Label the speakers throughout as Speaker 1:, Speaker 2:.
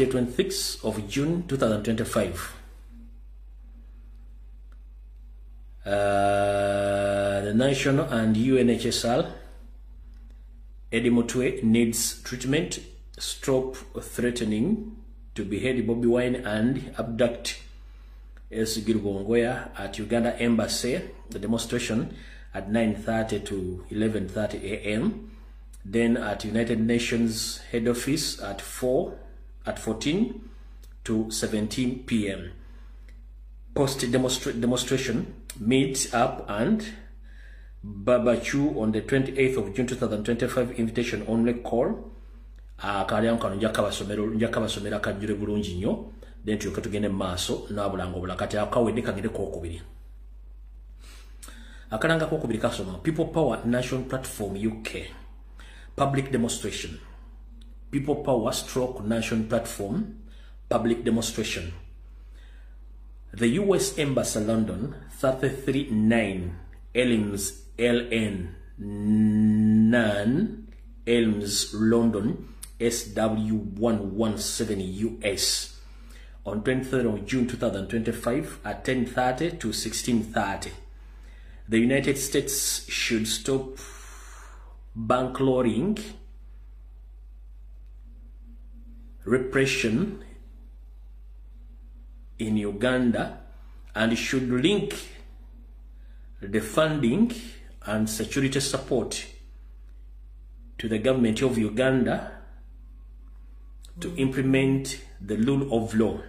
Speaker 1: Thursday 26th of June 2025. The National and UNHCR, Eddie Mutwe needs treatment. Stop threatening to behead Bobi Wine and abduct S. Rubongoya at Uganda Embassy. The demonstration at 9:30 to 11:30 a.m. Then at United Nations head office at 14 to 17 p.m. Post demonstration meet up and barbecue on the 28th of June 2025. Invitation only call. Akalyango kano nja kabasomera kajjule bulungi nnyo, then tulyoke tugende mu maaso n'abulango obulala. Kati akawedde kagende kookubiri. Akalanga kookubiri kasoma People Power National Platform UK public demonstration. People Power stroke National Platform public demonstration. The US Embassy London, 339 Elms LN 9 Elms London SW117 US on 23rd of June 2025 at 10:30 to 16:30. The United States should stop bankrolling repression in Uganda and should link the funding and security support to the government of Uganda to implement the rule of law,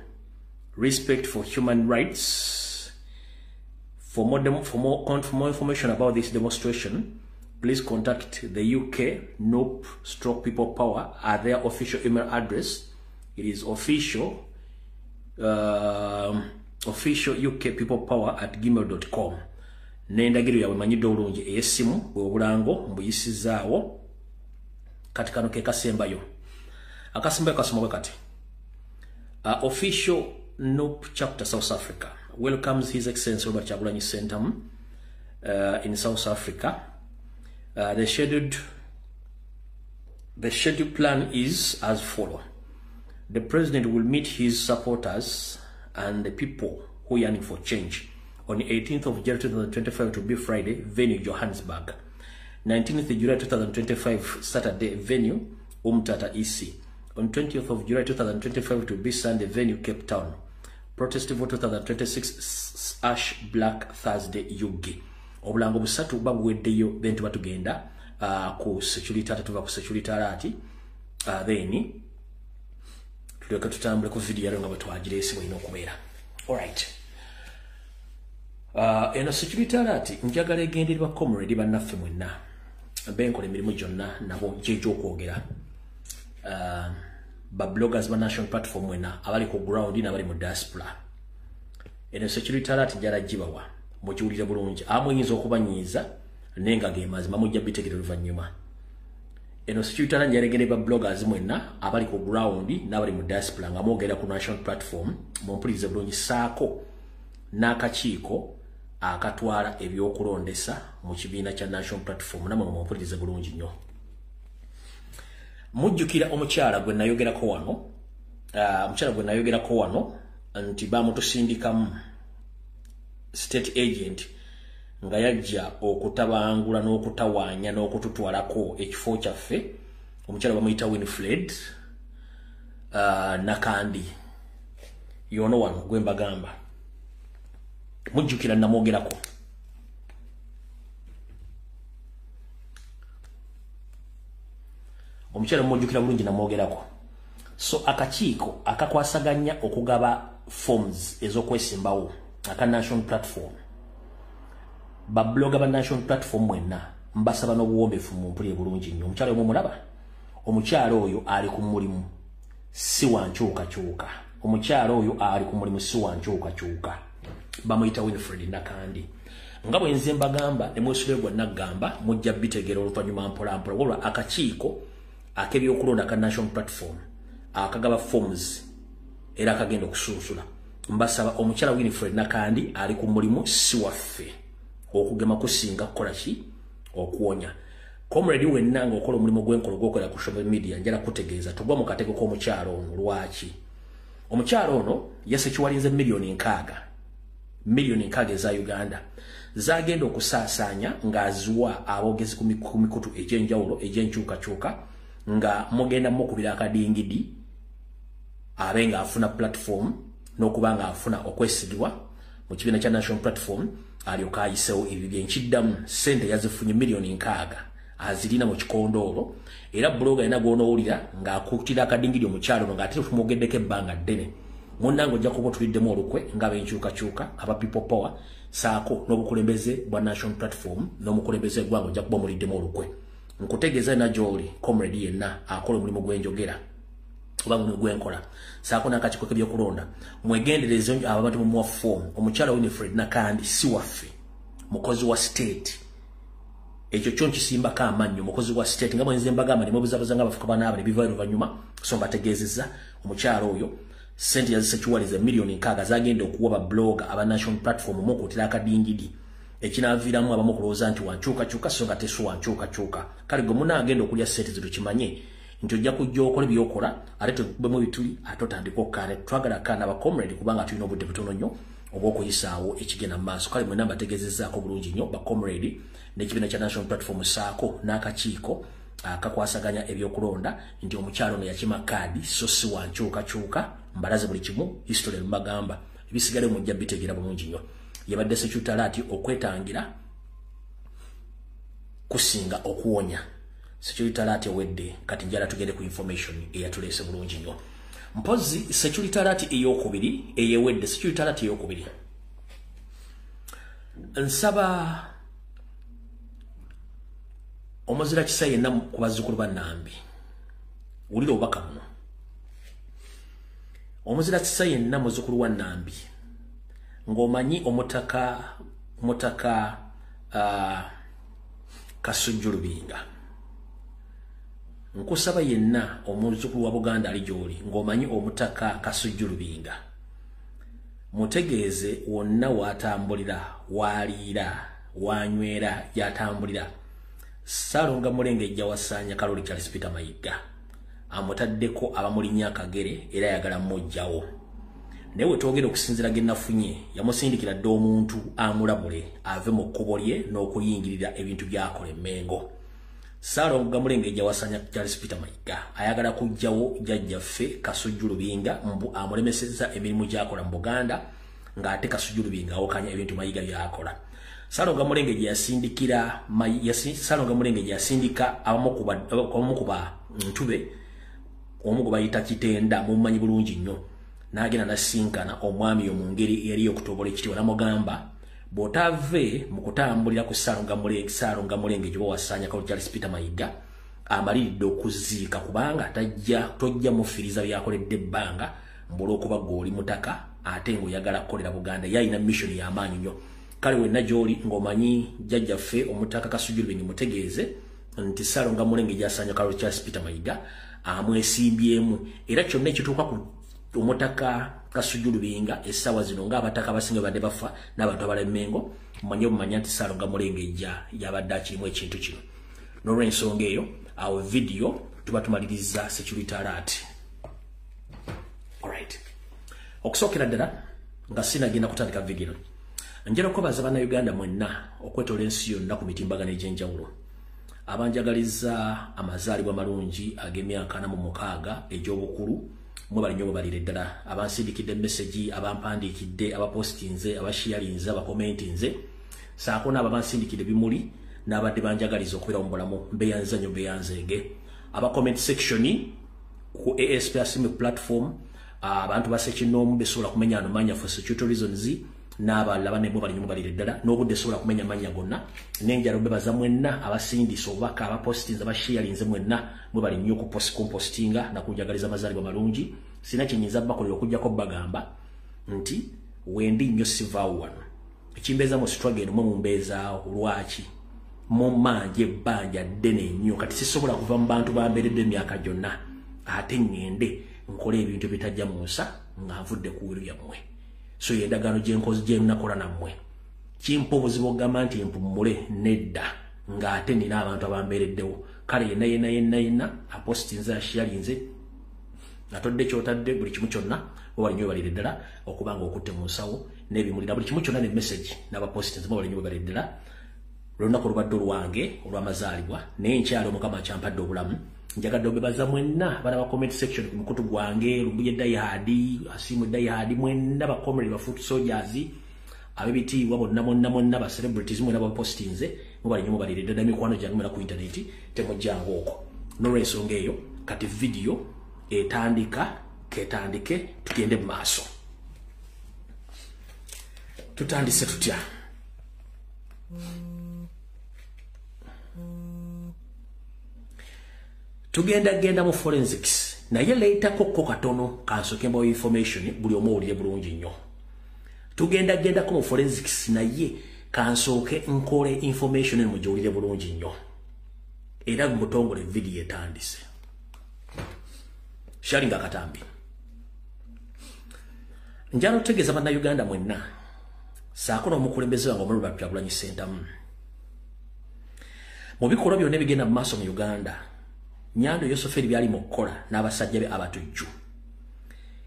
Speaker 1: respect for human rights. For more information about this demonstration, please contact the UK NUP stroke People Power at their official email address. It is official official UK People Power at gmail.com. N'endagiriro yaabwe manyidde obulungi ey'essimu bwe obulango mbuyisizaawo. Kati kano ke kasembayo. Akasembayo kasoma bwe kati. Official NUP chapter South Africa welcomes His Excellency Robert Kyagulanyi Ssentamu in South Africa. The scheduled plan is as follow. The president will meet his supporters and the people who yearning for change on the 18th of January 2025 to be Friday, venue Johannesburg. 19th July 2025 Saturday, venue Umtata EC. On 20th of July 2025 to be Sunday, venue Cape Town. Protest vote 2026 Ash Black Thursday UG. Obulango busatu babuweddeyo, then tuba tugenda ku security, ate tuva ku security alert, then tulyoke tutambule ku video yalo nga bwe twagireese bw'erina okubeera. Alright. Eno security alert njagala egendererwa comrade bannaffe mwenna benkola emirimu gyonna nabo gyegy'okwogera, ba bloggers ba National Platform mwenna abali ku ground n'abali mu diaspora. Eno security alert njala gibawa mukiwulire bulungi. Amuyinza okubanyiiza naye nga ge mazima, mujja bitegera oluvannyuma. Eno security alert njala egende ba bloggers mwenna abali ku ground n'abali mu diaspora nga mwogera ku National Platform, mumpulirize bulungi, saako n'akakiiko akatwala ebyokulondesa mu kibiina kya National Platform, namwe mumpulirize bulungi nnyo. Mujjukira omukyala gwe nayogerako wano, omukyala gwe nayogerako wano nti bamutusindikamu state agent nga yajja okutabangula n'okutawaanya n'okututwalako ekifo kyaffe. Omukyala bamuyita Winfred Nakandi, yono wano gwe mbagamba. Mujjukira namwogerako. Omukyala mujjukira bulungi namwogerako. So akakiiko akakwasaganya okugaba forms ez'okwesimbawo aka National Platform, ba blogger ba National Platform mwenna mbasaba n'obuwombeefu mumpulire bulungi nnyo. Omukyala omu mulaba, omukyala oyo ali ku mulimu, si wa nkyukakyuka. Omukyala oyo ali ku mulimu, si wa nkyukakyuka. Bamuyita Winfred Nakandi. Nga bwe nze mbagamba ne mwesule gwa naggamba, mujja bitegeera oluvannyuma mpola mpola. Wabula akakiiko ak'ebyokulonda aka National Platform akagaba forms era akagenda okusunsula, mbasaba, omukyala Winfred Nakandi ali ku mulimu, si waffe. Okugema kusinga kukola ki? Okuwonya. Comrade wenna ng'okola omulimu gw'enkola gw'okola ku social media, njala kutegeeza tugwa mu katego k'omukyalo ono. Lwaki omukyalo ono yasekiwalinze 60 million, 60 million eza Uganda zagenda okusaasaanya ng'aziwa aboogezi ku mikutu egy'enjawulo egy'enkyukakyuka, nga mugenda mukubira akadingidi abe ng'afuna platform n'okuba ng'afuna okwesigibwa mu kibiina kya National Platform, alyoka ayisewo ebyo. Byenkiddamu, sente yazifunye 60 million, azirina mu kikondoolo. Era blogger yena gw'onoowulira ng'akutira akadingidi omukyalo ono ng'ate tumwogeddeko ebbanga ddene, munnange ojja kuba otuliddemu olukwe ng'abenkyukakyuka, aba People Power, saako n'obukulembeze bwa National Platform n'omukulembeze eggwanga, ojja kuba omuliddemu olukwe. Nkutegeeza yena gy'oli, comrade yenna akola omulimu gw'enjogera oba mulimu gwenkola, saako n'akakiiko k'ebyokulonda, mwegendereze abo abantu mumuwa form. Omukyala Winifred Nakandi si waffe, mukozi wa state. Ekyo kyo nkisimbako amannyo, mukozi wa state. Nga bwenze mbagamba nemubuzabuza nga bafuka banaaba ne bivaayo oluvannyuma. So mbategeezezza, omukyala oyo sente yazisekiwaliza 60 million zagenda okuwa ba blogger aba National Platform, mukutira akadingidi ekinaaviiramu abamu okulowooza nti wankyukakyuka, so nga tesi wankyukakyuka. Kale gwe munaagenda okulya sente zino, kimanye nti ojja kujja okola byokola, ate tubemu ebituli, ate otandika okkaana. Twagala kaana ba comrade, kubanga tulina obudde butono nnyo obw'okuyisaawo ekigenda mu maaso. Kale mwena mbategeezezzaako bulungi nnyo, ba comrade n'ekibiina kya National Platform, saako n'akakiiko akakwasaganya ebyokulonda, nti omukyalo ono yakima kaadi, so si wankyukakyuka. Mbalaze buli kimu, history mbagamba, ebisigale mujja bitegeera bulungi nnyo. Yabadde security alert. Okwetangira kusinga okuwonya. Security alert ewedde, kati njala tugende ku information eyatuleese bulungi nnyo. Mpozi security alert eyokubiri eyewedde, security alert eyokubiri, nsaba omuzira kisa yenna ku bazzukulu ba Nambi, wulira obubaka buno. Omuzira kisa yenna muzzukulu wa Nambi ng'omanyi omutaka Kasujju Lubinga, nkusaba yenna omuzzukulu wa Buganda ali gy'oli ng'omanyi omutaka Kasujju Lubinga, mutegeeze wonna w'atambulira, w'aliira, w'anywera, gy'atambulira. Ssaalonga Mulengejja Wasaanya Kaloli Charles Peter Mayiga amutaddeko abamulinnya akagere era ayagala mmuggyawo. Naye we twogera, okusinziira ge nafunye, yamusindikira dde omuntu amulabule ave mu kkubo lye n'okuyingirira ebintu by'akola emmengo. Ssaalongo Mulengejja Wasaanya Charles Peter Mayiga ayagala kuggyawo jjajjaffe Kasujju Lubinga, mbu amulemesezza emirimu gy'akola mu Buganda, ng'ate Kasujju Lubinga awakanya ebintu Mayiga by'akola. Ssaalongo Mulengejja yasindikira, Ssaalongo Mulengejja yasindika abamu ku ba ntube, omu gwe bayita Kitenda, mumumanyi bulungi nnyo, n'agenda nasinkana omwami oyo mu ngeri eri okutobola ekitiibwa, namugamba, bw'otaave mu kutambulira ku Ssaalongo Mulengejja oba Wasaanya Kaloli Charles Peter Mayiga, amaliridde okuziika, kubanga tajja tojja mufiiriza byakoledde ebbanga mbu olw'okuba gwe oli mutaka ate ng'oyagala kukolera Buganda. Ye alina mission y'amaanyi nnyo. Kale wenna gy'oli ng'omanyi jjajjaffe omutaka Kasujju Lubinga, mutegeeze nti Ssaalongo Mulengejja Asaanya Kaloli Charles Peter Mayiga amwesimbyemu, era kyonna ekituuka ku omutaka Kasujju Lubinga essaawa zino, ng'abataka abasinga badde bafa n'abantu abala emmengo, mumanye bumanya nti Ssaalongo Mulengejja yabadde akirimu ekintu kino. N'olwensonga eyo, awo vidiyo tuba tumaliriza security alert. Alright, okusookera ddala nga sinagenda kutandika vidiyo, njala okwebaza Bannayuganda mwenna okwetoola ensi yonna ku mitimbagano egy'enjawulo abanjagaliza amazaalibwa malungi ag'emyaka 46 egy'obukulu. Mwebali nnyo, mwebalire ddala abansindikidde message, abampandiikidde, abapostinze, abasharinze, abakomentinze, saako n'abo abansindikidde bimuli n'abadde banjagaliza okubeera mu bulamu. Mbeyanza nnyo, mbeyanzeege. Aba comment section ku ASP Asimu platform, abantu basekinoomu besobola kumenya ano manya for security reasons, n'abalala bane, bali nnyo, mubalire ddala. N'obudde sobola kumenya manya gonna, n'enjala obebaza mwenna abasindisa obubaka, abapostinze, abasharinze, mwenna mwebali nnyo kumpostinga nakunjagaliza amazaalibwa malungi. Sina kyenyinza bakolera okuggyako bagamba nti wendi nnyo, sivaawo wano. Ekimbeeza mu struggle eno, mwe mumbeezaawo. Lwaki mumanja ebbanja ddene nnyo? Kati sisobola kuva mu bantu bambeeredde emyaka gyonna ate ŋŋende nkole ebintu ebitajja mu nsa nga nvudde ku wiru yammwe. So yendagaano gyenkozi gyenakola nammwe, kimpa obuzibu okugamba nti mpummule. Nedda. Ng'ate nina abantu abambeereddewo. Kale yenna yenna yenna yenna apostinze, asharinze, atodde kyotadde, buli kimu kyonna, webale nnyo, webalire ddala okubanga okutte mu nsawo n'ebimuli na buli kimu kyonna ne message n'abapostinze, mwebale nnyo, webalire ddala. Olunaku olubadde olwange olw'amazaalibwa, naye nkyali Omukama akyampadde obulamu. Njagadde obebaza mwenna bana ba comment section ku mukutu gwange, Lumbuye Dayihadi, Asimu Dayihadi, mwenna ba comrade, ba foot soldiers ab'ebitiibwa bonna bonna bonna, ba celebrities mwenna bapostinze, mubali nnyo, mubalire ddala. Mikwano gyange mwena ku internet, temujjanga okwo. N'olwensonga eyo, kati video etandika ketandike, tugende mu maaso. Tutandise tutya? Tugenda genda mu forensics, naye leetako ko katono kansooke mbawo information, buli omu owulire bulungi nnyo. Tugenda gendako mu forensics, naye kansooke nkole information eno mugiwulire bulungi nnyo. Era mutongole video etandise. Sharinga akatambi. Njala otegeeza Bannayuganda mwenna saako n'omukulembeze wange omululu Kyagulanyi Ssentamu, mu bikolwa byonna ebigenda mu maaso mu Uganda, Nyando Yosoferi byali mu kukola n'abasajja be abatujju,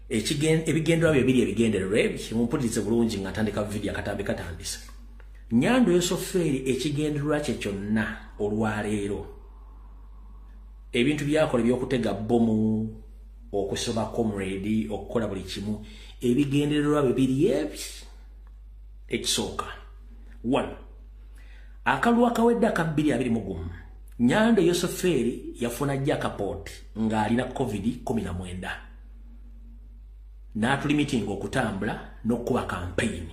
Speaker 1: ebigendererwa bye biri ebigendererwa ebyo. Mumpulirize bulungi nga ntandika video, akatambi katandise. Nyando Yosoferi ekigendererwa kye kyonna olwaleero, ebintu byakola ebyokutega bbomu, okusoba comrade, okukola buli kimu, ebigendererwa bye biri ebi. Ekisooka, one, akalulu akawedde aka 2021, Nyando Yosoferi yafuna jackpot ng'alina COVID 19, n'atulimitinga okutambula n'okukuba campaign.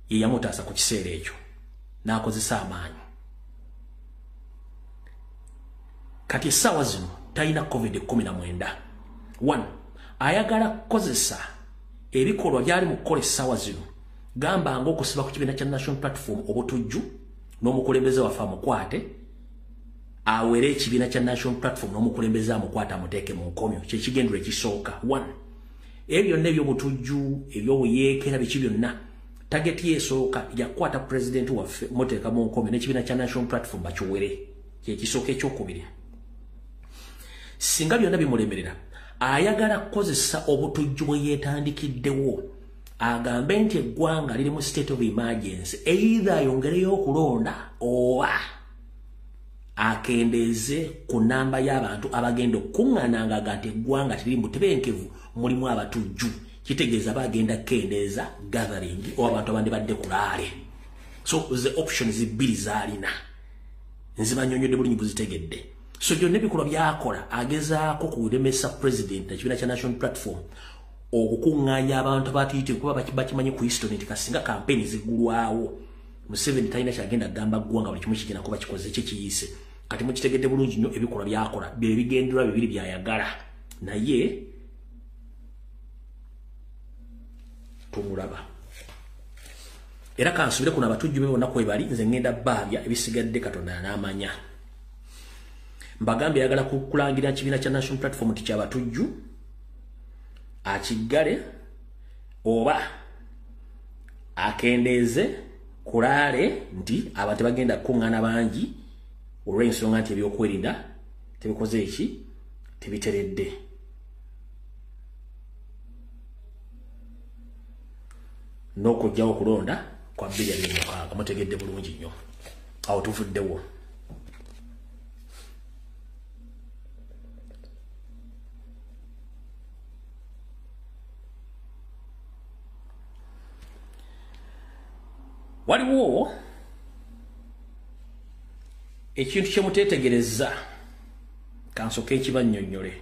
Speaker 1: Ye yamutaasa ku kiseera ekyo n'akozesa amaanyi. Kati essaawa zino talina COVID 19. One, ayagala kukozesa ebikolwa byali mu kukola essaawa zino, gamba ng'okusiba ku kibiina kya National Platform obutujju n'omukulembeze waffe amukwate, awere ekibiina kya National Platform n'omukulembeze amukwate amuteeke mu nkomyo. Kyekigendero ekisooka, one. Ebyo byonna ebyobutujju, ebyobuyeekera, biki byonna, target ye esooka yakwata pulezidenti waffe, muteeka mu nkomyo, n'ekibiina kya National Platform bakiwere. Kyekisooka. Ekyokubiri, singa byonna bimulemerera, ayagala kukozesa obutujju bwe yeetandikiddewo, agambe nti eggwanga liri mu state of emergency, either ayongereyo okulonda oba akendeeze ku namba y'abantu abagenda okukuŋŋaananga, nti eggwanga teriri mutebenkevu, mulimu abatujju. Kitegeeza bagenda kukendeeza gathering oba abantu abandi badde ku rally. So the options bbiri zaalina nzibanyonyodde bulungi, buzitegedde. So byonna ebikolwa byakola agezaako kulemesa president ekibiina kya National Platform okukuŋŋaanya abantu abatuyite, kuba bakimanyi ku history nti kasinga campaign ziggulwawo, Museveni talina kyagenda kugamba ggwanga, buli kimu kigenda kuba kikoze kye kiyise. Kati mukitegedde bulungi nnyo, ebikolwa byakola bye bigendererwa bibiri byayagala, naye tumulaba. Era kansubire kuno abatujju be bonna kwebali, nze ŋŋenda baabya, ebisigadde Katonda n'amanya. Mbagambye, ayagala kulangira kibiina kya National Platform nti kyabatujju, akiggale oba akendeeze ku rally, nti abantu tebagenda kukuŋŋaana bangi olw'ensonga nti ebyokwerinda tebikoze eki, tebiteredde. N'okugyawo okulonda kwa 2026. Mutegedde bulungi nnyo, awo tuvuddewo. Waliwo ekintu kyemuteetegereza, kansooke nkibannyonnyole,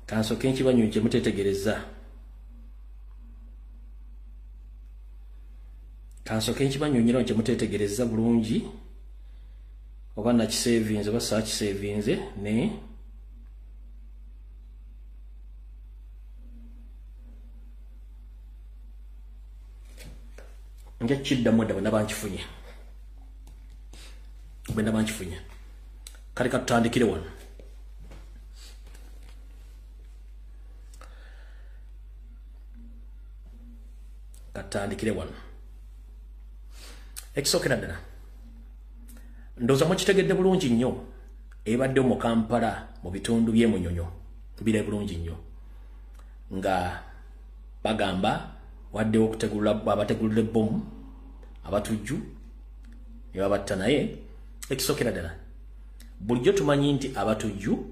Speaker 1: kansooke nkibannyonnyole kyemuteetegereza, kansooke nkibannyonnyole kyemuteetegereza bulungi. Oba nakisevinze oba saakisevinze, ne nja kiddamu edda bwe naba nkifunye, bwe naba nkifunye. Kale katutandikire wano. Katandikire wano. Ekisookera ddala, ndowooza mukitegedde bulungi nnyo, ebadde mu Kampala mu bitundu by'e Munyonyo, bire bulungi nnyo, nga bagamba waddewo okutegulula abategulula ebbomu abatujju ne babatta. Naye ekisookera ddala, bulijjo tumanyi nti abatujju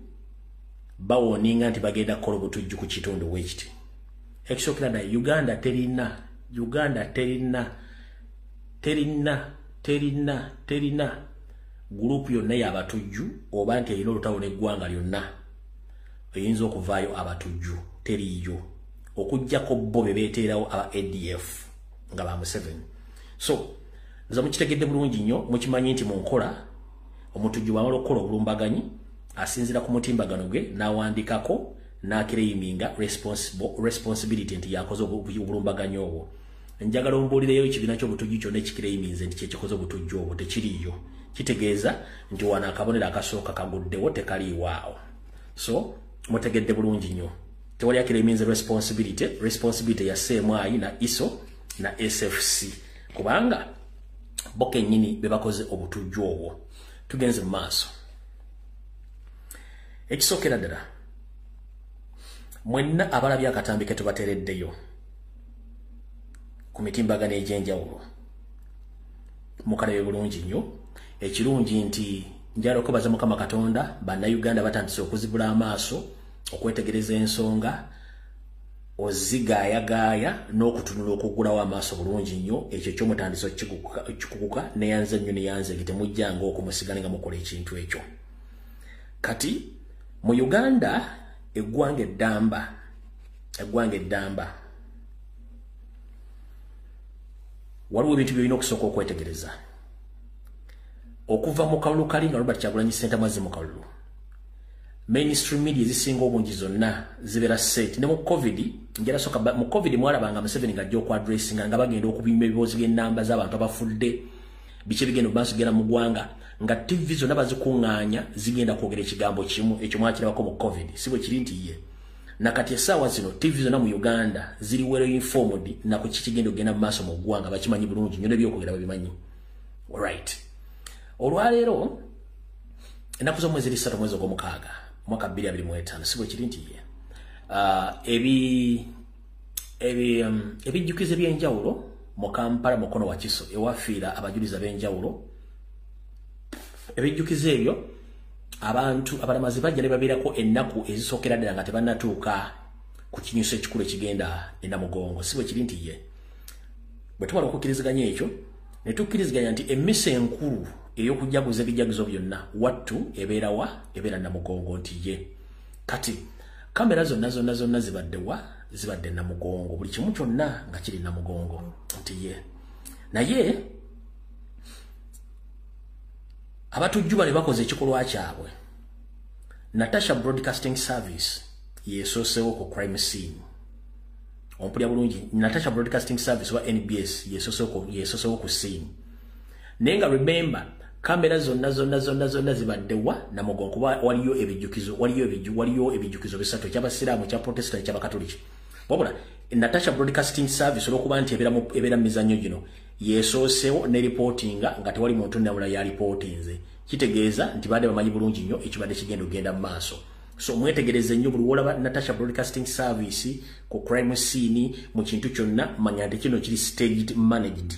Speaker 1: bawoninga nti bagenda kukola obutujju ku kitundu bwekiti. Ekisookera ddala, Uganda terina, Uganda terina, terina, terina, terina group yonna y'abatujju oba nti erina olutalo n'eggwanga lyonna eyinza okuvaayo abatujju, teriiyo, okuggyako bo be beeteerawo aba ADF nga ba Museveni. So nze mukitegedde bulungi nnyo, mukimanyi nti mu nkola omutujju bw'amala okukola obulumbaganyi asinziira ku mutimbagano gwe n'awandikako n'aclaiminga responsibility nti yakoze obulumbaganyi obwo. Njagala ombuulireyo ekibiina ky'obutujju kyonna ekiclaiminze nti kyekikoze obutujju obwo, tekiriiyo. Kitegeeza nti wano akabonero akasooka kaguddewo, tekaliiwaawo. So mutegedde bulungi nnyo, tewali aclaiminze responsibility. Responsibility ya CMI na ISO na SFC, kubanga bo kennyini be bakoze obutujju obwo. Tugenze mu maaso. Ekisookera ddala, mwenna abalabye akatambi ke tubateereddeyo ku mitimbagano egy'enjawulo, mukalabe bulungi nnyo. Ekirungi nti njala okwebaza Mukama Katonda, Bannayuganda batandise okuzibula amaaso, okwetegereza ensonga, ozigaayagaaya n'okutunula, okuggulawo amaaso bulungi nnyo. Ekyo ekyomutandise okikukuka, neyanze nnyo, neyanze nti temujjanga okumusigale nga mukola ekintu ekyo. Kati mu Uganda, eggwanga eddamba, eggwanga eddamba, waliwo ebintu byolina okusooka okwetegereza. Okuva mu kalulu kali nga Robert Kyagulanyi Ssentamu azze mu kalulu, mainstream media ezisinga obungi zonna zibeera set. Ne mu COVID, njala soka mu COVID, mwalabanga Museveni ng'ajja okuaddressinga nga bagenda okupima ebibuuzo by'ennamba z'abantu abafudde, biki ebigenda maaso genda mu ggwanga, nga TV zonna bazikuŋŋaanya zigenda kwogera ekigambo kimu. Ekyo mwakirabako mu COVID, si bwe kiri nti ye? Nakati essaawa zino TV zonna mu Uganda ziri well informed naku kikigenda okugenda mu maaso mu ggwanga, bakimanyi bulungi nnyo, n'ebyokwogera babimanyi. Alright, olwaleero ennaku z'omwezi eri 3 mwezi ogwomukaaga mwaka 2025, si bwe kiri nti ye? Ebijjukizo ebyenjawulo mu Kampala, Mukono, Wakiso, ewafiira abajulizi ab'enjawulo, ebijjukizo ebyo abantu abalamazi bajja ne babeerako ennaku ezisookera ddala nga tebannatuuka ku kinyuso ekikulu ekigenda e Namugongo, si bwe kiri nti ye? Bwe tumala okukkiriziganya ekyo, ne tukkiriziganya nti emmisa enkulu ey'okujaguza ebijaguzo byonna wattu ebeerawa? Ebeera Namugongo nti ye? Kati kamera zonna zonna zonna zibadde wa? Zibadde Namugongo, buli kimu kyonna nga kiri Namugongo nti ye? Naye abatujju bano bakoze ekikolwa kyabwe, Natasha Broadcasting Service yesoosewo ku crime scene. Ompulya bulungi? Natasha Broadcasting Service wa NBS yesosewo ku scene, naye nga remember, kamera zonna zonna zonna zonna zibadde wa? Namugongo, kuba waliyo ebijjukizo, waliyo ebijjukizo bisatu: ekyabasiraamu, ekya Protestant, ekyabakatoliki. Wabula Natasha Broadcasting Service, olwokuba nti ebeera mu mizannyo gino, yesoosewo ne reportinga nga tewali muntu namula ya reportinze. Kitegeeza nti badde bamanyi bulungi nnyo ekibadde kigenda okugenda mu maaso. So mwetegereze nnyo, buli wolaba Natasha Broadcasting Service ku crime scene mu kintu kyonna, manya nti kino kiri staged, managed.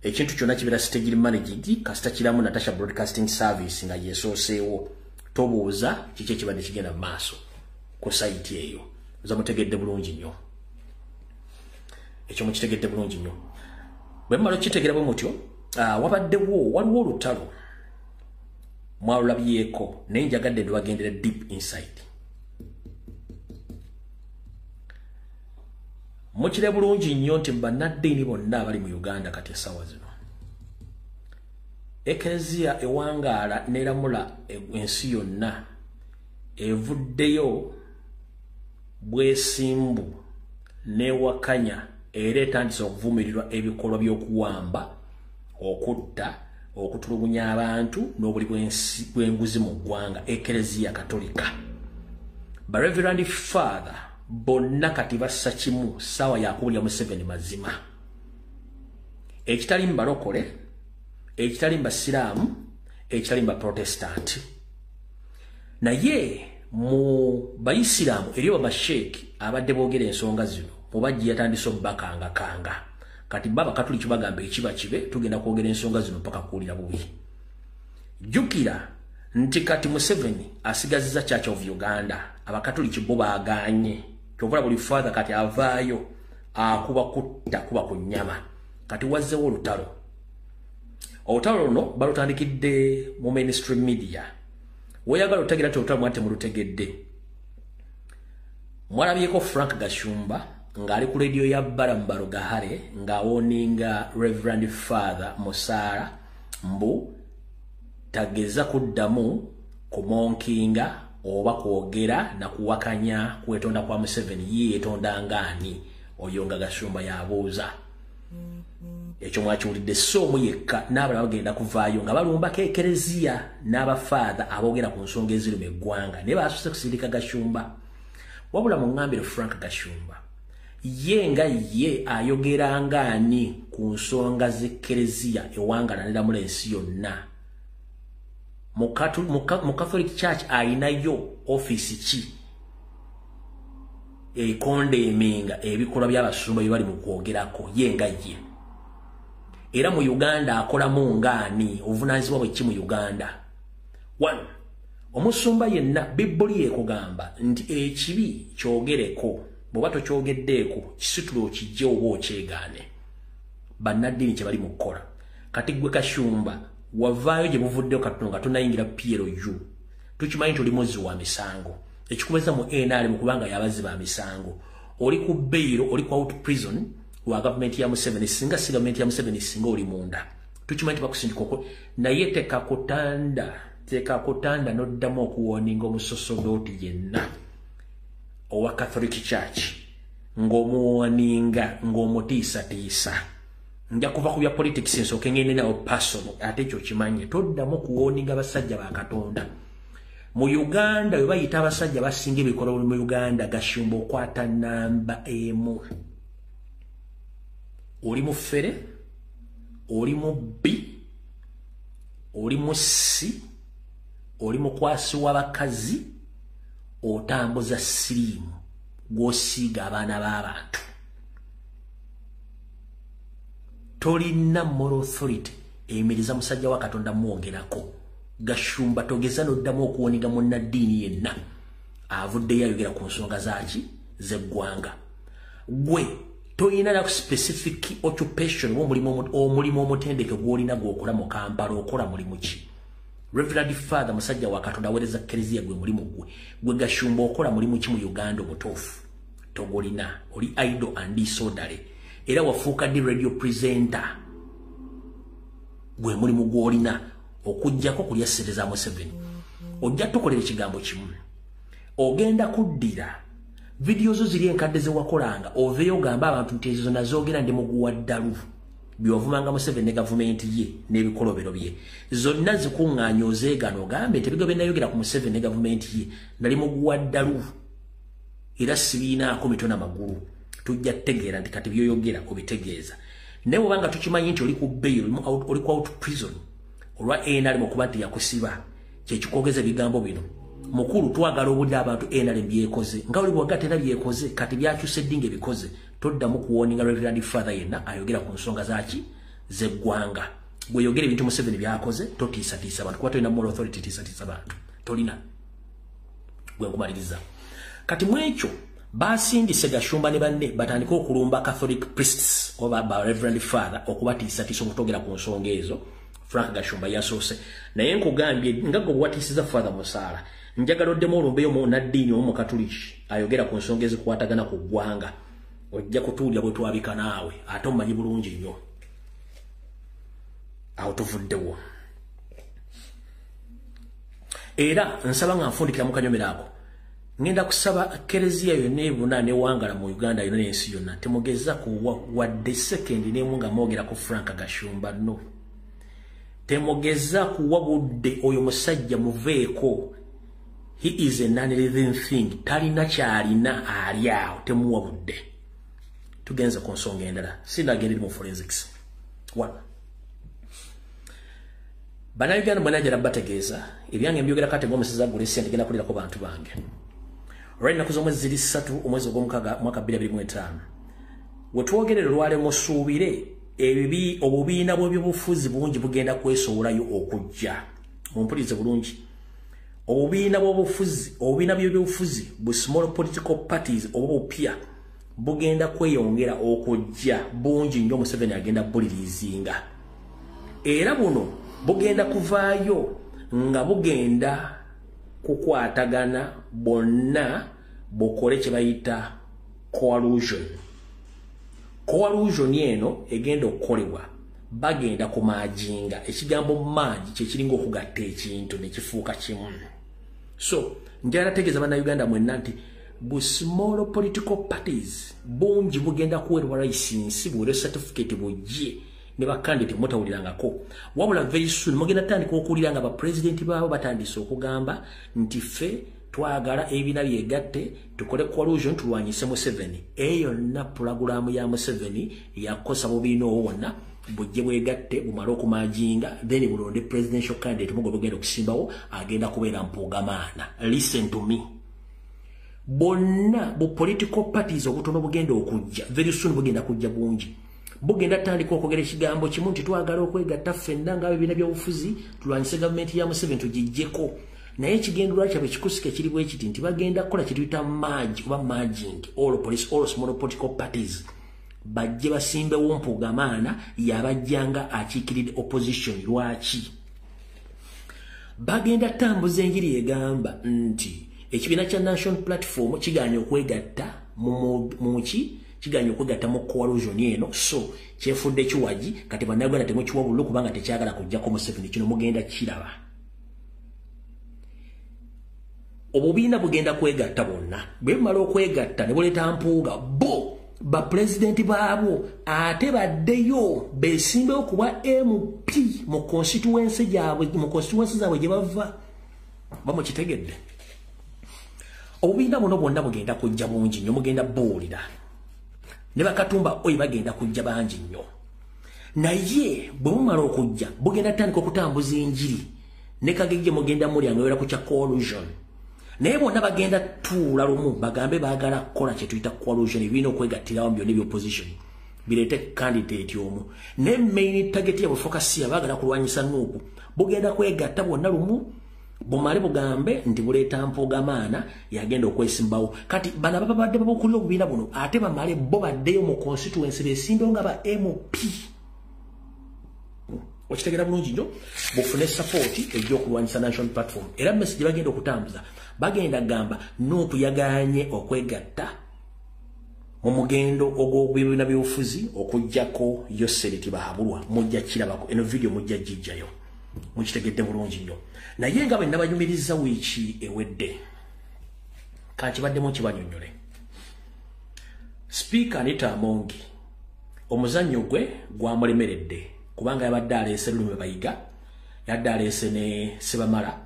Speaker 1: Ekintu kyonna kibeera staged, managed. Kasita kiramu Natasha Broadcasting Service nga yesooseewo, tobuuza kiki ekibadde kigenda mu maaso ku site eyo. Oza mutegedde bulungi nnyo ekyo, mukitegedde bulungi nnyo. Bwe mumala okukitegeera bwe mutyo, wabaddewo, waliwo olutalo mwalulabyeko, naye njagadde ndubagendera deep inside. Mukire bulungi nnyo nti bannaddiini bonna abali mu Uganda kati essaawa zino, Ekereziya ewangaala neeramula ensi yonna evuddeyo bwesimbu newakanya era etandise okuvumirirwa ebikolwa by'okuwamba, okutta, okutulugunya abantu n'obuli bw'enguzi mu ggwanga. Ekereziya Katolika, ba Reverend Father bonna kati bassa kimu, ssaawa yakubulya Museveni mazima. Ekitali mu balokole, ekitali mu basiraamu, ekitali mu baprotestant. Naye mu bayisiraamu eriyo bamasheeki abadde boogera ensonga zino, mubajji yatandise obbakangakanga. Kati baba Katuliki bagamba ekiba kibe, tugenda kwogera ensonga zino mpaka kuwulira bubi. Jjukira nti kati Museveni asigazizza Church of Uganda, Abakatuliki bo baagaanye. Kyova buli father kati avaayo akuba kutta, kuba ku nnyama. Kati wazzewo olutalo. Olutalo luno balutandikidde mu mainstream media. Weeyagala otegeera nti olutalo mwate mulutegedde. Mwalabyeko Frank Gashumba ng'ali ku rediyo ya Balaam Barugahare ng'awarninga Reverend Father Musaala mbu tageza kuddamu kumockinga oba kwogera na kuwakanya kwetonda kwa Museveni. Ye yeetonda ngaani? Oyo nga Gashumba yabuuza. Ekyo mwakiwulidde. So omu yekka n'abalala bagenda kuvaayo nga balumbako ekereziya n'abafaatha aboogera ku nsonga eziruma eggwanga, naye baasose kusindika Gashumba. Wabula muŋŋambire, Frank Gashumba ye nga ye ayogera ngaani ku nsonga z'ekkereziya ewangala neramula ensi yonna? Mu Catholic Church ayinayo ofiisi ki econdemninga ebikolwa by'abasumba bye bali mu kwogerako? Ye nga ye, era mu Uganda akolamu ngaani? Obuvunaanyizibwa bwe ki mu Uganda? One, omusumba yenna, Bibuli ekugamba nti ekibi kyogereko, bw'oba tokyogeddeeko kisitula okijje oba okyegaane. Bannaddiini kye bali mu kukola kati. Gwe Kashumba, wavaayo gye buvuddeyo katono nga tonayingira PLU. Tukimanyi nti oli muzzi wa misango, ekikubeza mu NRM kubanga yabazzi ba misango. Oli ku bail, oli ku out prison wa gavumenti ya Museveni. Singa si gavumenti ya Museveni, singa oli munda. Tukimanyi nti bakusindika okwo, naye tekakutanda, tekakutanda n'oddamu okuwarninga omusosodooti yenna owa Catholic Church ng'omuwarninga, ng'omutiisatiisa. Nja kuva ku bya politics, nsooke ngende nawo personal. Ate ekyo kimanye, toddamu kuwarninga basajja ba Katonda mu Uganda. Bwe bayita abasajja basinga ebikolwa mu Uganda, Gashumba okwata namba 1. Oli mufere, oli mubbi, oli mussi, oli mukwasi w'abakazi, otambuza siriimu gw'osiiga abaana b'abantu. Tolina moral authority eyimiriza musajja wa Katonda mwogerako. Gashumba, togeza n'oddamu okuwarninga munnaddiini yenna avuddeyo ayogera ku nsonga zaaki z'eggwanga. Gwe toyina na specific occupation oba omulimu omutendeke gw'olina gw'okola mu Kampala. Okola mulimu ki? Reverend Father musajja wa Katonda, aweereza kereziya, gwe mulimu gwe. Gwe Gashumba, okola mulimu ki mu Uganda omutuufu? Togolina. Oli idle and disorderly. Era wafuuka di radio presenter, gwe mulimu gw'olina, okugjako kulya ssente za Museveni. Ojja tukolera ekigambo kimu, ogenda kuddira vidiyo zo ziri enkadde ze wakolanga, oveeyo ogambe abantu nti ezo nazoogera ndi muguwa ddalu, byewavumanga Museveni ne gavumenti ye n'ebikolobero bye. Zonna zikuŋŋaanya, ozeegana, ogambe nti ebigo bye nayogera ku Museveni ne gavumenti ye nali muguwa ddalu era sibiinaako mitwe na magulu. Tujja tutegeera nti kati byoyogera obitegeeza. Naye bwobanga tukimanyi nti oli ku bail, oli ku out prison olwa NRM okuba nti yakusiba, kyekikwogeza ebigambo bino. Mukulu, twagala obulira abantu NRM byekoze nga oli bwagatta era byekoze kati byakyuse ddi nga ebikoze. Toddamu kuwarninga Reverend Father yenna ayogera ku nsonga zaki zeggwanga. Gweyogera ebintu Museveni byakoze, totiisatiisa abantu kuba tolina moral authority tiisatiisa bantu, tolina. Gwe nkumaliriza kati mwekyo, basindise Gashumba ne banne batandike okulumba Catholic priests oba ba Reverend Father okubatiisatiisa obutogera ku nsonga ezo. Frank Gashumba yasoose, naye nkugambye nga gwe bwatiisiza Father Musaala, njagala oddemu olumbeyo munnaddiini omu Mukatuliki ayogera ku nsonga ezikwatagana ku ggwanga. Ojja kutuulya bwe twabika naawe, ate omumanyi bulungi nnyo. Awo tuvuddewo. Era nsaba nga nfundikira mu kanyomero ako, ngenda kusaba kereziya yonna ebuna newangala mu Uganda yonna n'ensi yonna, temugeza kuwa wadde sekendi n'emu nga mwogera ku Frank Gashumba. No, temugeza kuwa budde oyo musajja, muveeko. He is a non-living thing, talina kyalina, ali awo, temuwa budde. Tugenze ku nsonga endala, sinagenda eri mu forensics. One, Bannayuganda mwenajjala bategeeza ebyange mbyogera kati ng'omusezi agula essente genda kulirako bantu bange. Olwa ennaku z'omwezi ziri 3 omwezi ogw'omukaaga mwaka 2025, we twogerera olwaleero musuubire ebibi obubiina bw'ebyobufuzi bungi bugenda kwesowolayo okujja. Mumpulirize bulungi. Obubiina bw'obufuzi, obubiina by'ebyobufuzi bu small political parties oba bupya bugenda kweyongera okujja bungi nnyo. Museveni agenda bulirizinga, era buno bugenda kuvaayo nga bugenda kukwatagana bonna bukole kye bayita coalition. Coalition eno egenda okukolebwa bagenda kumajinga. Ekigambo maji kyekiringa okugatta ekintu ne kifuuka kimu. So njagala tegeeza Bannayuganda mwenna nti bu small political parties bungi bugenda kuweerwa license, buweerwe certificate, bujje ne bakandidate mutawulirangako. Wabula very soon mugenda tandika okuwulira nga bapulezidenti baabo batandise okugamba nti ffe twagala ebibiina byegatte tukole coalition tulwanyise Museveni. Eyo yonna pulogulaamu ya Museveni yakukosa bubiina obwo bwonna bujje bwegatte bumale okumajinga, then bulonde presidential candidate mugo bugenda okusimbawo agenda kubeera Mpuuga. Listen to me. Bonna bu political parties obutono bugenda okujja very soon, bugenda kujja bungi, bugenda tandika okwogera ekigambo kimu nti twagala okwegatta ffenna nga ebibiina by'obufuzi tulwanyise gavumenti ya Museveni tugiggyeko. Naye ekigendererwa kyabwe kikusike kiri bwe kiti nti bagenda kukola kye tuyita merge oba merging all police, all small political parties, bajje basimbewo Mpuuga yabajjanga akiikiridde opposition. Lwaki bagenda tambuza enjiri egamba nti ekibiina kya National Platform kiganye okwegatta muki, kiganye okwegatta mu coalition eno, so kyefudde kiwagi. Kati Bannayuganda temukiwa bululu kubanga tekyagala kujjako Museveni. Kino mugenda kiraba. Obubiina bugenda kwegatta bwonna, bwe bumala okwegatta ne buleeta Mpuuga, bo bapulezidenti baabwo ate baddeyo beesimbewo kuba MP mu constituency gyabwe, mu constituency zaabwe gye bava. Bamukitegedde? Obubiina buno bwonna bugenda kujja bungi nnyo, mugenda buwulira ne bakatumba oyi bagenda kujja bangi nnyo. Naye bwe bumala okujja bugenda tandika okutambuza enjiri ne Kagejje mugenda mulya nga ku kya coalition. Naye bonna bagenda tuula lumu bagambe baagala kukola kye tuyita coalition, ebibiina okwegattirawo byonna ebyopposition bireete candidate omu. Ne main target yabwe, focus ya baagala kulwanyisa NUP. Bugenda kwegatta bwonna lumu bumale bugambe nti buleeta Mpuuga yagenda okwesimbawo. Kati bano ababadde babukulira obubiina buno ate bamale bo baddeyo mu constituency beesimbewo nga ba MP. Okitegera bulungi nnyo? Bufune support ejja National Platform. Era message bagenda okutambuza bagenda gamba NUP yaganye okwegatta mu mugendo ogw'ebibiina by'obufuzi okuggyako Yoweri Tibuhaburwa. Mujja kirabako eno video, mujja gijjayo. Mukitegedde bulungi nnyo? Naye nga bwe nabanyumiriza wiiki ewedde, kankibaddemu kibanyonnyole, Sipiika Anita Among omuzannyo gwe gwamulemeredde kubanga yabadde aleese Lulume Bayiga, yadde aleese ne Sebamala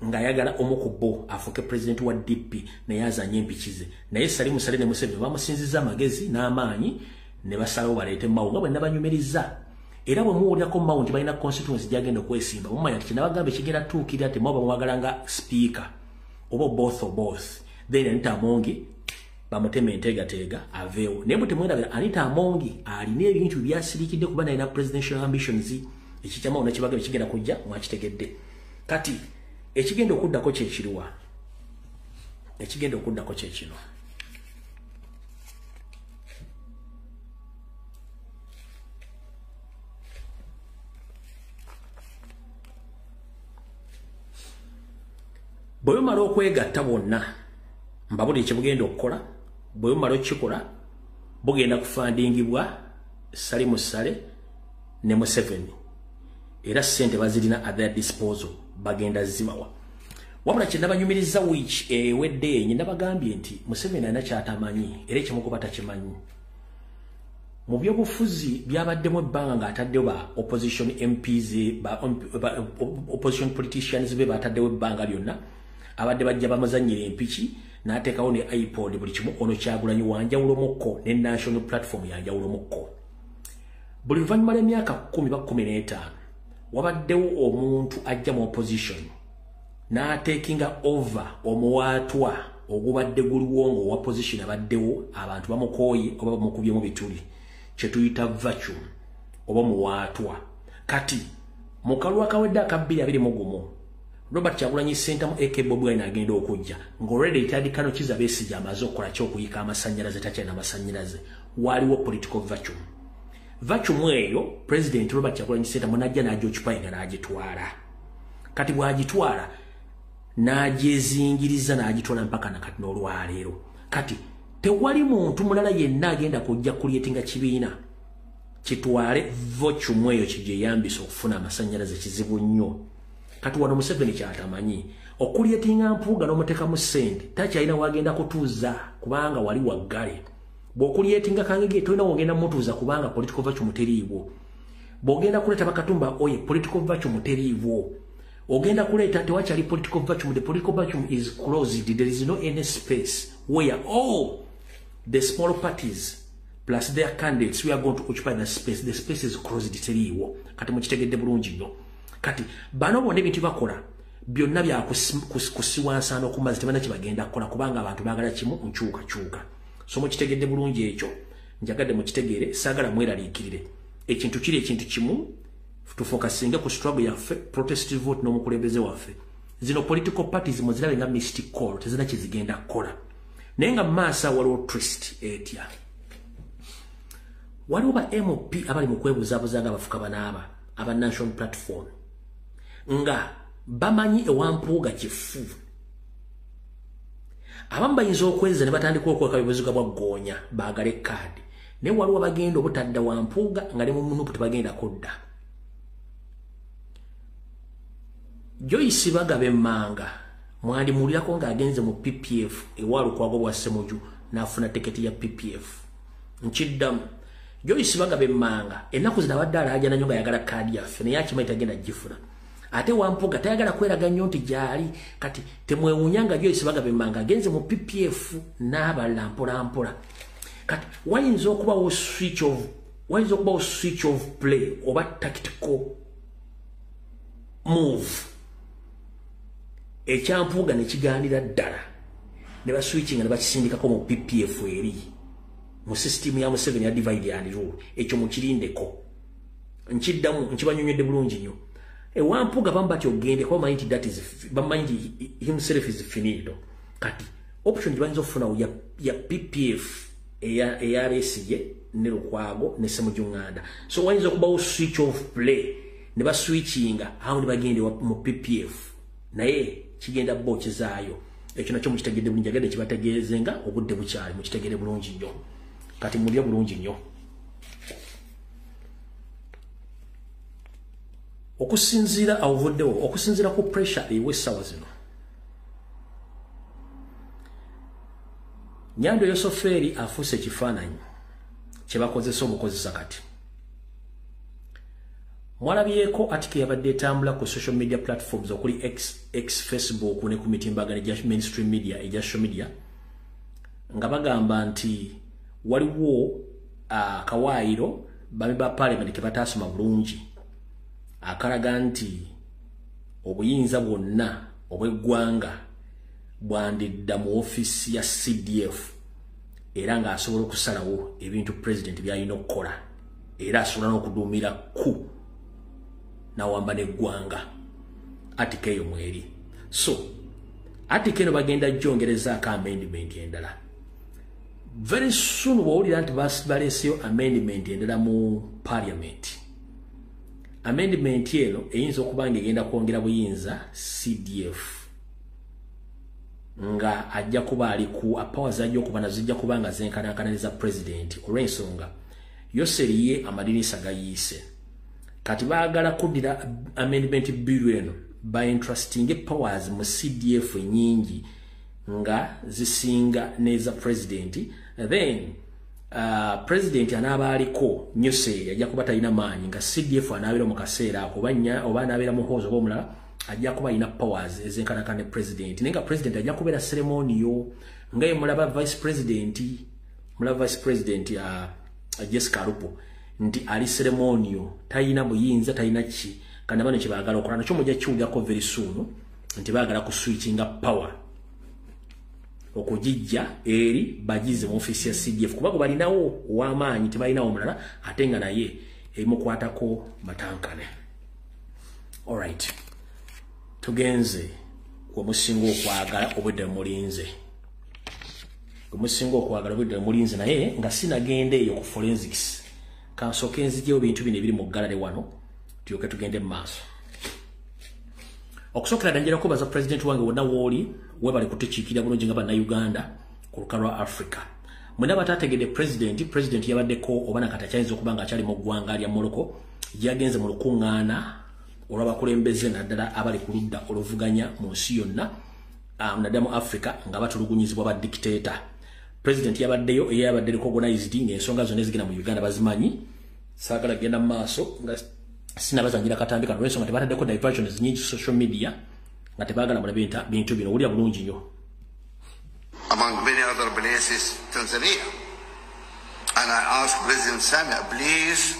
Speaker 1: ng'ayagala omu ku bo afuuke pulezidenti wa DP, naye azanye empiki ze. Naye Salim Saleh ne Museveni bamusinzizza amagezi n'amaanyi ne basalawo baleete Mao nga bwe nabanyumiriza. Era bwe muwulirako Mao nti balina constituency gy'agenda okwesimba, mumanya nti kyenabagamba ekigenda tuukirira nti Mao bamwagala nga sipiika oba both or both. Then Anita Among bamutema enteegateega aveewo. Naye bwe temwerabira, Anita Among alina ebintu byasirikidde kuba nalina presidential ambitions. Ekikyamawo nakibagamba ekigenda kujja mwakitegedde. Kati ekigenda okuddako kyekiruwa? Ekigenda okuddako kyekino. Bwe bumala okwegatta bwonna, mbabuli kyebugenda okukola, bwe bumala okukikola bugenda kufandingibwa Salim Saleh ne Museveni, era ssente bazirina at their disposal, bagenda zibawa. Wabula kye nabanyumiriza wiiki ewedde enye, nabagambye nti Museveni alina kyatamanyi era ekimugoba takimanyi. Mu byobufuzi byabaddemu ebbanga ng'ataddewo ba opposition MPs, ba opposition politicians be bataddewo ebbanga lyonna, abadde bajja bamuzannyira empiki n'ateekawo ne iPod buli kimu. Ono Kyagulanyi wanjawulo mukko ne National Platform yanjawulo mukko. Buli luvannyuma lw'emyaka 10 ba 15 wabaddewo omuntu ajja mu opposition n'atekinga over omuwaatwa ogubadde guliwo ng'owa opposition abaddewo, abantu bamukooye oba bamukubye mu bituli, kye tuyita vacuum oba muwaatwa. Kati mu kalulu akawedde aka 2021, Robert Kyagulanyi Ssentamu aka Bobi Wine agenda okujja ng'already etandika Kizza Besigye amaze okukola kyokuyika amasannyalaze, takyalina amasannyalaze. Waliwo political vacuum. Vacuum eyo President Robert Kyagulanyi Ssentamu najja n'agyoccupyinga n'agitwala. Kati bw'agitwala n'agyezingiriza n'agitwala mpaka nakati n'olwaleero. Kati tewali muntu mulala yenna agenda kujja kucreatinga kibiina kitwale vacuum eyo kigyeyambisa okufuna amasannyalaze, kizibu nnyo. Kati wano Museveni kyatamanyi, okucreatinga Mpuuga n'omuteekamu ssente, takyalina wagenda kutuuza kubanga wali waggale. Bw'ocreatinga Kangege, tolina wogenda mutuuza kubanga political vacuum teriiwo. Bw'ogenda kuleeta Bakatumba oye, political vacuum teriiwo. Ogenda kuleeta, tewakyali political vacuum. The political vacuum is closed. There is no any space where all the small parties plus their candidates, we are going to occupy the space. The space is closed, teriiwo. Kati mukitegedde bulungi nnyo. Kati bano bonna ebintu bakola byonna byakusiwa nsaano ku mazzi, tebalina kyebagenda kukola kubanga abantu baagala kimu, nkyukakyuka. So mukitegedde bulungi ekyo, njagadde mukitegeere, saagala mweraliikirire. Ekintu kiri ekintu kimu, tufocusinge ku struggle yaffe, protest vote n'omukulembeze waffe. Zino political parties muzirabe nga missed call, tezina kyezigenda kukola. Naye nga mu maaso waliwo twist etya? Waliwo ba MP abali mu kwebuzaabuza nga bafuka banaaba aba National Platform, nga bamanyi ewampuuga kifu. Abamu bayinza okweza ne batandika okweka ebibuziga bwa ggoonya baagale kaadi, naye waliwo abagenda obutadda wampuuga nga ne mu NUP tebagenda kudda. Joyce Bagabe Emmanga mwandimuwulirako ng'agenze mu PPF ewa Lukwago bwa Ssemuju n'afuna tiketi ya PPF. Nkiddamu, Joyce Bagabe Emmanga ennaku zino abadde alaajana nnyo ng'ayagala kaadi yaffe, naye akimanyi tagenda gifuna. Ate Wampuuga tayagala kweraga nnyo nti gyali. Kati temwewuunya nga Joyce Bagabe Emmanga agenze mu PPF n'abalala mpola mpola. Kati wayinza okubawo switch of play oba tactical move, ekyampuuga ne kigaanira ddala, ne baswitchinga ne bakisindikako mu PPF eri mu system ya Museveni ya divide and rule. Ekyo mukirindeko. Nkiddamu, nkibanyonyodde bulungi nnyo. Ewampuuga bamu batya ogende kuba bamanyi nti that is, bamanyi nti himself is finito. Kati option gye bayinza okufunawo ya PPF eya Besigye ne Lukwago ne Ssemujju Nganda. So wayinza okubawo switch of play ne baswitchinga awo ne bagenda mu PPF, naye kigenda bookizaayo. Ekyo nakyo mukitegedde bulungi, agadde kibategeeze nga obudde bukyali, mukitegere bulungi nnyo. Kati mulye bulungi nnyo. Okusinziira awuvuddewo, okusinziira ku pressure eyiwa essaawa zino, Nyando Yosofeeri afuuse ekifaananyi kye bakozesa obukozesa. Kati mwalabyeko article yabadde etambula ku social media platforms okuli X, X Facebook ne ku mitimbagano egya mainstream media, egya social media, nga bagamba nti waliwo akawaayiro bami ba parliament ke bataasoma bulungi akalaga nti obuyinza bwonna obw'eggwanga bwandidda mu ofiisi ya CDF, era ng'asobola okusalawo ebintu president by'alina okukola, era asobola n'okuduumira ku nawamba n'eggwanga. Article eyo mweri. So article eno bagenda gyongerezaako amendment endala very soon. Bw'owulira nti baleeseyo amendment endala mu parliament, amendment eno eyinza okuba nga egenda kwongera buyinza CDF, nga ajja kuba ali ku powers ajja okuba nazo zijja kuba nga zenkanankana neza president, olw'ensonga Yoseri ye amadirisa gayiise. Kati baagala kuddira amendment bill eno by entrusting powers mu CDF nyingi nga zisinga neza president. Then president anaaba aliko Nyoseri ajja kuba talina maanyi, nga CDF anaabeera mu kaseera ako oba anaabeera Muhoozi oba omulala, ajja kuba alina powers ezenkanankana ne president, naye nga president ajja kubeera ceremonial nga ye mulaba vice president, mulaba vice president Jessica Alupo. nti ali ceremonial, talina buyinza, talina ki. Kandi bano kye baagala okola nakyo mujja kiwulirako very soon nti baagala ku switchinga power okugijja eri bagize mu office ya CDF, kuba balinawo ow'amaanyi tebalinawo omulala ate nga naye emukwatako matankane. Alright, tugenze omusinga okwagala obwedde mulinze, omusinga okwagala obwedde mulinze, naye nga sinagenda eyo ku forensics kansooke nzijewo bintu bino ebiri mu gallery wano tulyoke tugende mu maaso. Okusookera ddala njagala kubaza president wange wonna wooli, webale kutukiikirira bulungi nga bannayuganda ku lukalu lwa Africa. Mwenna bataategedde president yabaddeko oba nakati akyayinza okuba nga akyali mu ggwanga lya Morocco, yagenze mu lukuŋŋaana olw'abakulembeze naddala abali ku ludda oluvuganya mu nsi yonna naddala mu Africa nga batulugunyizibwa ba dictator. President yabaddeyo era yabadde recognized ng'ensonga zonna ezigenda mu Uganda bazimanyi. Saagala genda mu maaso nga sinabazangira katambi kano olw'ensonga tebataddeko diversions nnyingi social media nga tebaagala mulabe bintu bino. Owulira bulungi nnyo.
Speaker 2: Among many other places, Tanzania. And I asked President Samia, please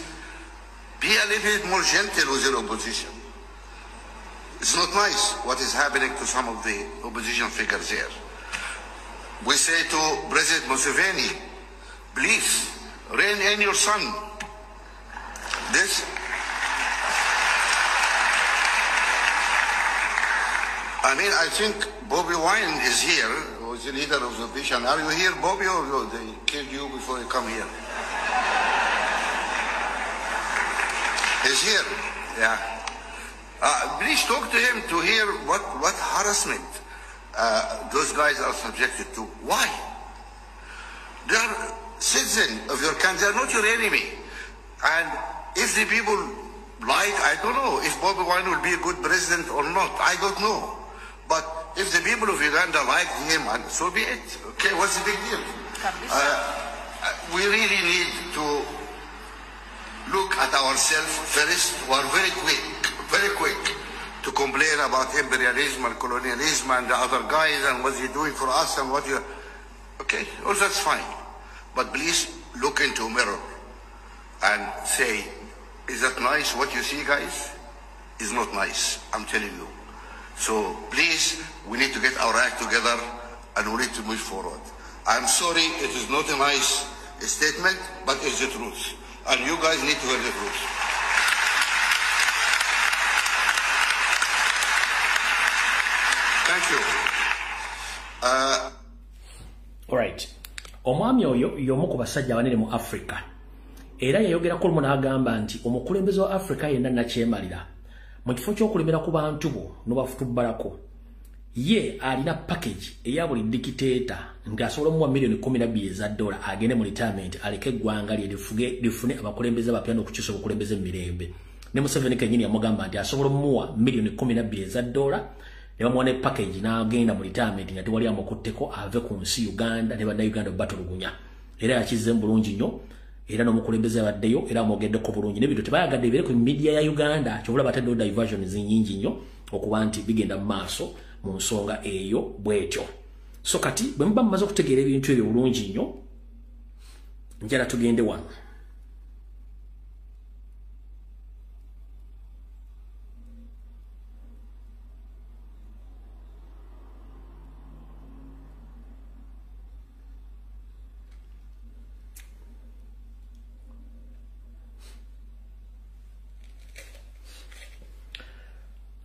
Speaker 2: be a little bit more gentle with your opposition. It's not nice what is happening to some of the opposition figures here. We say to President Museveni, please rein in your son. This, I mean, I think Bobi Wine is here, who is the leader of the opposition. Are you here, Bobby, or they killed you before you come here? He's here, yeah. Please talk to him to hear what harassment those guys are subjected to. Why? They are citizens of your country. They are not your enemy. And if the people like, I don't know if Bobi Wine will be a good president or not. I don't know. But if the people of Uganda like him, and so be it. Okay, what's the big deal? We really need to look at ourselves first. We are very quick to complain about imperialism and colonialism and the other guys and what they're doing for us and what you... Okay, all that's fine. But please look into a mirror and say, is that nice what you see, guys? It's not nice, I'm telling you. So please, we need to get our act together and we need to move forward. I'm sorry, it is not a nice statement, but it's the truth. And you guys need to hear the truth. Thank you.
Speaker 1: All right. Omwami oyo y'omu ku basajja abanene mu Africa. Era yayogerako olumu n'agamba nti omukulembeze wa Africa yenna nakyemalira mu kifo ky'okulemera ku bantu bo n'obafutubbalako, ye alina package eya buli dictator ng'asobola omuwa $12 million eza dola agende mu retirement aleke eggwanga lye lifune abakulembeze abapya n'okukyusa obukulembeze mu mirembe. Ne Museveni kennyini yamugamba nti asobola omuwa $12 million eza dola ne bamuwa ne package n'agenda mu retirement nga tewali amukutteko ave ku nsi Uganda ne bannayuganda batulugunya. Era yakizzeemu bulungi nnyo. Era n'omukulembeze abaddeyo era amwogeddeko bulungi n'ebintu tebayagadde bibeere ku media ya Uganda, kyobula bataddewo diversions nnyingi nnyo okuba nti bigenda mu maaso mu nsonga eyo bw'etyo. So kati bwe muba mumaze okutegeera ebintu ebyo bulungi nnyo, njala tugende wano.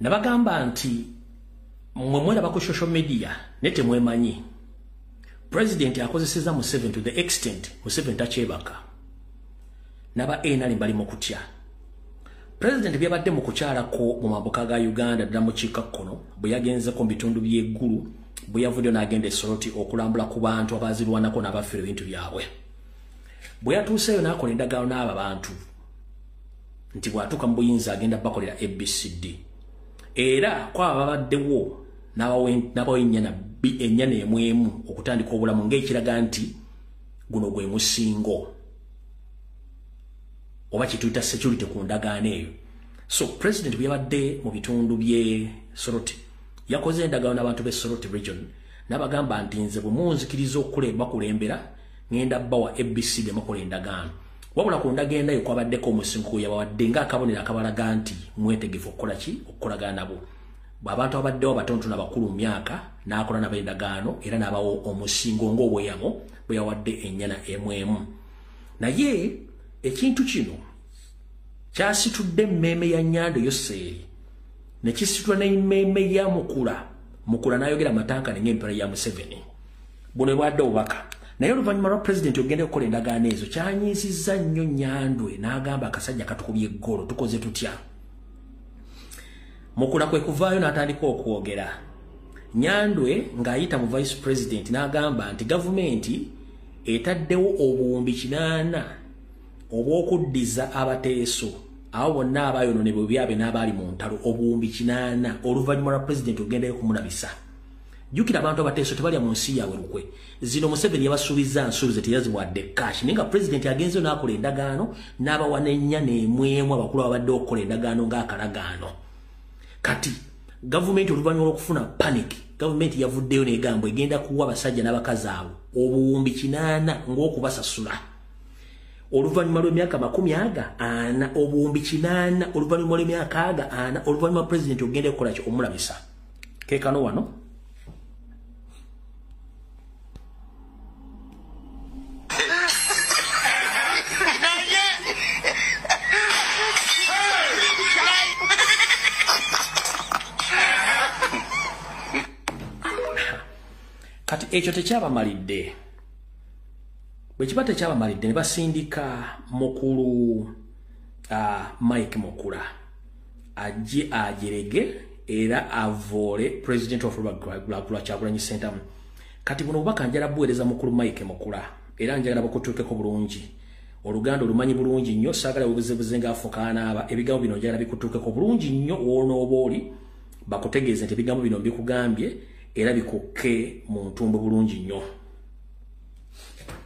Speaker 1: Nabagamba nti mmwe mweraba ku social media ne temwemanyi. President akozesezza Museveni to the extent Museveni takyebaka. N'aba NRM bali mu kutya. President byabadde mu kukyalako mu mambuka ga Uganda ddala mu kiikakkono bwe yagenzeko mu bitundu by'eggulu bwe yavuddeyo n'agenda e Soroti okulambula ku bantu abaazirwanako n'abafiirwa ebintu byabwe. Bwe yatuuseeyo n'akola endagaano n'abo bantu nti bw'atuuka mu buyinza agenda bakolera ABCD. Era kwaba babaddewo n'abawa ennyana emu okutandika obulamu ng'ekiraga nti guno gwe musingo oba kye tuyita security ku ndagaano eyo. So president bwe yabadde mu bitundu by'e Soroti yakoze endagaano n'abantu b'e Soroti region n'abagamba nti nze bwe munzikiriza bakulembera ngenda bawa ABCD makola endagaano. Wabula ku ndagaano eyo kwabaddeko omusingo yabawadde ng'akabonero akabalaga nti mwetegefu okukola ki, okukolagana nabo. Abantu abaddewo abatonotono abakulu mu myaka n'akola nabo endagaano era n'abawo omusingo ng'obweyamo bwe yawadde ennyana emu emu. Naye ekintu kino kyasitudde emmeeme ya Nyando Yoseeri ne kisitula n'emmeeme ya Mukula. Mukula n'ayogera amatankane ng'empera ya Museveni. Buno bwadde obubaka. Naye oluvannyuma lwa pulezidenti ogenda okukola endagaano ezo kyanyiizizza nnyo Nyandwe n'agamba akasajja katukubye eggolo, tukoze tutya? Mukula kwe kuvaayo n'atandika okwogera. Nyandwe ng'ayita mu vice president n'agamba nti gavumenti etaddewo obuwumbi 8 obw'okuddiza abateeso abo bonna abayonoonebwa byabwe n'abaali mu ntalo, obuwumbi 8 oluvannyuma lwa pulezidenti ogendayo okumulabisa. Jjukira abantu abateeso tebalya mu nsi yaabwe lukwe. Zino Museveni yabasuubizza nsuubize teyaziwadde cash, naye nga pulezidenti agenzeyo n'akola endagaano n'abawa n'ennyana emu emu abakulu ababadde okukola endagaano ng'akalagaano. Kati gavumenti oluvannyuma lw'okufuna panic, gavumenti yavuddeyo n'egamba egenda kuwa abasajja n'abakazi abo obuwumbi 8 ng'okubasasula oluvannyuma lw'emyaka 40, obuwumbi 8 oluvannyuma lw'emyaka 40, oluvannyuma pulezidenti ogenda okukola ki, omulabisa. Keekano wano. Kati ekyo tekyabamalidde. Bwe kiba tekyabamalidde ne basindika mukulu Mike Mukula ajje ajerege era avoole president of Robert Kyagulanyi Ssentamu. Kati buno obubaka njagala buweereza mukulu Mike Mukula era njagala bakutuukeko bulungi. Oluganda olumanyi bulungi nnyo, saagala bubuzebuze ng'afuka anaaba. Ebigambo bino njagala bikutuukeko bulungi nnyo w'onooba oli, bakutegeeze nti ebigambo bino mbikugambye era bikukke mu ntumbo bulungi nnyo.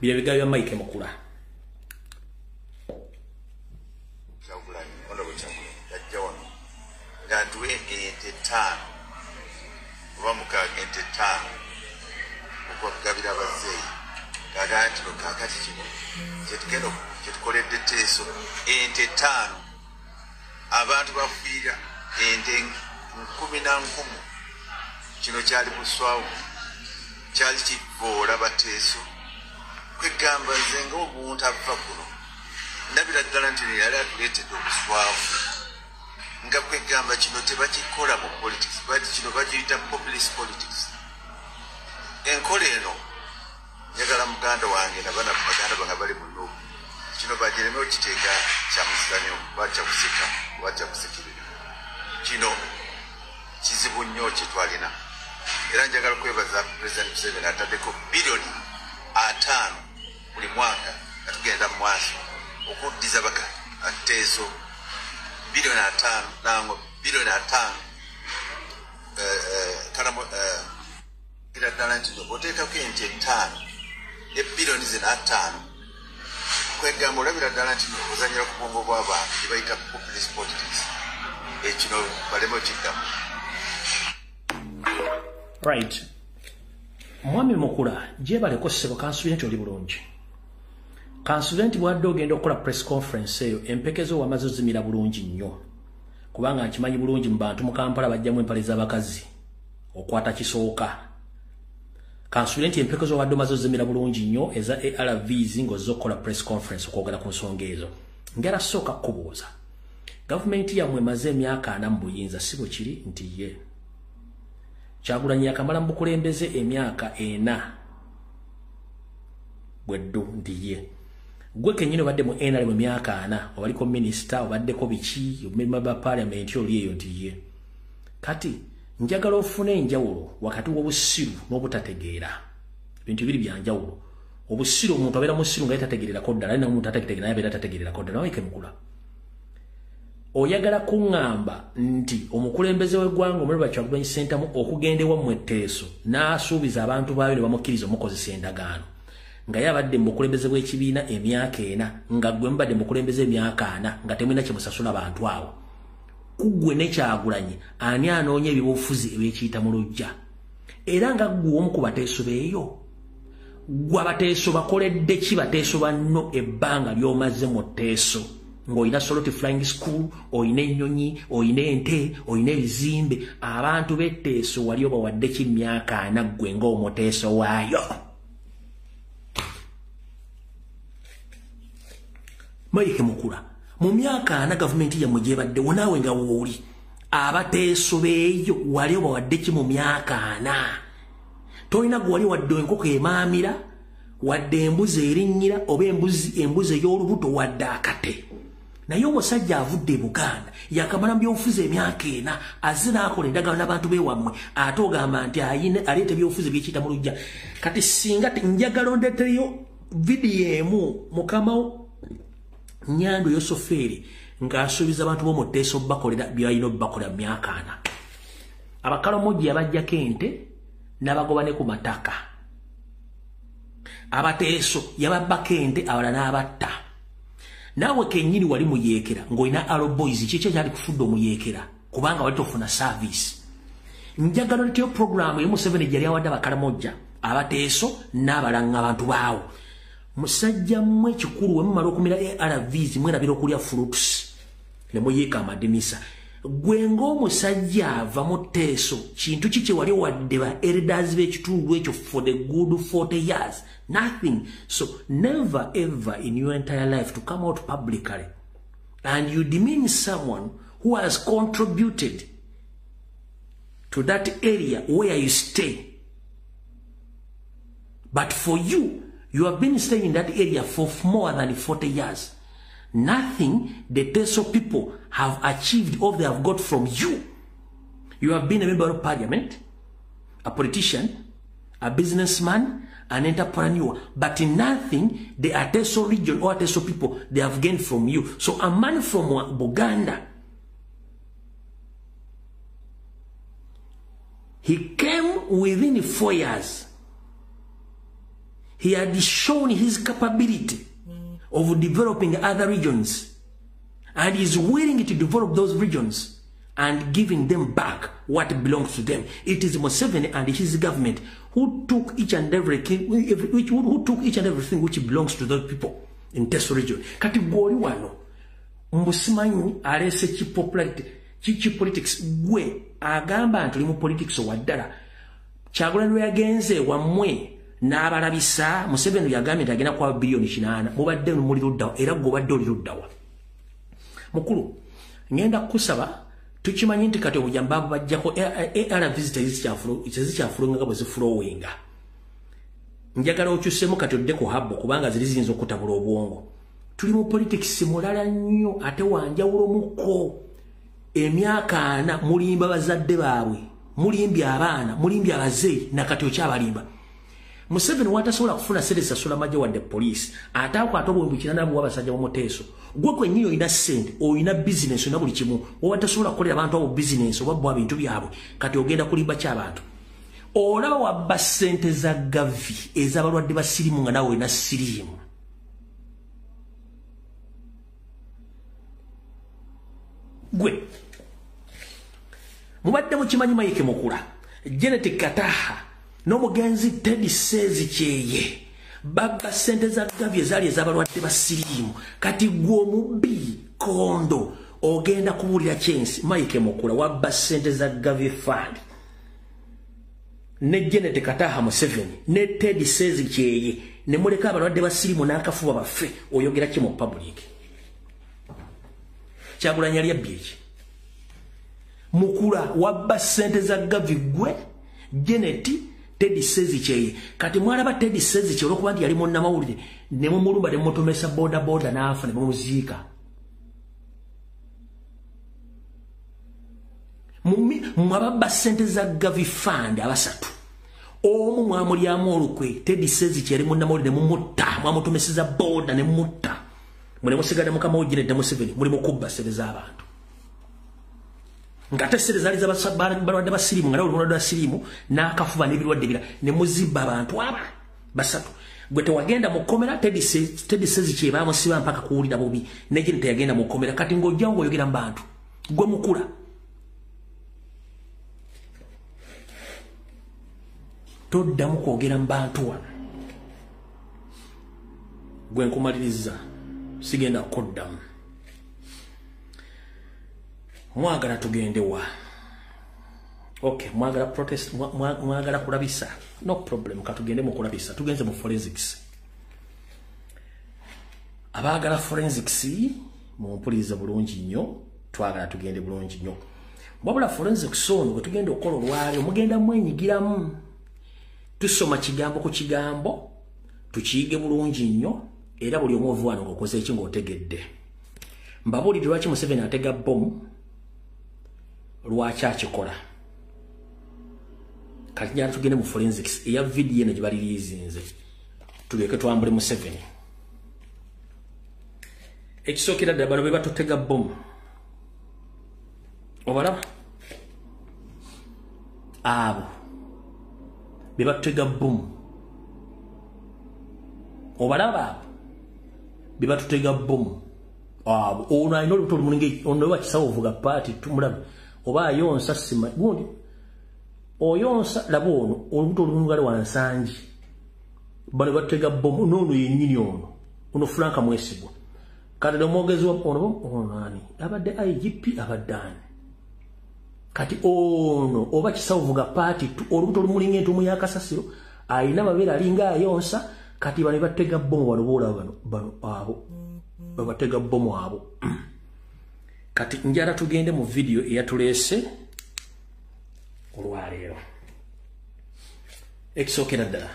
Speaker 1: Bino ebigambo bya Mike Mukula.
Speaker 2: Kyagulanyi, Honorable Kyagulanyi, yajja wano ng'atuwa ente 5 oba 6, ente 5 okwagabira abazeeyi. Ng'agamba nti no kaakati kino kyetugenda kyetukoledde Teeso, ente 5 abantu bafiira ente 10 na 10. Kino kyali buswavu, kyali kivoola Bateeso. Kwegamba nze ng'omuntu ava kuno ndabira ddala nti yali atuleetedde obuswavu, nga kwegamba kino tebakikola mu politics, kino bagiyita populist politics. Enkola eno njagala muganda wange nabana baganda bange bali mu Nuupu, kino bagireme okiteeka kya muzanyo oba kya kuseka oba kya kusekirira. Kino kizibu nnyo kye twalina, era njagala kwebaza President Museveni ataddeko biliyoni 5 buli mwaka nga tugenda mu maaso okuddiza baka Ateeso biliyoni 5 nango biliyoni 5 kalamu gira ddala nti oteekako ente 5 ne biliyoni zino 5, kwegamba olabira ddala nti ozannyira ku bwongo bw'abantu gye bayita populist politics. Ekino baleme okiddamu.
Speaker 1: Right. Mwami Mukula, gyebaleko ssebo, kansuubire nti oli bulungi. Kansuubire nti bwadde ogenda okukola press conference eyo, empeke zo wamaze ozimira bulungi nnyo. Kubanga nkimanyi bulungi mu bantu mu Kampala bajjamu empale z'abakazi okwata kisooka. Kansuubire nti empeke zo wadde omaze ozimira bulungi nnyo eza ARVs ng'ozze okukola press conference okwogera ku nsonga ezo. Njagala sooka kukubuuza. Gavumenti yammwe emaze emyaka 40 mu buyinza, si bwe kiri nti ye. Kyagulanyi yakamala mu bukulembeze emyaka 4 bweddu nti ye. Gwe kennyini obadde mu NRM emyaka 4, obaliko minisita, obaddeko biki, memba ba parliament oli eyo nti ye. Kati njagala ofune enjawulo wakati w'obusiru n'obutategeera. Ebintu bibiri bya njawulo. Obusiru omuntu abeera musiru nga yetategeererako ddala, naye omuntu atategeera naye abeera tategeererako ddala. Mike Mukula, oyagala kuŋŋamba nti omukulembeze w'eggwanga Omulaba Kyagulanyi Ssentamu okugenda ewammwe Teeso n'asuubiza abantu baayo ne bamukkiriza omukozesa endagaano, nga ye abadde mu bukulembeze bw'ekibiina emyaka 4, nga ggwe mubadde mu bukulembeze emyaka 4 nga temulina kye musasula bantu abo. Ku ggwe ne Kyagulanyi ani anoonya ebyobufuzi ebyekiyita mu luggya? Era nga ggwe omu ku bateeso beeyo. Gwe abateeso bakoledde ki? Bateeso banno ebbanga ly'omaze mu Teeso ng'olina Soloti Flying School, olina ennyonyi, olina ente, olina ebizimbe. Abantu b'Etteeso wali obawadde ki myaka 40 ggwe ng'omuteeso waayo? Mike Mukula, mu myaka 40 gavumenti yammwe gy'ebaddewo naawe nga wooli, abateeso beeyo wali obawadde ki mu myaka 40? Tolina gwe wali wadde enkoko emaamira, wadde embuzi erinnyira, oba embuzi ey'olubuto, wadde akate. Naye omusajja avudde e Buganda yakamala mu byobufuzi emyaka 4, azze n'akola endagaano n'abantu b'ewammwe, ate ogamba nti aleeta ebyobufuzi byekiyita mu luggya. Kati singa njagala ondeetereyo vidiyo emu mukama Nyando Yosoferi ng'asuubiza abantu b'omu Teeso bakolera by'alina obbakolera mu myaka 4. Abakalamoja yabaggyako ente n'abagoba ne ku mataka. Abateeso yababbako ente abalala n'abatta. Naawe kennyini wali muyeekera ng'olina Arrow Boys, kiki ekyali kufudde omuyeekera kubanga wali tofuna service. Njagala oleeteyo puroguraamu emu Museveni gye yali awadde Abakalamoja, abateeso n'abalanga abantu baawo. Musajja mmwe kikulu we mumala okumira ARVs mwerabira okulya fruits ne muyiika amadinisa. Gwe ng'omusajja ava mu Teeso, kintu ki kye wali wadde ba elders b'ekitundu ekyo for the good 40 years? Nothing. So never ever in your entire life to come out publicly and you demean someone who has contributed to that area where you stay. But for you, you have been staying in that area for more than 40 years. Nothing the Teso people have achieved or they have got from you. You have been a member of parliament, a politician, a businessman, an entrepreneur, but in nothing the Ateso region or Ateso people they have gained from you. So a man from Buganda, he came within 4 years. He had shown his capability of developing other regions, and is willing to develop those regions and giving them back what belongs to them. It is Museveni and his government who took each and everything, which belongs to those people in Teso region. Kati gwoli wano mbusimanyi alese chi popularity chi politics gwe agamba nti oli mu politics owaddala. Kyagulanyi yagenze wammwe n'abalabisa. Museveni yagambye nti agenda kuwa biliyoni 8, mubadde muli luddawa era gwe obadde oli luddawa. Mukulu, ngenda kukusaba tukimanyi nti kati obujamba bajjako ARVs tezikyafulunga bwe zifulowinga. Njagala okyusemu kati odde ku habbo kubanga ziri ziyinza okutabula obwongo. Tuli mu politics mulala nnyo ate wanjawulo mukko. Emyaka 4 mulimba bazadde baabwe, mulimbye abaana, mulimbye abazeeyi, nakati okyabalimba. Museveni watasobola kufuna ssente zisasula magye wadde poliisi, ate akwata obuwumbi 8 buwa abasajja b'omuteeso. Gwe kwennyini olina ssente, olina bizinesi, olina buli kimu, watasobola kukolera abantu abo bizinesi oba bwa bintu byabwe, kati ogenda kulimba ki abantu? Olaba wabba ssente za Gavi ez'abalwadde ba siriimu nga naawe olina siriimu. Gwe mubadde mukimanyi Mike Mukula, Janet Kataha n'omugenzi Teddy Sezi Kyeye babba ssente za Gavi ezaali ez'abalwadde ba siriimu. Kati gwe omubbi kondo ogenda kubuulira kyensi. Mike Mukula wabba ssente za Gavi Fund ne Janet Kataha Museveni ne Teddy Sezi Kyeye ne muleka abalwadde ba siriimu n'akafuba baffe. Oyogera ki mu public? Kyagulanyi yali yabbye ki? Mukula wabba ssente za Gavi gwe Janet Teddy Sezi Kyeye. Kati mwalaba Teddy Sezi Kyeye olwokuba nti yali munnamawulire ne mumulumba ne mumutomesa boda boda n'afa ne mumuziika. Mwababba ssente za Gavi Fund abasatu, omu mwamulyamu olukwe Teddy Sezi Kyeye yali munnamawulire ne mumutta, mwamutomeseza boda ne mumutta. Mune musigala mukama wo Janet Museveni muli mukubba ssente z'abantu. Ngate ssente zaali z'abalwadde ba siriimu nga nawe oli mulwadde wa siriimu n'akafuba n'ebirwadde ebirala ne muzibba abantu aba basatu. Gwe tewagenda mu kkomera, Teddy Sezi Kyeye baamusiba mpaka kuwulira bubi, ne Janet teyagenda mu kkomera. Kati ng'ojja ng'oyogera mu bantu, gwe Mukula. Toddamu kwogera mu bantu wano. Gwe nkumaliriza, sigenda kuddamu. Mwagala tugende wa? Okay, mwagala protest, mwagala kulabisa. No problem, katugende mu kulabisa. Tugenze mu forensics. Abaagala forensics mumpulirize bulungi nnyo, twagala tugende bulungi nnyo. Wabula forensics ono bwe tugenda okukola olwaleero mugenda mwenyigiramu. Tusoma kigambo ku kigambo, tukiyige bulungi nnyo, era buli omu ova wano ng'okoze eki ng'otegedde. Mbabuulidde lwaki Museveni atega bbomu, lwaki akikola. Kati njagala tugende mu forensics eya vidiyo eno gye baliriizinze, tuleke twambule Museveni. Ekisookera ddala bano be batutega bbomu. Obalaba? Abo be batutega bbomu. Obalaba abo be batutega bbomu. Abo ono alina olubuto olumulinga ono wa kisawo ovuga paati tumulabe oba ayonsa sima gundi oyonsa laba ono olubuto olumulinga lwa Nsangi. Bano batutega bbomu n'ono yennyini ono ono Frank Mwesigwa. Kati omwogezi wa ono ono ani abadde IGP abadde ani kati ono oba kisawo vuga paati olubuto olumulinga entuumu ya kasasiro alina amabeere alinga ayonsa. Kati bano batega bbomu bano boolaba bano bano abo babatega bbomu abo. Kati njala tugende mu vidiyo eyatuleese olwaleero. Ekisookera ddala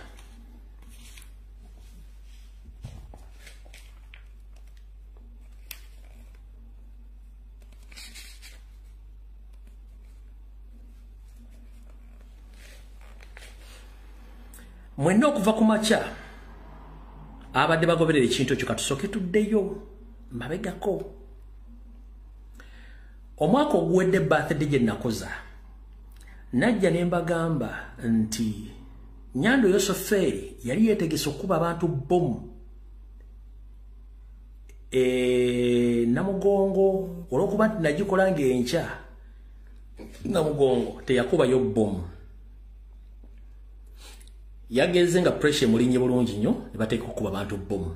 Speaker 1: mwenna okuva ku makya abadde bagoberera ekintu ekyo katusooke tuddeyo mabegako. Omwaka oguwedde birthday gye nakoza najja ne mbagamba nti Nyando Yosoferi yali yeetegese okukuba abantu bbomu Namugongo olw'okuba nti nagikola ng'enkya Namugongo teyakubayo bbomu. Yageze nga pressure mulinye bulungi nnyo ne bateeka okukuba abantu bbomu.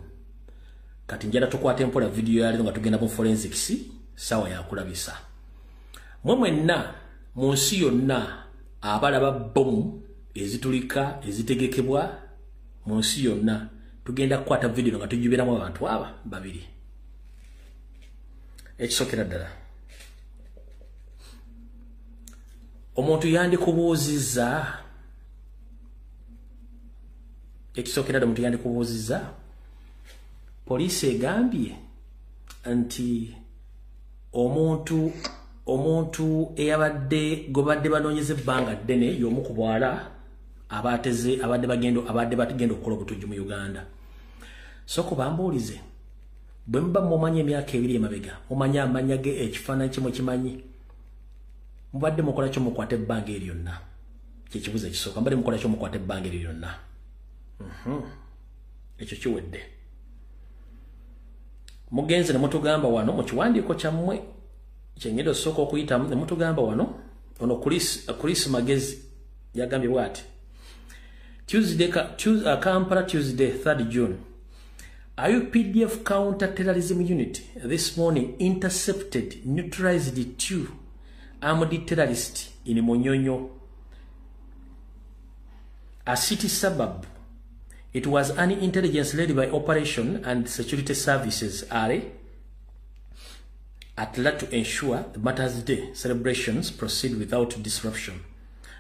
Speaker 1: Kati njala tukwate mpola vidiyo ya leero nga tugenda mu forensics, sawa yakulabisa. Mwe mwenna mu nsi yonna abalaba bbomu ezitulika ezitegekebwa mu nsi yonna tugenda kukwata vidiyo nga tujubiramu abantu aba babiri. Ekisookera ddala omuntu yandikubuuzizza, ekisookera ddala omuntu yandikubuuzizza, poliisi egambye nti omuntu eyabadde gobadde banoonyeza ebbanga ddene y'omu ku bwala abateze abadde bagenda okukola obutujju mu Uganda. Soko bambuulize, bwe muba mumanyi emyaka ebiri emabega, mumanyi amannya ge, ekifaananyi kye mukimanyi, mubadde mukola kyo mukwata ebbanga eryo lyonna? Kyekibuuzo ekisooka, mubadde mukola kyo mukwata ebbanga eryo lyonna? Ekyo kiwedde. Mugenze ne mutugamba wano mu kiwandiiko kyammwe kyengenda osooka okuyitamu ne mutugamba wano ono Chris Magezi yagambye bw'ati: Tuesday, Kampala, Tuesday 3rd June. UPDF counter-terrorism unit this morning intercepted, neutralized 2 armed terrorists in Munyonyo, a city suburb. It was an intelligence led by Operation and Security Services RA at large to ensure the Martyrs' Day celebrations proceed without disruption.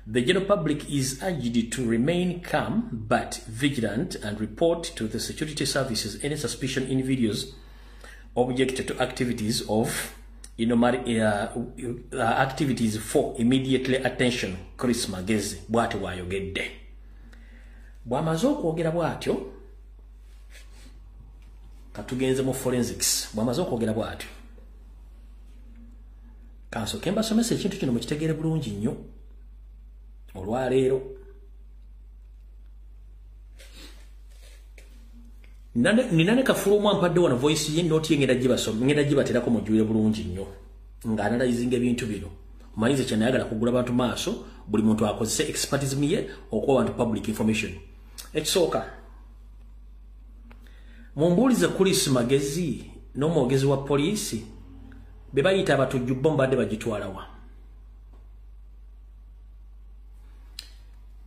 Speaker 1: The general public is urged to remain calm but vigilant and report to the security services any suspicion individuals object to activities of activities for immediately attention. Chris Magezi bw'atyo bw'ayogedde. Bw'amaze okwogera bw'atyo, katugenze mu forensics. Bw'amaze okwogera bw'atyo, kansooke mbasomesa ekintu kino mukitegeere bulungi nnyo olwaleero. Nina ne kafulu ampadde wano voice ye note ye ngenda gibaterako mujjule bulungi nnyo nga analyzing ebintu bino. Omanyize kye nayagala kugula bantu maaso, buli muntu akozese expertism ye okuwa abantu public information. Ekisooka, Mumbuulize Chris Magezi n'omwogezi wa poliisi be bayita abatujju bo mbadde bagitwalawa.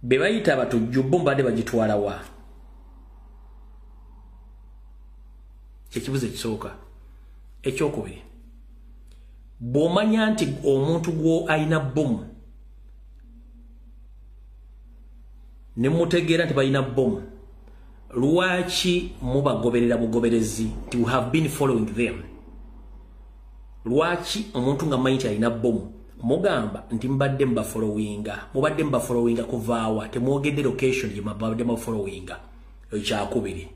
Speaker 1: Be bayita abatujju bo mbadde bagitwalawa. Kyekibuzo ekisooka. Ekyokubiri, bw'omanya nti omuntu gwo alina bbomu ne mutegeera nti balina bbomu, lwaki mubagoberera bugoberezi nti we have been following them? Lwaki omuntu nga manyi nti alina bbomu mugamba nti mbadde mbafollowinga? Mubadde mbafollowinga kuvaawa? Temwogedde location gye mubadde mubafollowinga. Ekyakubiri.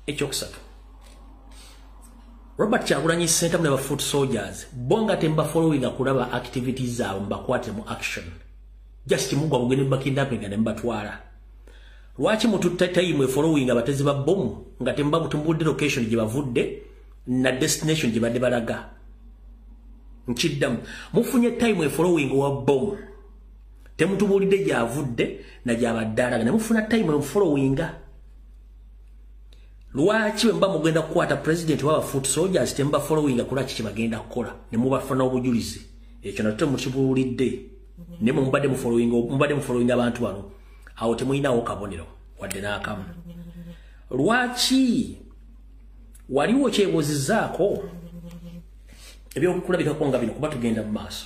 Speaker 1: Ekyokusatu, Robert Kyagulanyi Ssentamu ne ba foot soldiers bo nga tembafollowinga kulaba activities zaabwe mubakwate mu action, just mugwa bugende bakidnappinga ne mubatwala. Lwaki mututta time following abatezi ba bbomu nga tembabutumbudde location gye bavudde na destination gye badde balaga? Nkiddamu, mufunye time following wa bbomu, temutubuulidde gy'avudde na gy'abadde alaga, ne mufuna time followinga. Lwaki bwe muba mugenda kukwata president w'aba foot soldiers temuba followinga kulaki kye bagenda kukola ne mubafuna obujulizi? Ekyo nakyo temukibuulidde, ne mubadde mufollowinga abantu bano. Awo temulinawo kabonero wadde n'akamu. Lwaki waliwo kyebuuzizzaako ebyokulabikako nga bino? Kuba tugenda mu maaso,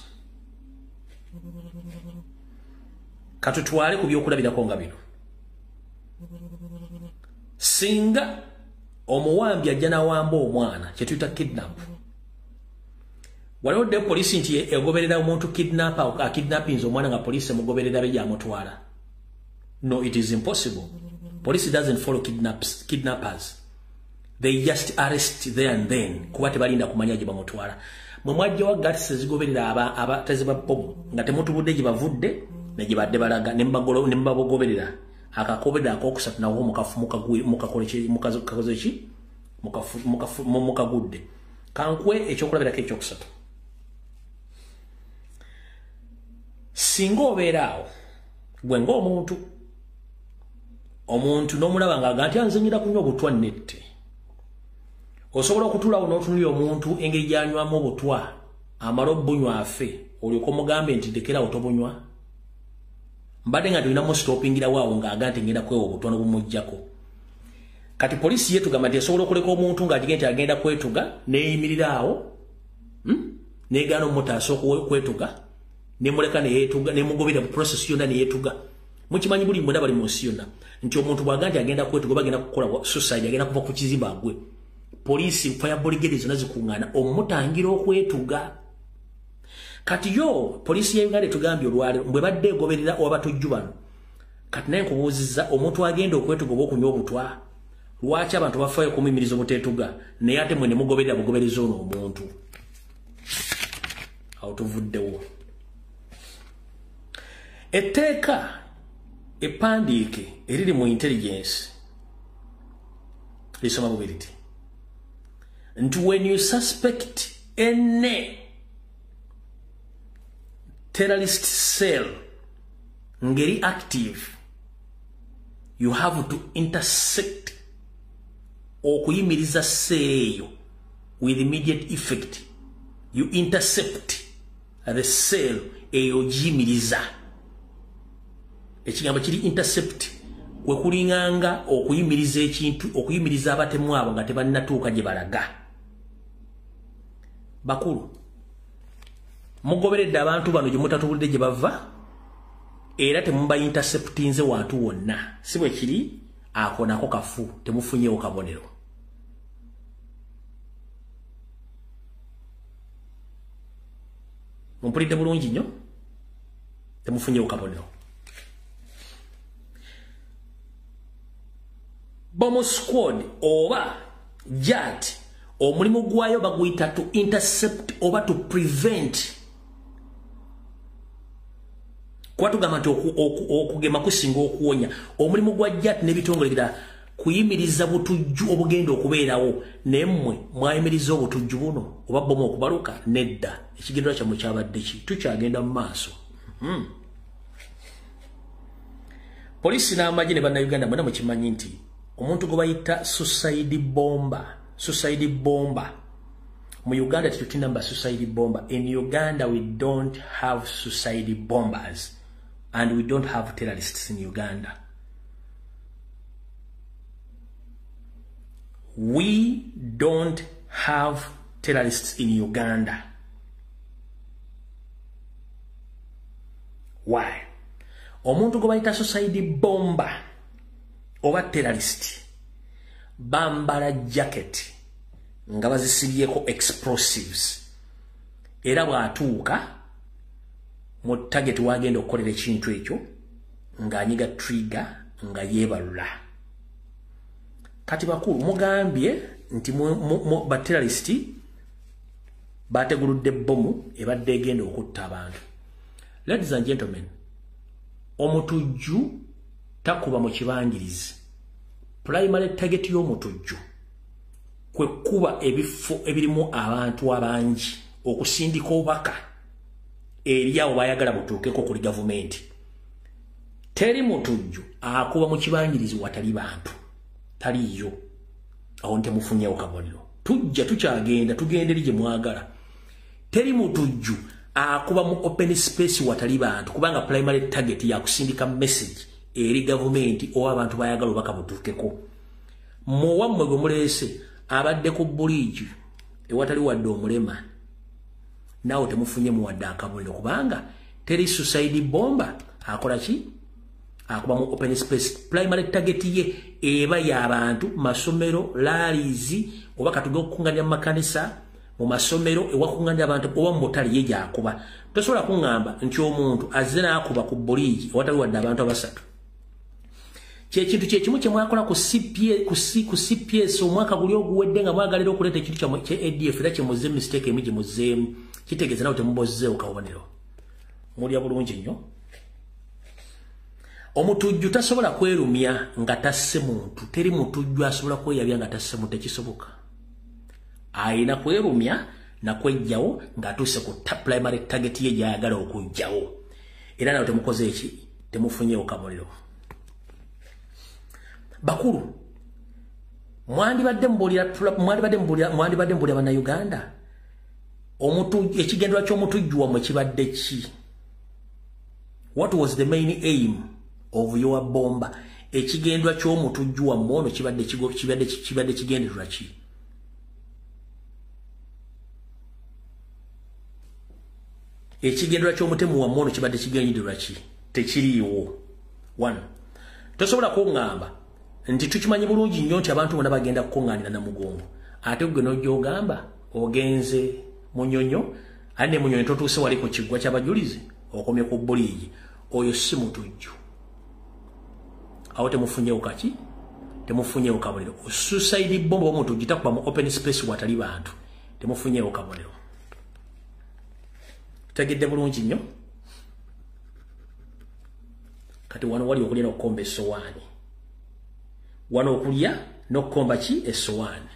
Speaker 1: katutwale ku byokulabirako nga bino. Singa omuwambi ajja n'awamba omwana, kye tuyita kidnap, waliwo dde poliisi nti egoberera omuntu kidnapper akidnappinze omwana nga poliisi emugoberera be gyamutwala? No, it is impossible. Police doesn't follow kidnappers. They just arrest there and then, kuba tebalinda kumanya gye bamutwala. Mwe mwajja wa gatsi ezigoberera abatezi ba bbomu nga temutubudde gye bavudde ne gye badde balaga, ne mubagoberera. Akakoberera akokusatu nawo mukakoze ki? Mukagudde. Kankwe ekyokulabirako ekyokusatu. Singa obeera awo gwe ng'omuntu, omuntu n'omulaba ng'aga nti anzenyera kunywa obutwa nette, osobola okutuulawo n'otunulira omuntu engeri gy'anywamu obutwa, amala obunywa afe, olyoka omugambe nti lekerawo tobunywa? Mbadde nga tulina mustopingirawo awo ng'aga nti ngenda kwewa obutwa n'obumuggyako. Kati poliisi yetugamba nti esobola okuleka omuntu ng'agige nti agenda kwetuga, neeyimirira awo, negaana omutaasa okwetuga, nemuleka neyetuga, nemugobera mu process yonna neyetuga. Mukimanyi buli mwena bali mu nsi yonna nti omuntu bw'aga nti agenda kwetuga oba agenda kukola suicide, agenda kuva ku kizimbe agwe, poliisi, fire brigade zonna zikuŋŋaana omutangira okwetuga. Kati yo poliisi ya Uganda etugambye olwaleero bwe badde egoberera abatujju bano. Kati naye nkubuuzizza, omuntu agenda okwetuga oba okunywa obutwa, lwaki abantu bafaayo okumuyimiriza obuteetuga, naye ate mwe ne mugoberera bugoberezi ono omuntu? Awo tuvuddewo. Etteeka eppandiike eriri mu intelligence lisoma bwe liti nti when you suspect any terrorist cell ngeri active, you have to intercept, okuyimiriza cell eyo with immediate effect. You intercept the cell eyo, giyimiriza. Ekigambo kiri intercept, kwe kulinganga okuyimiriza ekintu, okuyimiriza abatemu abo nga tebannatuuka gye balaga. Bakulu, mugoberedde abantu bano gye mutatubulidde gye bava, era temuba interceptinze wantu wonna, si bwe kiri? Ako nako kafu, temufunyewo kabonero. Mumpulidde bulungi nnyo? Temufunyewo kabonero. Bomb squad oba JAT, omulimu gwayo baguyita to intercept oba to prevent, kuba tugamba nti okugema kusinga okuwonya. Omulimu gwa JAT n'ebitongole birala kuyimiriza butujju obugenda okubeerawo, naye mmwe mwayimiriza obutujju buno oba bomu okubaluka? Nedda. Ekigendererwa kyammwe kyabadde ki? Tukyagenda mu maaso. Poliisi n'amagye ne bannayuganda mwena mukimanyi nti Omuntu gwe bayita suicide bomber, suicide bomber. Mu Uganda tetulina ba suicide bomber. In Uganda we don't have suicide bombers and we don't have terrorists in Uganda. We don't have terrorists in Uganda. Why? Omuntu gwe bayita suicide bomber oba terrorist bambala jacket nga bazisibyeko explosives, era bw'atuuka mu target wagenda okukolera ekintu ekyo ng'anyiga trigger nga yeebalula. Kati bakulu mugambye nti ba terrorist bateguludde bbomu ebadde egenda okutta abantu. Ladies and gentlemen, omutujju takuba mu kibangirizi. Primary target y'omutujju kwe kuba ebifo ebirimu abantu abangi okusindika obubaka eri abo bayagala butuukeko kuli gavumenti. Teri mutujju akuba mu kibangirizi watali bantu, taliiyo. Awo ntemufunyewo kabonero. Tujja tukyagenda tugenda eri gye mwagala. Teri mutujju akuba mu open space watali bantu, kubanga primary target ya kusindika message eri gavumenti oba abantu bayagala obubaka butuukeko. Muwammwe gwe muleese abadde ku buliigi ewatali wadde omulema, naawe temufunye muwadde akabonero, kubanga teri suicide bomber akola ki? Akuba mu open space. Primary target ye eba y'abantu, masomero, laalizi, oba katuge okukunganya mu makanisa, mu masomero ewakunganya abantu, oba mu butale ye gy'akuba. Tosobola kuŋŋamba nti omuntu azze n'akuba ku buliigi ewatali wadde abantu abasatu. Kyekintu kyekimu kye mwakola ku CPS omwaka guli oguwedde nga mwagalira okuleeta ekintu kyammwe kye ADF, era kye muzze mistake emu gye muzzeemu, kitegeeza nawe temubozzeewo kabonero. Mulya bulungi nnyo. Omutujju tasobola kwerumya nga tasse muntu. Teri mutujju asobola kweyabya nga tasse muntu, tekisoboka. Ayina kwerumya na kwejjawo ng'atuuse ku primary target ye gy'ayagala okuggyawo. Era nawe temukoze eki? Temufunyeewo kabonero. Bakulu, mwandibadde mbuulira bannayuganda ekigendererwa ky'omutujju wammwe kibadde ki? What was the main aim of your bomber? Ekigendererwa ky'omutujju wammwe ono kibadde kigendererwa ki? Ekigendererwa ky'omutemu wammwe ono kibadde kigendererwa ki? Tekiriiwo. One, tosobola kuŋŋamba nti tukimanyi bulungi nnyo nti abantu bonna bagenda kukuŋŋaanira Namugongo, ate gwe n'ojja ogamba ogenze Munyonyo, ate ne Munyonyo totuuse wali ku kiggwa ky'abajulizi, okomye ku buliigi. Oyo si mutujju. Awo temufunyeewo kaki? Temufunyeewo kabonero. Suicide bomb omutujju takuba mu open space watali bantu. Temufunyeewo kabonero. Tegedde bulungi nnyo. Kati wano wali okulya n'okukomba essowaani. Wano okulya n'okukomba ki? Essowaani.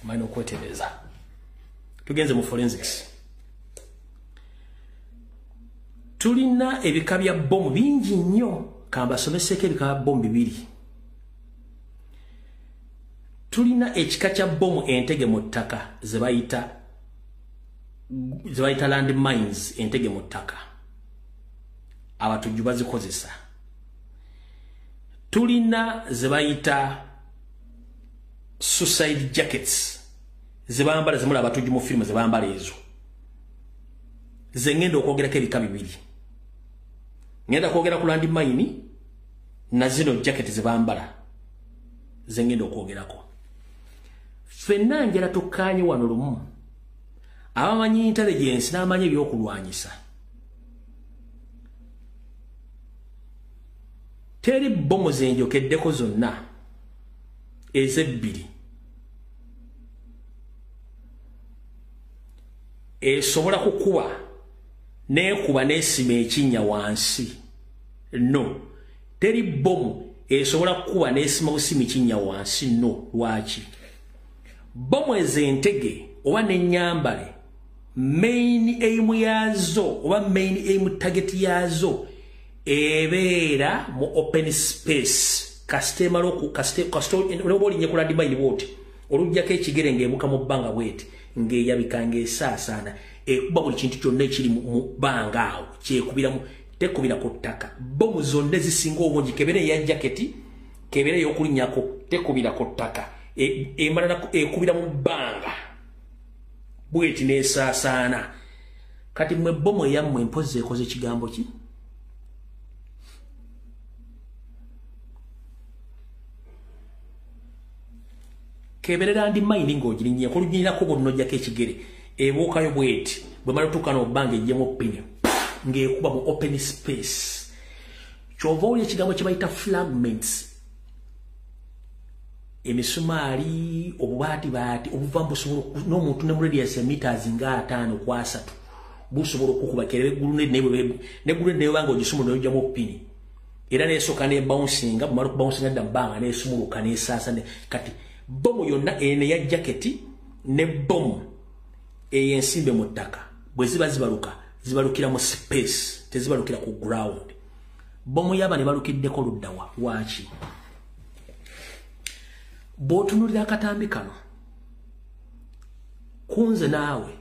Speaker 1: Manyi okwetereza. Tugenze mu forensics. Tulina ebika bya bbomu bingi nnyo. Kambasomeseeko ebika bya bbomu bibiri. Tulina ekika kya bbomu entege mu ttaka ze bayita land mines, entege mu ttaka. Abatujju bazikozesa. Tulina ze bayita suicide jackets ze bambala, zemula abatujju mu firimu ze bambala ezo. Ze ngenda okwogerako ebika bibiri. Ngenda kwogera ku land mine na zino jacket ze bambala ze ngenda okwogerako. Ffenna njala tukkaanye wano lumu. Abamanyi intelligence n'amanyi ebyokulwanyisa. Teri bbomu ze njokeddeko zonna ezebbiri esobola kukuba n'ekuba n'esima ekinnya wansi. No. Teri bbomu esobola kukuba n'esima busimi kinnya wansi. No. Lwaki? Bbomu ez'entege oba n'ennyambale Main aim yazo oba main aim target yazo ebeera mu open space. Kasitema loku kasite oloboli nyekula dimaini wote olujjako ekigere ng'ebuka mu bbanga bweti ng'eyabika ng'esaasaana ekuba buli kintu kyonna ekiri mu bbanga awo kyekubiramu, tekubira ku ttaka. Bomu zonna ezisinga obungi, kebere eya jaketi, kebere ey'okulinnyako, tekubira ku ttaka, emala ekubira mu bbanga bweti n'esaasaana. Kati mmwe bomu eyammwe mpozzi ekoze ekigambo ki? Keberera ndi mayini ng'ogirinnyeko, oluginyirako bw'onojjako ekigere ebuukayo bweti, bwe mala otuuka n'obbanga ejjemu ppini ng'ekuba mu open space. Ky'ova owulira ekigambo kye bayita fragments, emisumaali, obubaatibaati obuva busobola n'omuntu ne mu radius ya meters nga 5 ku 3 busobola okukuba kerebe gulune ne banga ogisumula n'ojjamu ppini, era n'esooka ne bouncinga, bw'omala okubouncinga dda mu bbanga n'esumuluka n'esaasa. Kati bomu yonna eno eya jaketi ne bomu ey'ensimbe mu ttaka bwe ziba zibaluka, zibalukira mu space, tezibalukira ku ground. Bomu yaba ne balukiddeko luddawa waaki? Bw'otunuulira akatambi kano kunze naawe,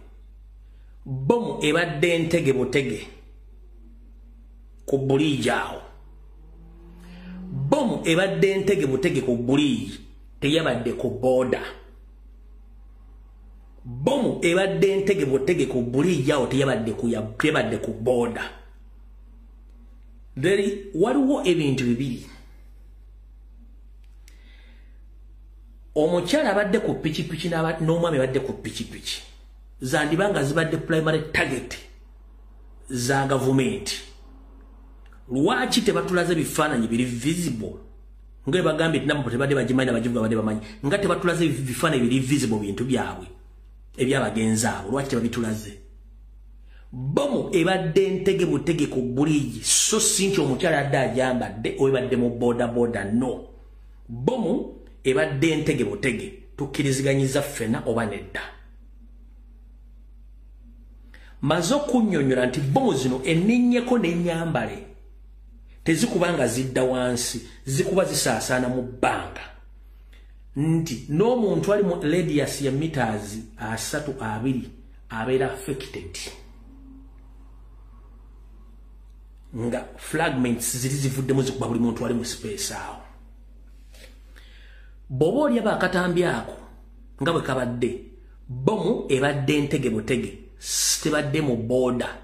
Speaker 1: bomu ebadde ntege butege ku buliigi awo. Bomu ebadde ntege butege ku buliigi, teyabadde ku boda. Bomu ebadde ntege butege ku buliigi awo, teyabadde ku boda. Waliwo ebintu bibiri. Omukyala abadde ku pikipiki n'omwami abadde ku pikipiki zandibanga zibadde primary target za gavumenti. Lwaki tebatulaze bifaananyi biri visible? Nga bagambye nti nabo tebadde bagimanyi, n'abagivuga badde bamanyi, nga tebatulaze bifaananyi biri visible bintu byabwe ebyabagenzi abo, lwaki tebabitulaze? Bomu ebadde ntege butege ku buliigi, so si nti omukyala adde ajambadde oba ebadde mu bodaboda. No, bomu ebadde ntege butege, tukkiriziganyiza ffena oba nedda? Maze okunnyonnyola nti bomu zino enninnyeko n'ennyambale tezikuba nga zidda wansi, zikuba zisaasaana mu bbanga, nti n'omuntu ali mu radius ya meters 3 2 abeera affected, nga fragments ziri zivuddemu zikuba buli muntu ali mu space awo. Bw'oba olyaba akatambi ako nga bwe kabadde, bomu ebadde ntege butege, tebadde mu boda.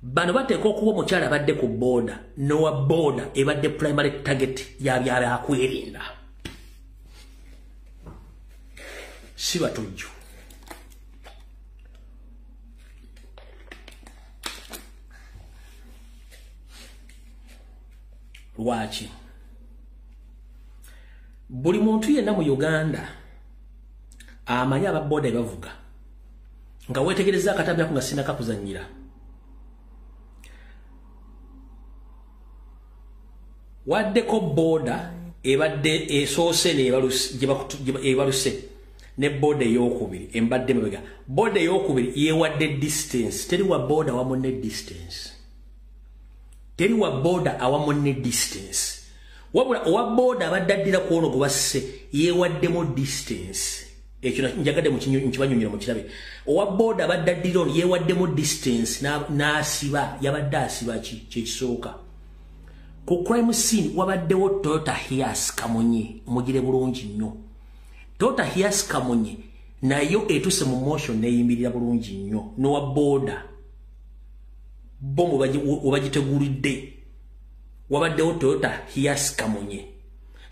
Speaker 1: Bano bateekwa okuba omukyala abadde ku boda n'owa boda ebadde primary target y'abyakwerinda, si batujju. Lwaki? Buli muntu yenna mu Uganda amanyi aba boda ebavuga, nga weetegereza akatambi ako nga sinnakakuzannyira, waddeko boda ebadde esoose ebaluse ne boda eyokubiri embadde mabega. Boda eyokubiri yeewadde distance, teri wa boda wamu ne distance, teri wa boda awamu ne distance. Wabula owa boda abadde addira ku ono gwe basse yeewaddemu distance. Ekyo njagadde nkibanyonyera mukirabe. Owa boda abadde addira ono yeewaddemu distance n'asiba, yabadde asiba ki kyekisooka. Ku crime scene wabaddewo Toyota Hiace Kamunye, mugire bulungi nnyo. Toyota Hiace Kamunye nayo etuuse mu motion neeyimirira bulungi nnyo n'owa boda bomu webagitegulidde wabaddewo Toyota Hiace Kamunye.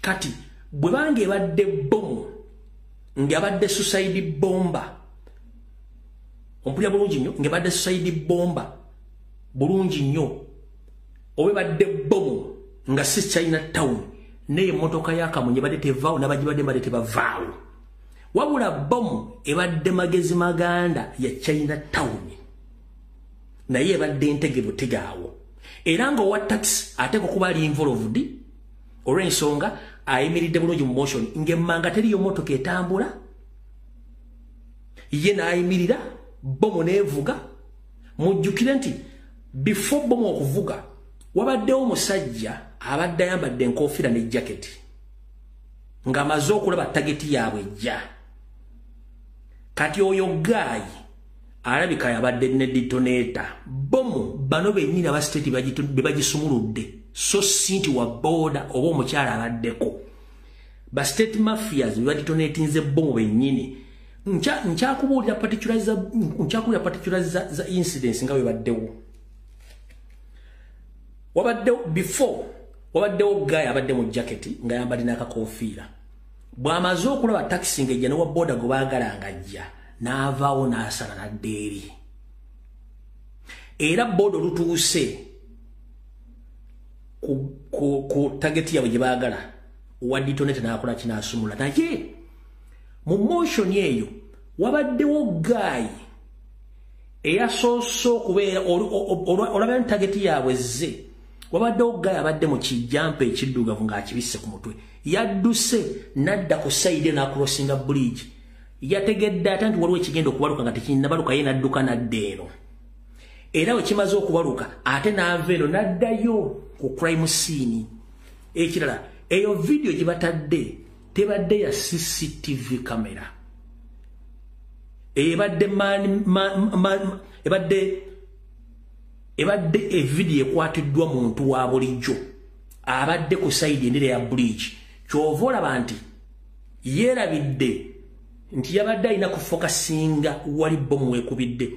Speaker 1: Kati bwe banga ebadde bomu ng'abadde suicide bomba, ompulira bulungi nnyo, ng'ebadde suicide bomba bulungi nnyo, oba ebadde bomu nga si China Town, naye emmotoka ya Kamunye ebadde tevaawo n'abagibadde mbadde tebavaawo. Wabula bomu ebadde magezi maganda ya China Town, naye ebadde ntege butege awo. Era nga owa taxi ateekwa okuba ali involved olw'ensonga ayimiridde bulungi mu motion, ng'emmanga teriyo mmotoka etambula, ye n'ayimirira Bomu neevuga. Mujjukire nti before bomu okuvuga, wabaddewo omusajja abadde ayambadde enkofiira ne jaketi ng'amaze okulaba target yaabwe ejja. Kati oyo guy alabika yabadde ne detonator. Bomu bano bennyini aba state be bagisumuludde, so si nti wa boda oba omukyala abaddeko. Ba state mafias be badetonatinze bomu bennyini. Nkyakubuulira particulars za incidents nga bwe baddewo. Wabaddewo before, wabaddewo guy abadde mu jacket nga yambadde n'akakofiira. Bw'amaze okulaba taxi ng'ejja ne wa boda gwe baagala ng'ajja, n'avaawo n'asala n'adda eri. Era boda olutuuse ku target yaabwe gye baagala, owa detonator n'akola ki, n'asumula. Naye mu motion eyo wabaddewo guy eyasoose okubeera olaba nti target yaabwe ezze. Wabaddewo guy abadde mu kijampa ekiddugavu ng'akibisse ku mutwe. Yadduse n'adda ku side n'akrossinga bridge. Yategedde ate nti waliwo ekigenda okubaluka nga tekinnabaluka, ye n'adduka n'adda eno. Era bwe kimaze okubaluka ate n'ava eno n'addayo ku crime scene. Ekirala, eyo video gye batadde tebadde ya CCTV camera. Ebadde ebadde evidiyo ekwatiddwa muntu wa bulijjo abadde ku side endere ya bridge. Ky'ova olaba nti yeerabidde nti yabadde alina kufokasinga wali bomu weekubidde,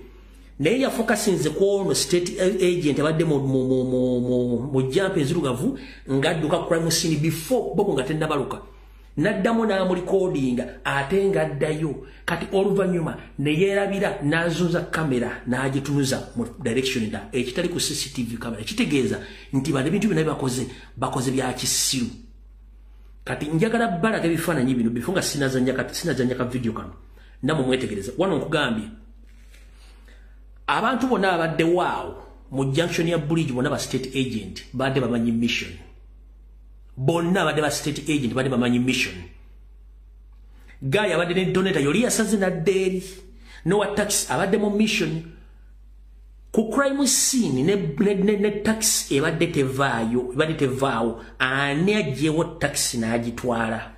Speaker 1: naye yafokasinze ku ono state agent abadde mu jump enzirugavu ng'adduka crime scene before bomu nga tennabaluka. N'addamu n'amulikodinga ate ng'addayo. Kati oluvannyuma ne yeerabira n'azunza kamera n'agitunuza mu direction endala ekitali ku CCTV camera. Kitegeeza nti bano ebintu byonna bye bakoze bya kisiru. Kati njagala balaga ebifaananyi bino before nga sinazannya ka video kano, nammwe mwetegereza. Wano nkugambye abantu bonna abaddewo awo mu junction ya bridge bonna ba state agent badde bamanyi mission. Bonna abadde ba state agent badde bamanyi mission. Guy abadde ne detonator yoli yasaze n'adda eri. N'owa taxi abadde mu mission. Ku crime scene ne taxi ebadde tevaayo, ebadde tevaawo. Ani aggyewo taxi n'agitwala?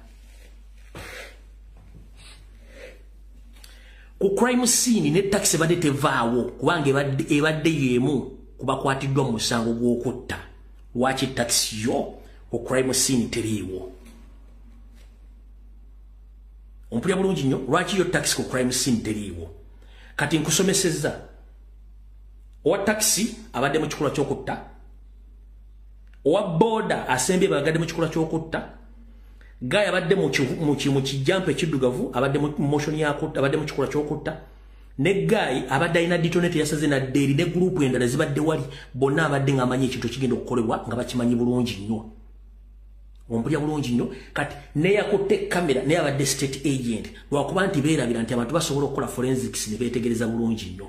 Speaker 1: Ku crime scene ne taxi ebadde tevaawo kubanga ebadde y'emu ku bakwatiddwa mu musango gw'okutta. Lwaki taxi yo ku crime scene teriiwo? Ompulira bulungi nnyo, lwaki yo taxi ku crime scene teriiwo? Kati nkusomesezza owa taxi abadde mu kikolwa ky'okutta, owa boda asembye bagadde mu kikolwa ky'okutta, guy abadde mu kijampa ekiddugavu abadde mu motion yakutta, abadde mu kikolwa ky'okutta, ne guy abadde alina detonator yasaze n'adda eri, ne group endala zibadde wali, bonna abadde ng'amanyi ekintu ekigenda okukolebwa nga bakimanyi bulungi nnyo. Ompulira bulungi nnyo. Kati neyakutte kamera naye abadde state agent, lwakuba nti beerabira nti abantu basobola okukola forensics ne beetegereza bulungi nnyo.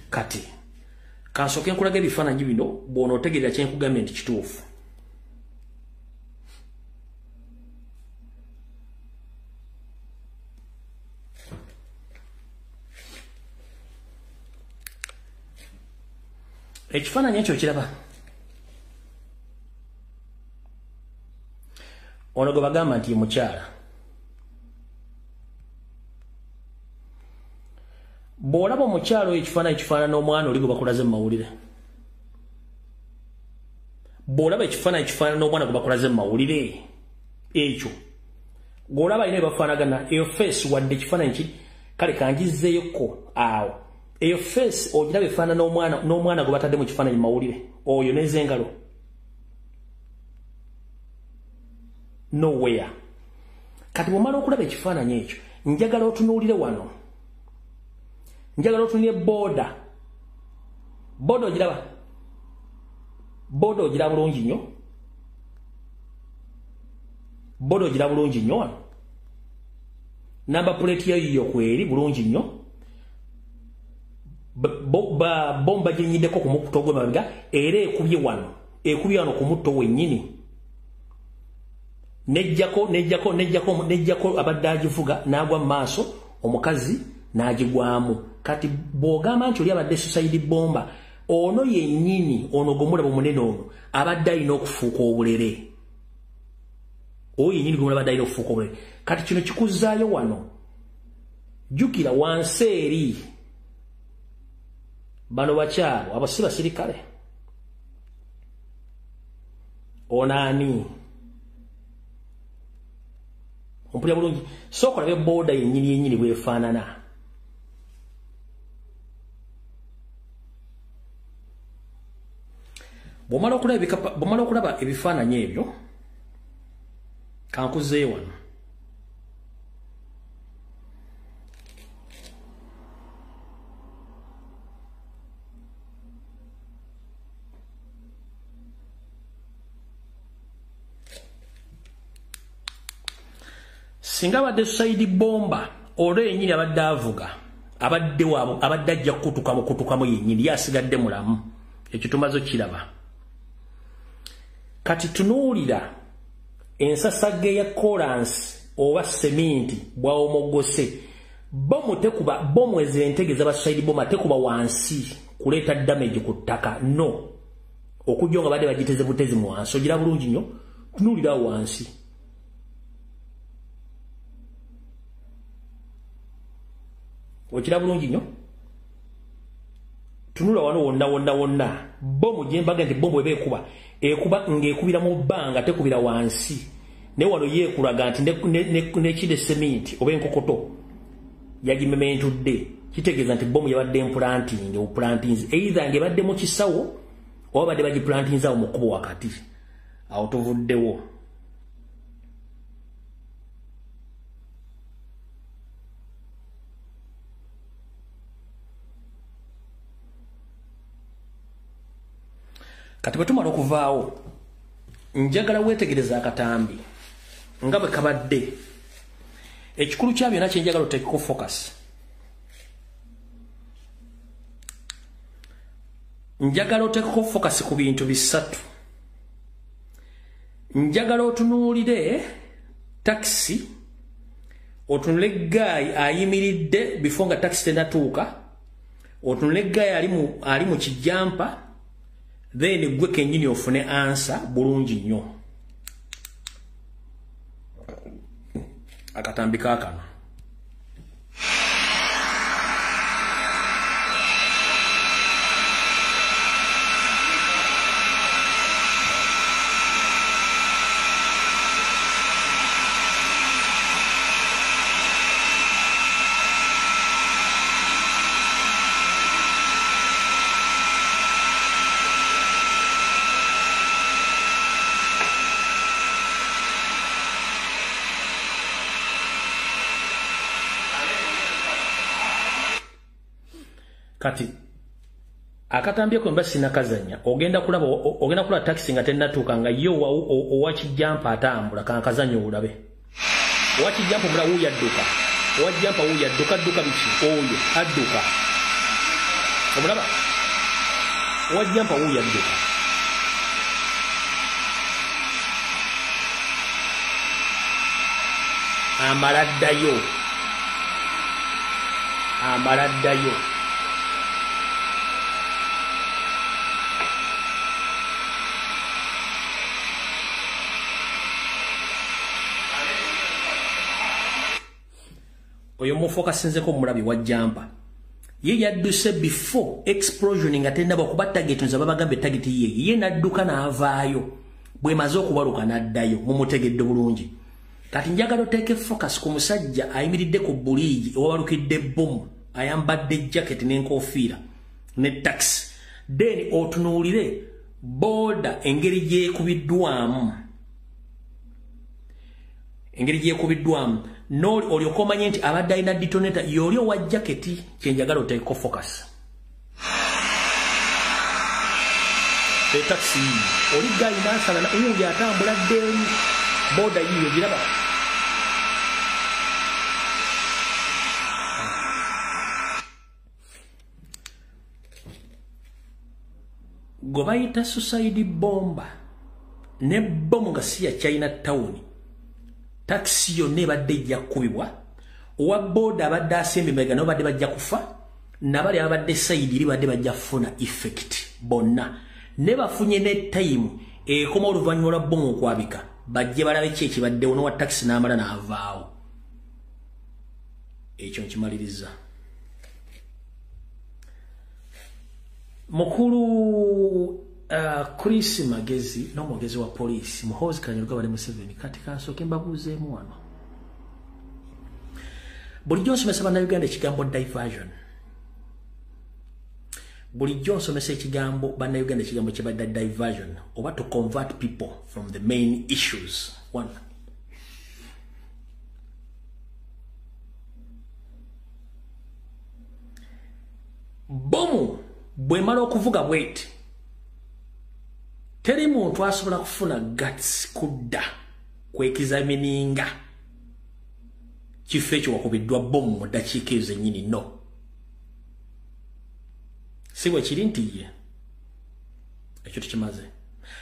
Speaker 1: Kati kansooke nkulaga ebifaananyi bino bw'onootegeerera kye nkugambye nti kituufu. Ekifaananyi ekyo kiraba. Ono gwe bagamba nti ye mukyala. Bw'olaba omukyala oyo ekifaananyi kifaanana omwana oli gwe bakulaze mu mawulire. Bw'olaba ekifaananyi kifaanana omwana gwe bakulaze mu mawulire ekyo, gw'olaba alina bye bafaanagana, eyo face wadde ekifaananyi ki, kale kangizeeyoko awo. Eyo face ogiraba efaanana n'omwana gwe batadde mu kifaananyi mu mawulire oyo n'ez'engalo. Nowhere. Kati bw'omala okulaba ekifaananyi ekyo, njagala otunuulire wano. Njagala otunuulire boda. Boda ogiraba? Boda ogiraba bulungi nnyo. Boda ogiraba bulungi nnyo wano. Number plate yayo yo kweri bulungi nnyo. Bomba gyenyiddeko ku mutto gw'emabega era ekubye wano. Ekubye wano ku mutto wennyini. Nejjako abadde agivuga n'agwa mu maaso omukazi n'agigwamu. Kati bw'ogamba nti oli abadde suicide bomber, ono yennyini ono gomulaba omunene ono abadde alina okufuuka obulere. Oyo yennyini gomulaba abadde alina okufuuka obulere. Kati kino kikuzzaayo wano. Jjukira wansi eri bano bakyalo abo si basirikale. Ono ani? Ompulira bulungi? Sooka olabe booda yennyini yennyini bw'efaanana. Bw'omala okulaba ebifaananyi ebyo, kankuzeeyo wano. Singa abadde suicide bomber, olwo yennyini abadde avuga, abadde waabo, abadde ajja kutukamu yennyini, ye asigadde mulamu. Ekyo tumaze okiraba. Kati tunuulira ensasagge ya kolansi oba seminti bw'awomogose. Bomu tekuba, bomu ezo entege z'aba suicide bomber tekuba wansi kuleeta damage ku ttaka. No. Okujja nga badde bagiteze butezi mu wansi. Ogira bulungi nnyo, tunuulira wansi. Okira bulungi nnyo. Tunula wano wonna wonna wonna. Bomu gye mbaga nti bomu eba ekuba. Ekuba ng'ekubira mu bbanga tekubira wansi. Naye wano yeekulaga nti n'ekide seminti oba enkokoto yagimementudde. Kitegeeza nti bomu yabadde emplanting, obuplantings. Either ng'ebadde mu kisawo oba badde bagiplantinze awo mu kkubo wakati. Awo tuvuddewo. Kati bwe tumala okuvaawo, njagala weetegereza akatambi nga bwe kabadde. Ekikulu kya byonna kye njagala oteekeko focus. Njagala oteekeko focus ku bintu bisatu. Njagala otunuulire takisi, otunule gaayi ayimiridde before nga takisi tennatuuka, otunule gaayi ali mu kijampa, then gwe kennyini ofune ansa bulungi nnyo. Akatambi kaakano. Kati akatambi ko mba sinakazanya ogenda kulaba taxi nga tennatuuka nga yo owa kijampa atambula kankazanya olabe. Owa kijampa omula wuuyo adduka. Owa kijampa wuuyo adduka adduka biki oyo adduka. Omulaba? Owa kijampa wuuyo adduka. Amala ddayo. Amala ddayo. Oyo mufokasinzeko mulabi wa jampa. Ye yadduse before explosion nga tennaba kuba target nze babagambe target ye. Ye n'adduka n'avaayo. Bwemaze okubaluka n'addayo mumutegedde bulungi. Kati njagala oteeke focus ku musajja ayimiridde ku buliigi owabalukidde bomu ayambadde jacket n'enkofiira ne taxi. Then otunuulire boda engeri gy'ekubiddwamu. Engeri gy'ekubiddwamu. Noli olyoka omanye nti abadde alina detonator y'oli owa jaketi kye njagala oteekeko focus. Taxi oli gayi n'asala wuuyo atambula ddeemu boda yiyo giraba. Gwe bayita suicide bomber ne bomu nga si ya China town. Taxi yonna ebadde ejja kkubibwa Owa boda abadde asembe mega no badde bajja kufa, nabali abadde side iri badde bajja kufuna effect bonna. Ne bafunye ne time ekoma oluvannyuma lwa bomu okwabika, bajje balabe ki ekibaddewo n'owa taxi n'amala n'avaawo. Ekyo nkimaliriza. Mukulu Chris Magezi n'omwogezi wa poliisi Muhoozi Kainerugaba ne Museveni, kati kansooke mbabuuzeemu wano. Bulijjo nsomesa bannayuganda ekigambo diversion. Bulijjo nsomesa ekigambo bannayuganda ekigambo kye badda diversion, oba to convert people from the main issues. One. Bomu bwemala okuvuga bweti, teri muntu asobola kufuna guts kudda kwekizamininga kifo ekyo wakubiddwa bomu mu ddakiika ezo zennyini. No, si bwe kiri nti ye ekyo tukimaze.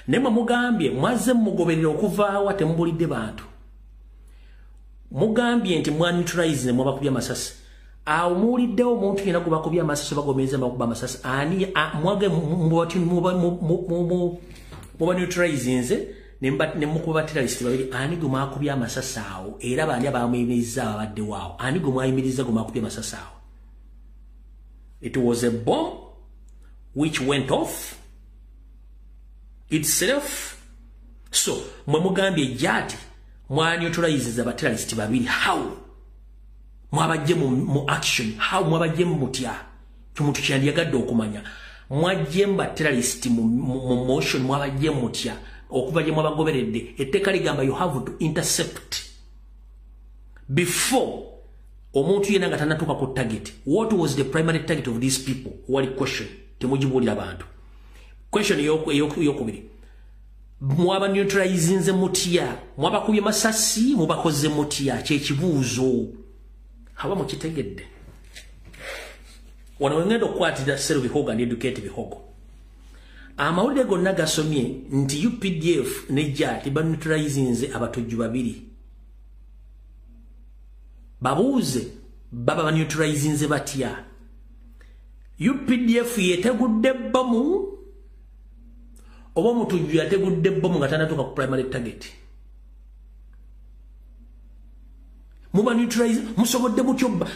Speaker 1: Naye mwe mugambye mwazze mugoberera okuvaawa, temubulidde bantu. Mugambye nti mwa neutralize ne mwabakubye amasasi. Awo muwuliddewo omuntu yenna gwe bakubye amasasi, bagomereza bakuba amasasi, ani mwage muba neutralizinze ne mukuba terrorist babiri, ani gwe mwakubye amasasi awo? Era baani abamuyimirizza ababaddewo awo? Ani gwe mwayimirizza gwe mwakubye amasasi awo? It was a bomb which went off itself. So mwe mugambye jati mwa neutralize aba terrorist babiri, how? Mwabajje mu action, how? Mwabajje mutya? Omuntu kyandiyagadde okumanya. Mwajje mba terrorist mu motion, mwabajje mutya okuva gye mwabagoberedde? Etteeka ligamba you have to intercept before omuntu yenna nga tannatuuka ku target. What was the primary target of these people? Wali question temugibuulira bantu. Question eyokubiri, mwaba neutralizinze mutya? Mwabakubye masasi, mubakoze mutya? Kyekibuuzo. Haba mukitegedde. Wano wengenda okukwatira Sero Bihogo and Educate Bihogo. Amawulire gonna gasomye nti UPDF ne JAT baneutralizinze abatujju babiri. Babuuze baba baneutralizinze batya? UPDF yetegudde bbomu oba omutujju yategudde bbomu nga tannatuuka ku primary target? Muba neutralize musobodde mutyo?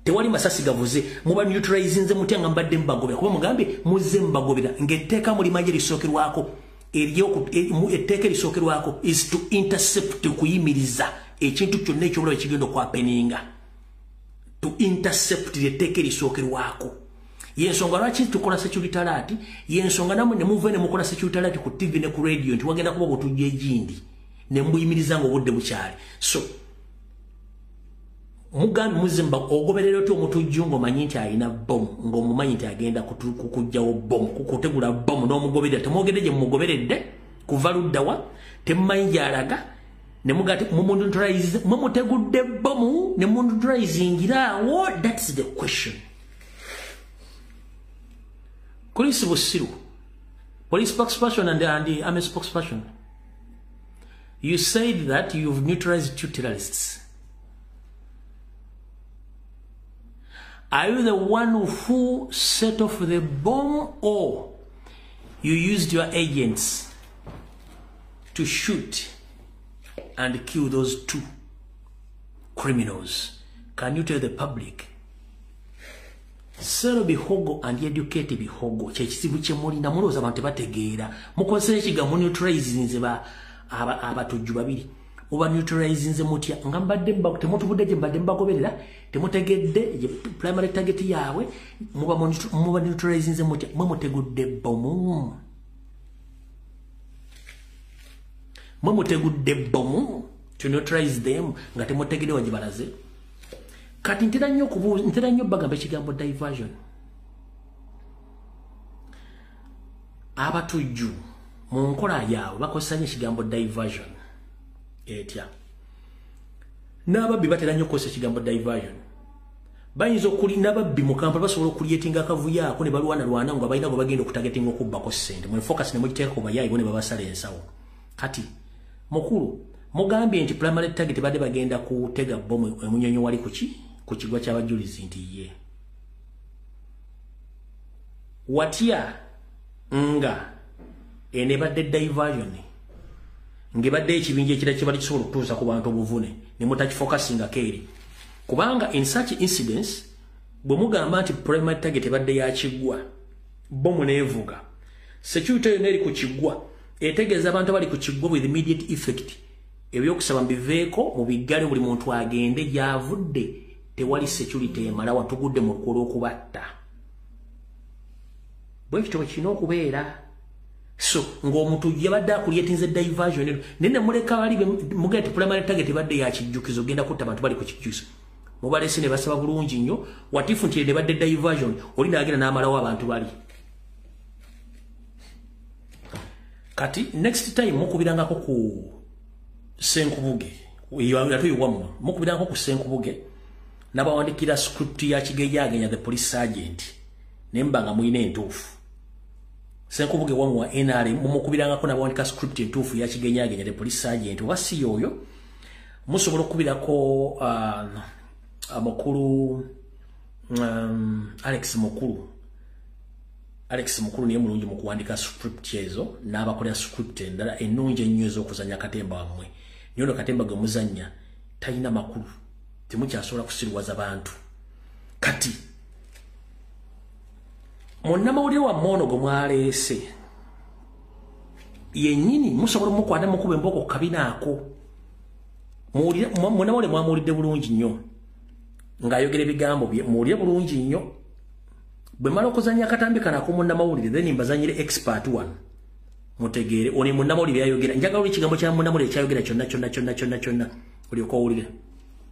Speaker 1: Tewali masasi gavuze. Muba neutralizinze mutya nga mbadde mbagobera? Kuba mugambye muzze mbagobera ng'etteeka mulimaje lisookerwako, etteeka erisookerwako is to intercept, kuyimiriza ekintu kyonna ekyobulabe ekigenda okwapeninga. To intercept lyetteeka erisookerwako. Yensonga lwaki tukola security alert, yensonga namwe ne muve ne mukola security alert ku TV ne ku radio nti wagenda kuba obutujju egindi, ne mbuyimiriza ng'obudde bukyali. So mugambi muzimba ogoberera otya omutujju ng'omanyi nti alina bomu, ng'omumanyi nti agenda kukuggyawo bomu, kukutegula bomu, n'omugoberera? Temwogedde gye mumugoberedde kuva luddawa, temumanyi gy'alaga, ne mugati mumuneutralize, mumutegudde bomu ne muneutralizingiraawo. That's the question. Chris Busiru, police spokesperson and the army spokesperson, you said that you've neutralized two terrorists. Are you the one who set off the bomb, or you used your agents to shoot and kill those two criminals? Can you tell the public? Sero Bihogo and Educate Bihogo, kyekizibu kye mulina, mulowooza abantu tebategeera. Mukozesa ekigambo neutralizinze abatujju babiri. Muba neutralizinze mutya? Nga mbadde temutubudde gye mbadde mbagoberera, temutegedde primary target yaabwe, muba neutralizinze mutya? Mwe mutegudde bbomu. Mwe mutegudde bbomu to neutralize them nga temutegedde wa gye balaze. Kati ntera nnyo okubuuza, ntera nnyo bagamba ekigambo diversion. Abatujju mu nkola yaabwe bakozesa nnyo ekigambo diversion. Etya? N'ababbi batera nnyo okukozesa ekigambo diversion. Bayinza okuli n'ababbi mu Kampala basobola okulyetinga akavuyo ako ne balwanalwana nga balina gwe bagenda okutagetinga okubbako ssente. Mwe focus ne mugiteeka ku bayaayi bo ne babasala ensawo. Kati mukulu mugambye nti primary target badde bagenda kutega bomu emunyonyo wali kuki Ku kigwa ky'abajulizi nti ye. Watya nga eno ebadde diversion, ng'ebadde ekibinja ekirala kibadde kisobola okutuusa ku bantu obuvune ne mutakifocusingako eri. Kubanga in such incidents, bwe mugamba nti primary target ebadde ya kiggwa, bomu neevuga, security yonna eri ku kiggwa etegeeza abantu abali ku kiggwa with immediate effect, ebyokusaba mbiveeko, mubiggale, buli muntu agende gy'avudde. Tewali security emala, watugudde mu lukwo lw'okubatta. Bwe kityo bwe kirina okubeera. So ng'omuntu yabadde acreatinze diversion eno, naye ne muleka bali mugenda ti primary target ebadde ya kijjukizo, ogenda kutta abantu bali ku kijjukizo, mubalese ne basaba bulungi nnyo. What if nti ebadde diversion, oli n'agenda n'amalawo abantu bali? Kati next time mukubirangako ku Senkubuge, yatuyiwammwe, mukubirangako ku Senkubuge n'abawandikira script ya Kigeyagenya the police sergeant, naye mba nga mulina entuufu. Senkubuge wamu wa NRM, mumukubirangako n'abawandika script entuufu ya Kigeyagenya the police sergeant. Oba si yoyo, musobola okukubirako mukulu Alex Mukulu. Alex Mukulu niye mulungi mu kuwandika script ezo, n'abakolera script endala ennungi ennyo ez'okuzannya katemba wammwe. Naye ono katemba gwe muzannya talina makulu, temukyasobola kusiruwaza bantu. Kati munnamawulire wammwe ono gwe mwaleese yennyini musobola omukwata mukuba emboko ku kabina ako. Munnamawulire mwamuwulidde bulungi nnyo ng'ayogera ebigambo bye, muwulire bulungi nnyo. Bwe mmala okuzannya akatambi kano ak'omunnamawulire, then mbazannyire expert wano mutegeere ono munnamawulire byayogera. Njagala oli ekigambo kya munnamawulire kyayogera kyonna kyonna kyonna kyonna kyonna olyoke owulire.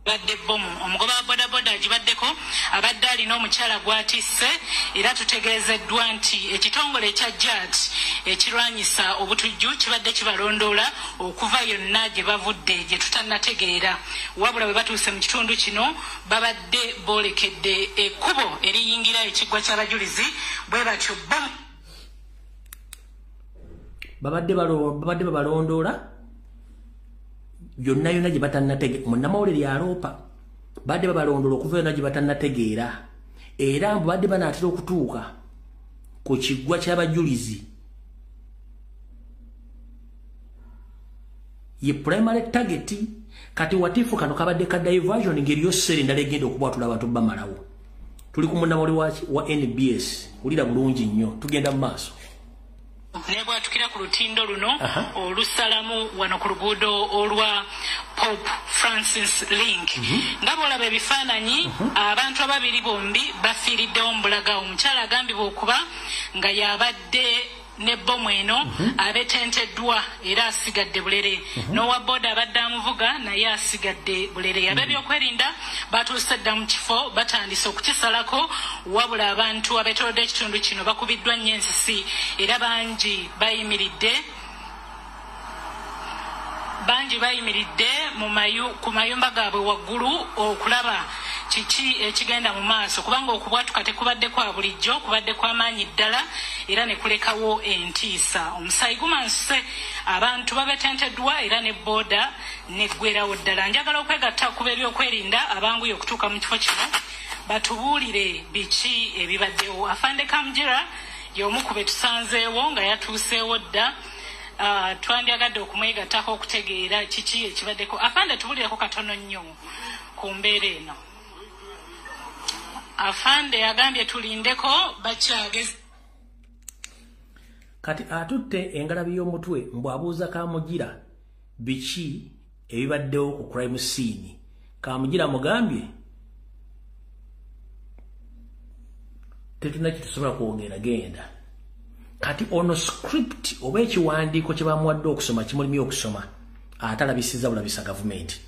Speaker 3: Badde bomu omugoba wa bodaboda agibaddeko abadde alina omukyala gw'atisse, era tutegeezeddwa nti ekitongole ekya JAT ekirwanyisa obutujju kibadde kibalondoola okuva yonna gye bavudde gye tutannategeera. Wabula bwe batuuse mu kitundu kino babadde boolekedde ekkubo eriyingira ekiggwa ky'abajulizi, bwe batyo bomu
Speaker 1: babadde babalondoola yonna yonna gye batannategeera. Munnamawulire yaloopa badde babalondoola okuva yonna gye batannategeera, era mbu badde banaatera okutuuka ku kiggwa ky'abajulizi. Ye primary target. Kati what if kano kabadde ka diversion ng'eriyo sere endala egenda okubwatula abantu bamalawo? Tuli ku munnamawulire wa NBS, wulira bulungi nnyo, tugenda mu maaso.
Speaker 3: Nebwatukira ku lutindo luno olusalamu wano ku luguudo olwa Pope Francis Link. Nga bw'olaba ebifaananyi, abantu ababiri bombi bafiiriddewo mu bulaga. Omukyala agambibwa okuba nga y'abadde ne bomu eno abetenteddwa era asigadde bulere, n'owa booda abadde amuvuga naye asigadde bulere. Ab'ebyokwerinda batuuse dda mu kifo, batandise okukisalako, wabula abantu abeetoolodde ekitundu kino bakubiddwa nnyo ensisi era bangi bayimiridde ku mayumba gaabwe waggulu okulaba kiki ekigenda mu maaso, kubanga okubwatuka tekubadde kwa bulijjo, kubadde kw'amaanyi ddala era ne kulekawo entiisa. Omusaayi gumansuse, abantu babetenteddwa era ne booda neggwerawo ddala. Njagala okwegatta ku b'ebyokwerinda abanguye okutuuka mu kifo kino batubuulire biki ebibaddewo. Afande Kamugira y'omu ku be tusanzeewo nga yatuuseewo dda. Twandyagadde okumwegattako okutegeera kiki ekibaddeko. Afande, tubuulireko katono nnyo ku mbeera eno. Afande agambye tulindeko bakyagezi.
Speaker 1: Kati atutte engalabi y'omutwe mbw'abuuza Kamugira biki ebibaddewo ku crime scene. Kamugira mugambye tetulina kyetusobola kwongera, genda. Kati ono script oba ekiwandiiko kye bamuwadde okusoma kimulimye okusoma, ate alabisizza bulabisa gavumenti.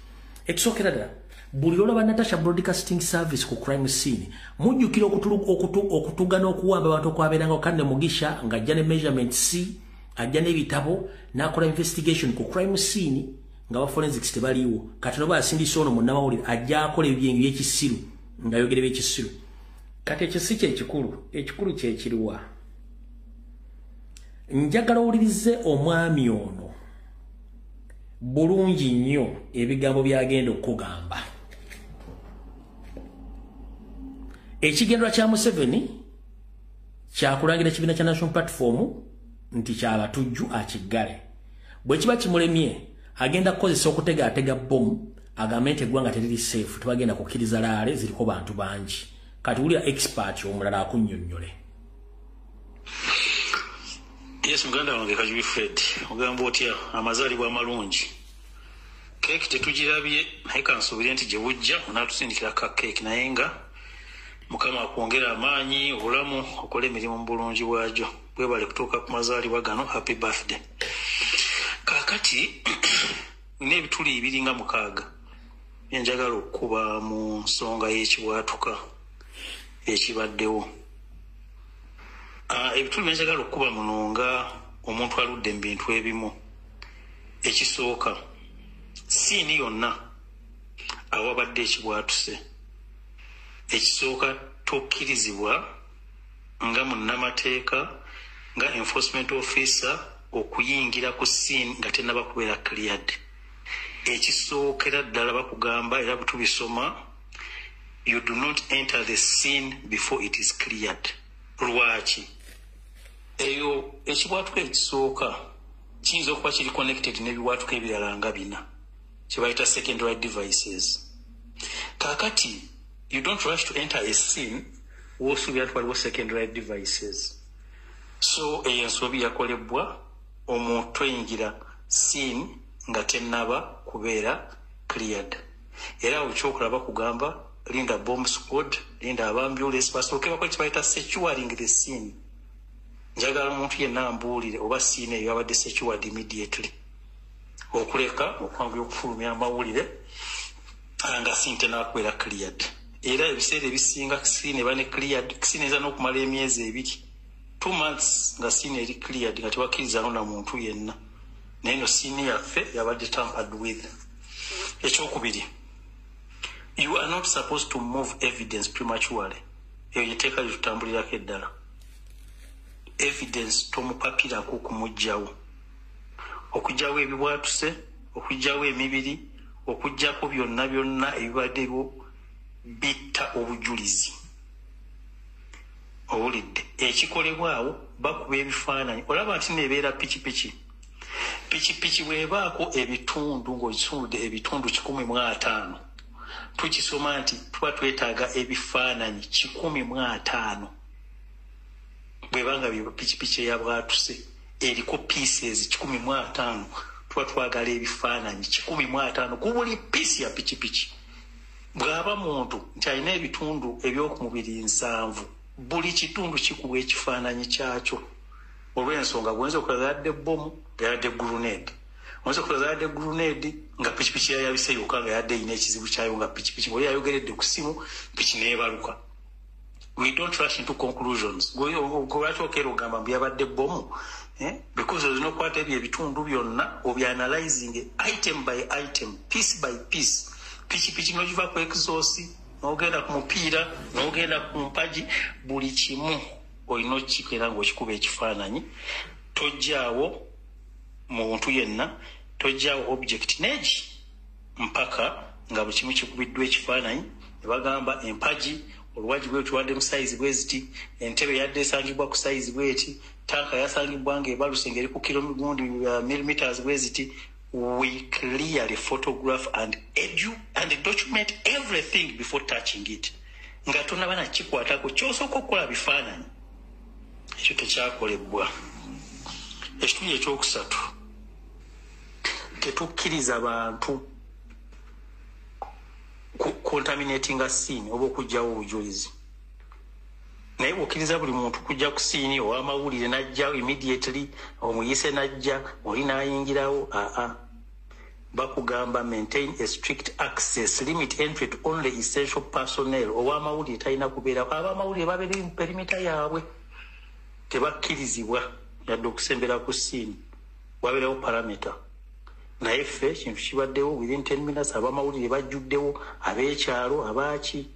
Speaker 1: Ekisookera ddala, buli lw'olaba Natasha Broadcasting Service ku crime scene, mujjukira okutuga n'okuwamba abantu okwabeeranga Kane Mugisha ng'ajja ne measurement C, ajja n'ebitabo n'akola investigation ku crime scene nga ba forensics tebaliiwo. Kati noba asindise ono munnamawulire ajja akola ebyengi by'ekisiru ng'ayogera ebyekisiru. Kati ekyo si kyekikulu, ekikulu kyekiriwa? Njagala owulirize omwami ono bulungi nnyo ebigambo by'agenda okugamba. Ekigendwa kya Museveni kyakulangira ekibiina kya National Platform nti kyabatujju akiggale. Bwe kiba kimulemye, agenda kukozesa okutegaatega bbomu agambe nti eggwanga teriri safe, tebagenda kukkiriza rally ziriko bantu bangi. Kati wulira expert omulala akunnyonnyole.
Speaker 4: Yes, muganda wange Kajubi Fred, ogamba otya? Amazaalibwa amalungi. Keeki tetugirabye, naye kansuubire nti gye bujja onaatusindikira ka keeki, naye nga Mukama akwongera amaanyi, obulamu, okole emirimu mu bulungi bwagyo. Bwebale kutuuka ku mazaalibwa gano, happy birthday. Kaakati nina ebituli ebiringa 6 bye njagala okukuba mu nsonga y'ekibwatuka ekibaddewo. Ebituli bye njagala okukuba muno nga omuntu aludde mu bintu ebimu. Ekisooka, scene yonna awabadde ekibwatuse, ekisooka tokkirizibwa nga munnamateeka, nga enforcement officer, okuyingira ku scene nga tennaba kubeera cleared. Ekisookera ddala bakugamba, era bwe tubisoma, you do not enter the scene before it is cleared. Lwaki? Eyo ekibwatuka ekisooka kiyinza okuba kiri connected n'ebibwatuka ebirala nga bina, kyebayita secondary devices. Kaakati you don't rush to enter a scene woosuubira nti waliwo secondary devices. So eyo ensobi yakolebwa, omuntu toyingira scene nga tennaba kubeera cleared. Era awo kyokola bakugamba linda bomb squad, linda abambulance basooke bakole kyebayita securing the scene. Njagala omuntu yenna ambuulire oba scene eyo yabadde secured immediately, okuleka okwanguya okufulumya amawulire nga scene tennaba kubeera cleared. Era ebiseera ebisinga scene eba ne cleared, scene eyinza n'okumala emyezi 2, 2 months, nga scene eri cleared, nga tebakkirizaano na muntu yenna. Naye no scene yaffe yabadde tampered with. Ekyokubiri, you are not supposed to move evidence prematurely. Eyo lyeteeka lyetutambulirako eddala. Evidence tomupapirako okumuggyawo, okuggyawo ebibwatuse, okuggyawo emibiri, okuggyako byonna byonna ebibaddewo bitta obujulizi. Owulidde ekikolebwawo? Bakuba ebifaananyi, olaba nti neebeera pikipiki. Pikipiki bw'ebaako ebitundu ng'ogisumuludde ebitundu 150, tukisoma nti tuba twetaaga ebifaananyi 150. Bwebanga pikipiki eyabwatuse eriko pieces 150, tuba twagala ebifaananyi 150 ku buli piece ya pikipiki. Bw'aba muntu nti alina ebitundu ebyokumubiri 70, buli kitundu kikubwa ekifaananyi kyakyo, olw'ensonga gwenza okulaza yadde bomu nga yadde grenade, oyinza okulaza yadde grenade nga pikipiki yayabise yokka, nga yadde erina ekizibu kyayo, nga pikipiki ngaoli yayogeredde ku ssimu, piki neebaluka. We don't rush into conclusions. Lwaki okeera ogamba mbu yabadde bomu? Eh? Because olina okukwata ebyo ebitundu byonna obyanalyzing item by item, piece by piece. Pikipiki nogiva ku exhaust, n'ogenda ku mupiira, n'ogenda ku mpagi, buli kimu olina okukikeera ng'okikuba ekifaananyi. Tojjaawo muntu yenna, tojjaawo object negi mpaka nga buli kimu kikubiddwa ekifaananyi, ne bagamba empagi oluwagi bwe tuwadde mu size bwe ziti, entebe yadde esangibwa ku size bweti, tanka yasangibwa nga ebaluse ng'eri ku kilo gundi, millimeters bwe ziti. We clearly photograph and edu and document everything before touching it. Nga tonaba nakikwatako, kyosooka okukola bifaananyi. Ekyo tekyakolebwa. Ekitundu ekyokusatu, tetukkiriza bantu contaminatinga scene oba okuggyawo obujulizi. Naye bw'okkiriza buli muntu kujja ku scene, ow'amawulire n'ajja immediately, omuyise n'ajja, oli n'ayingirawo, aa, bakugamba maintain a strict access, limit entry to only essential personnel. Ow'amawulire talina kubeerawo. Ab'amawulire babeera mu perimeter yaabwe, tebakkirizibwa yadde okusembera ku scene, wabeerawo perimeter. Naye ffe kintu kibaddewo within 10 minutes abamawulire bajjuddewo, ab'ekyalo, abaaki.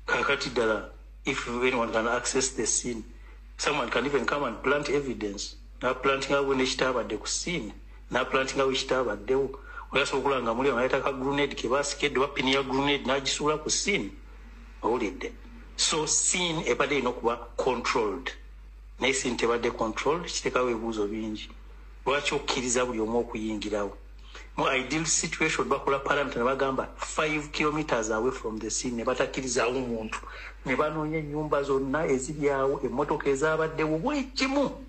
Speaker 4: Kakati ddala if anyone can access the scene, someone can even come and plant evidence, naplantingawo nekitabadde ku scene, naplantingawo ekitabaddewo. Oyasobola okulaba nga muli amaleta ka grenade ke basikedde oba pin ya grenade n'agisuula ku scene. Owulidde? So scene ebadde erina okuba controlled, naye scene tebadde controlled. Kitekawo ebibuuzo bingi. Lwaki okkiriza buli omu okuyingirawo? Mu ideal situation bakola perimeter ne bagamba 5 kilometers away from the scene, ne batakkirizaawo muntu, ne banoonya ennyumba zonna eziri awo, emmotoka ezabaddewo, buli kimu.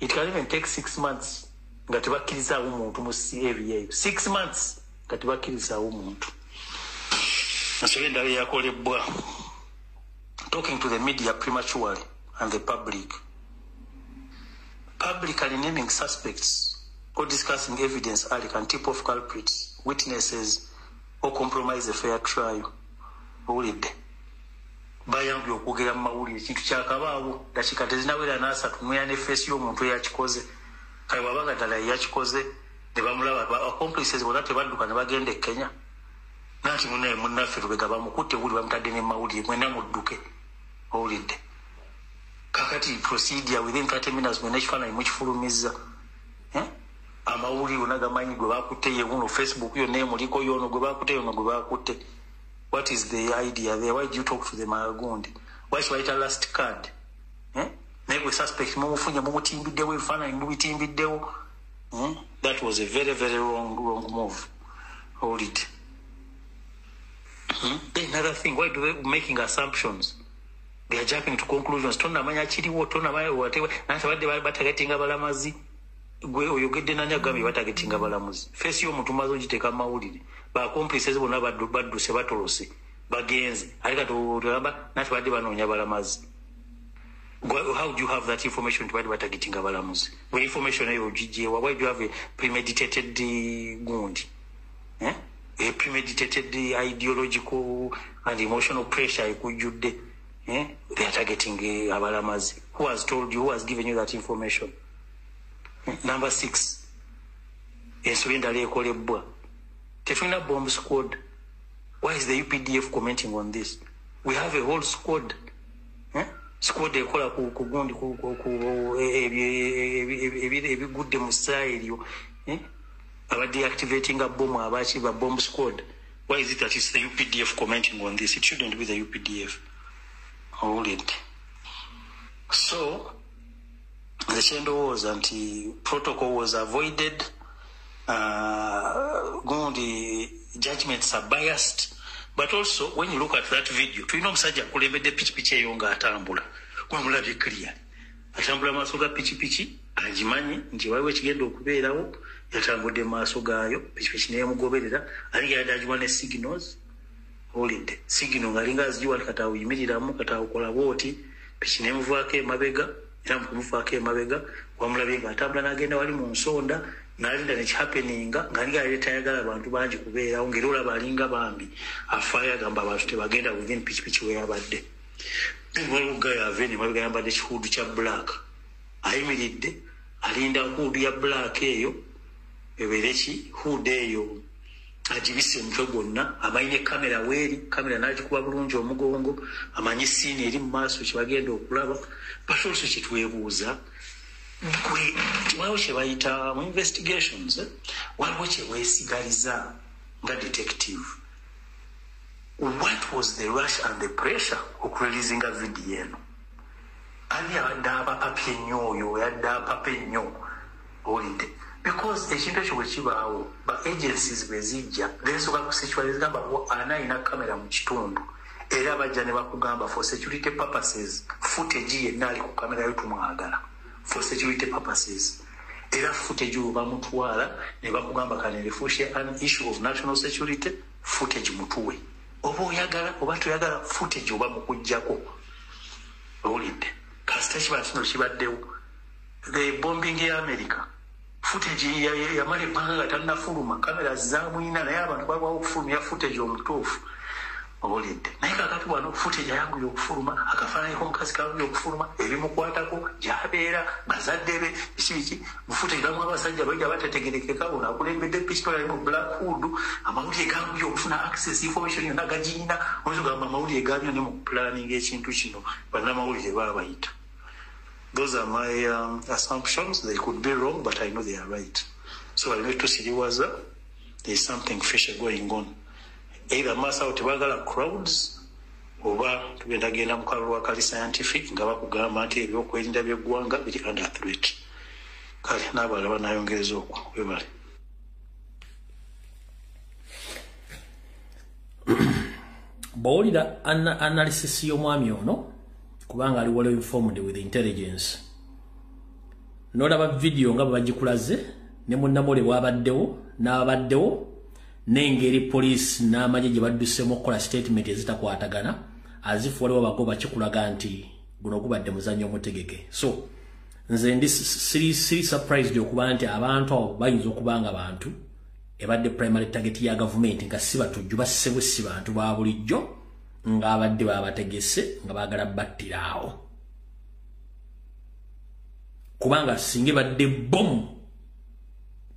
Speaker 4: It can even take 6 months nga tebakkirizaawo muntu mu area eyo, 6 months nga tebakkirizaawo muntu. Ensobi endala eyakolebwa, talking to the media prematurely and the public. Publicly naming suspects or discussing evidence early can tip off culprits, witnesses, or compromise a fair trial. Owulidde, bayambye okwogera mu mawulire ekintu kyakabaawo dakiika tezinawera n'asatu, mweya ne face y'omuntu eyakikoze. Kale bwabanga ddala yeyakikoze ne bamulaba, accomplices bonna tebadduka ne bagenda e Kenya? Nanti munaye munnaffe Lubega bamukutte, wuli bamutadde ne mawulire, mwenna mudduke. Owulidde, kakati procedure within 30 minutes mwena ekifaananyi mukifulumizza. Eh? Amawulire gonna gamanyi gwe bakutte ye wuno, Facebook yonna emuliko, yono gwe bakutte, yono gwe bakutte. What is the idea there? Why do you talk to the magundi? Why bayita last card? Eh? Naye gwe suspect mumufunye, mumutimbiddewo, ebifaananyi mubitimbiddewo. Eh? That was a very very wrong move. Hold it. Then another thing, why do they making assumptions? They are jumping to conclusions. Tonamanya kiriwo, tonamanya whatever. Nanti badde batargetinga balamazi. Gwe oyogedde nani agambye batargetinga balamuzi? Face y'omuntu maze ogiteeka mu mawulire. Ba accomplices bonna badduse, batolose, bagenze. Ate kati ogamba nanti badde banoonya balamazi. How do you have that information nti badde batargetinga balamuzi? Gwe information eyo ogigyewa? Why do you have a premeditated gundi? Eh? A premeditated ideological and emotional pressure ekujjudde. Eh? They are targeting abalamazi. Who has told you? Who has given you that information? Eh? Number six, ensobi endala ekolebwa, tetulina bomb squad. Why is the UPDF commenting on this? We have a whole squad, eh? Squad ekola ku gundi ku ebigudde mu ssaawa eryo, eh? Aba deactivating bomu, abaki, ba bomb squad. Why is it that it's the UPDF commenting on this? It shouldn't be the UPDF. Owulidde, so nze kyendowooza nti protocol was avoided, gundi judgments are biased. But also when you look at that video, tulina omusajja akulembedde pikipiki eyo ng'atambula, gwamulabye clearly atambula maaso ga pikipiki, agimanyi nti waliwo ekigenda okubeerawo, yatambudde mu maaso gaayo, pikipiki neyemugoberera, ate yadde agiwa ne signals. Owulidde, signal ng'alinga azigiwa nti kati awuyimiriramu, kati awukola bwoti, piki nemuvaako emabega. Era mukumuvaako emabega wamulabye ng'atambula n'agenda wali mu nsonda n'alinda nekihappeninga, ng'alinga yali tayagala bantu bangi kubeerawo, ng'era olaba alinga bambi afaayo, agamba abantu tebagenda within pikipiki weyabadde. Then waliwo guy ava eno emabega, yambadde kihood kya black, ayimiridde alinda hood ya black eyo ebeere ki, hood eyo agibise omutwe gwonna, amanyi ne kamera weeri, kamera n'agikuba bulungi omugongo, amanyi scene eri mu maaso kyebagenda okulaba. But also kyetwebuuza, gwe waliwo kye bayita mu investigations, eh? Waliwo kye weesigaliza nga detective. What was the rush and the pressure okureleasinga video eno? Ani abadde abapapye ennyo? Oyo yadde apapa ennyo. Owulidde, because ekintu ekyo bwe kibaawo, ba agencies bwe zijja zesooka ku security, zigamba ani alina kamera mu kitundu, era bajja ne bakugamba for security purposes footage yenna ali ku kamera yo tumwagala for security purposes. Era footage oyo bamutwala ne bakugamba kano erefuushe an issue of national security, footage mutuwe, oba oyagala oba toyagala, footage oba mukugjako. Owulidde, kasita kiba kino kibaddewo, the bombing ya America, footage yamala ebbanga nga tannafuluma, kamera zamwina, naye abantu balwawo okufulumya footage omutuufu. Owulidde, naye kakati wano footage ayanguye okufuluma, akafaananyi k'omukazi kanguye okufuluma, ebimukwatako, gyabeera, bazadde be, biki biki. Mu footage bamu abasajja bajja batategerekeka, ono akulembedde pikipiki ali mu black hood. Amawulire ganguye okufuna access, information yonna gagiyina. Oyinza ogamba amawulire gabyo ne mu planning ekintu kino bannamawulire baabayita. Those are my assumptions. They could be wrong, but I know they are right. So baleme tusiriwaza. There is something fishy going on. Either maaso awo tebagala crowds, Oba tugenda genda mu kalulu akali scientific nga bakugamba nti ebyokwerinda by'eggwanga biri under threat. Kale n'abalala banayongereza okwo, webale.
Speaker 1: Bw'owulira analysis y'omwami ono, kubanga ali well informed with intelligence, n'olaba video nga bwe bagikulaze ne munnamawulire bw'abaddewo n'abaddewo n'engeri poliisi n'amagye gye baddusemu okukola statement ezitakwatagana, azifu waliwo abagoba kikulaga nti guno gubadde muzannyo omutegeke. So nze ndi siri surprised okuba nti abantu abo bayinza okuba nga bantu ebadde primary target ya gavumenti nga si batujju, basse busi bantu ba bulijjo ng'abadde babategese nga baagala battira awo. Kubanga singa ebadde bomu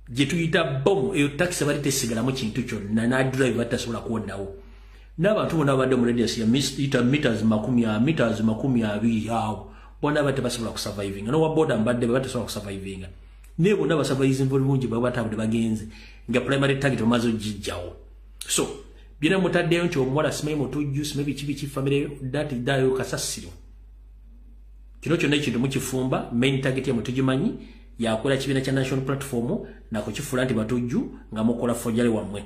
Speaker 1: gye tuyita bomu eyo takisi bali tesigalamu kintu kyonna, n'a driver tasobola kuwonawo. N'abantu bonna babadde mu radius ya meters 20 awo bonna badde basobola kusurvivinga, n'owa boda mbadde batasobola kusurvivinga, naye bonna basurvivinga bulungi baba batambudde bagenze nga primary target bamaze ogijjawo. So byonna mutaddeyo nti omuwala simanyi mutujju, simanyi biki biki, famire dati ddayo kasasiro. Kino kyonna ekintu mukifumba, main target yammwe tugimanyi, yakola kibiina kya National Platform nakukifuula nti batujju nga mukola forgery wammwe.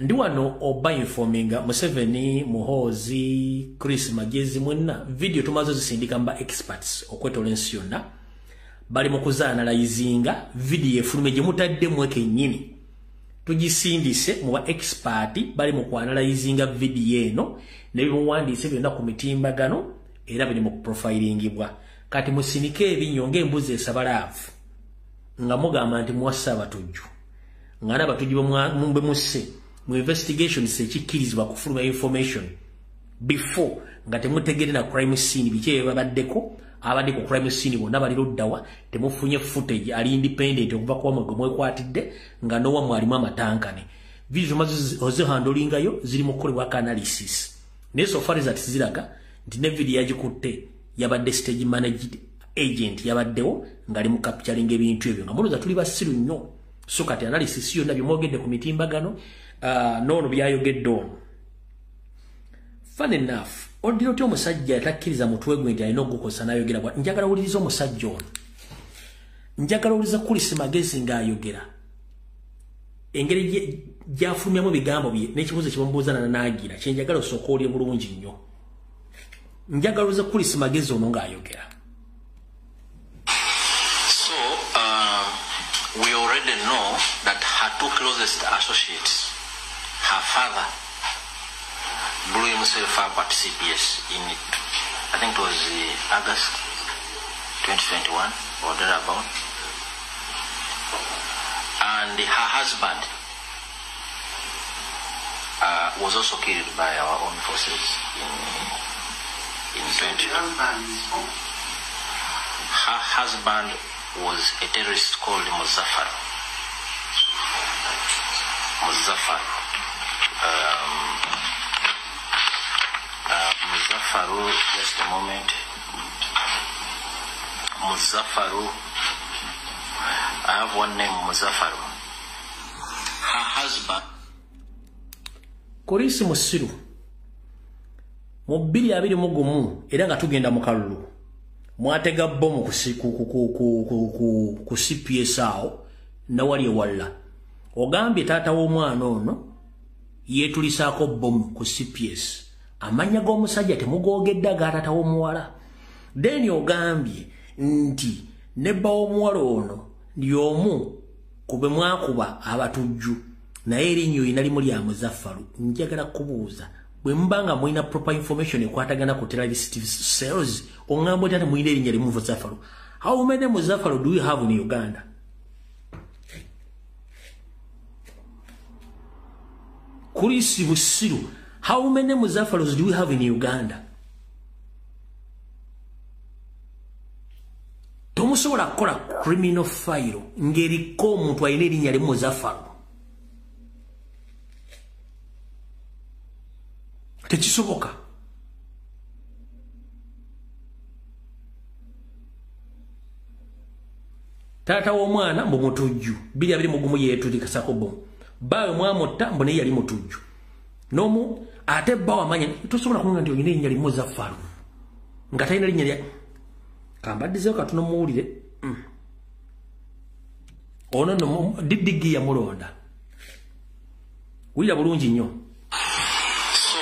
Speaker 1: Ndi wano oba informinga Museveni, Muhoozi, Chris Magezi mwenna, video tumaze zisindika mba experts okwetola ensi yonna, bali mu kuzaanalayizinga video efulume gye mutaddemu kennyini. Tugisindise mu ba expert bali mu kuanalayizinga video eno n'ebimuwandiise byonna ku mitimbagano era biri mu kuprofilingibwa. Kati musinike ebinyo ng'embuzi esabalaavu nga mugamba nti muwassa abatujju, nga n'abatujju bwe musse mu investigations ekikkirizibwa kufuluma information before nga temutegere na crime scene biki ebibabaddeko. Abadde ku crime scene bonna bali luddawa, temufunye footage ali independent okuva ku wamwe gwe mwekwatidde nga n'owammwe alimu amatankane. Video tumaze ozihandolingayo ziri mu kukolebwako analysis, naye so far as ziraga nti ne video yagikutte yabadde stage managed agent yabaddewo ng'ali mu capturing ebintu ebyo nga mulowooza tuli basiru nnyo. So kati analysis yonna byemwogedde ku mitimbagano n'ono byayogedde ono. Fun enough, odira otya omusajja atakkiriza mutwe gwe nti alina ogukozesa n'ayogera bwa. Njagala wuliriza omusajja ono, njagala wuliriza Chris Magezi ng'ayogera engeri gy'afulumyamu ebigambo bye n'ekibuuzo kye bamubuuza n'agira kye njagala osooka olye bulungi nnyo. Njagala wuliriza Chris Magezi ono ng'ayogera.
Speaker 5: So we already know that her two closest associates, her father blew himself up at CPS in, I think it was August 2021 or thereabout, and her husband was also killed by our own forces in 20. Her husband was a terrorist called Muzaffar. Muzaffar. Muzaffaru, just a moment. Muzaffaru. I have one name, Muzaffaru. Her husband.
Speaker 1: Chris Musiru mu 2021 era nga tugenda mu kalulu mwatega bomu ku CPS awo nawali ewalala. Ogambye taata w'omwana ono yeetulisaako bomu ku CPS. Amannya g'omusajja temugoogedde aga taata w'omuwala. Then ogambye nti ne bba w'omuwala ono y'omu ku be mwakuba abatujju, naye erinnya olina limu lya Muzaffaru. Njagala kubuuza, bwe muba nga mulina proper information ekwatagana ku terrorist cells, oŋŋamba otya temulina erinnya limu Muzaffaru? How many Muzaffaru do we have in Uganda? Chris Busiru, how many Muzaffarus do we have in Uganda? Tomusobola kukola criminal file ng'eriko omuntu alina erinnya limu Muzaffaru. Tekisoboka. Taata w'omwana mbu mutujju, 2021 yeetulikasako bomu. Bbaawe mwamutta mbu naye yali mutujju. N'omu Ate bba wamanya tosobola kumanya nti olina erinnya limu Muzaffaru nga talina linnya lya kambaddizeeyo katono muwulire. Ono nno DDG yamulonda. Wulira bulungi nnyo.
Speaker 5: So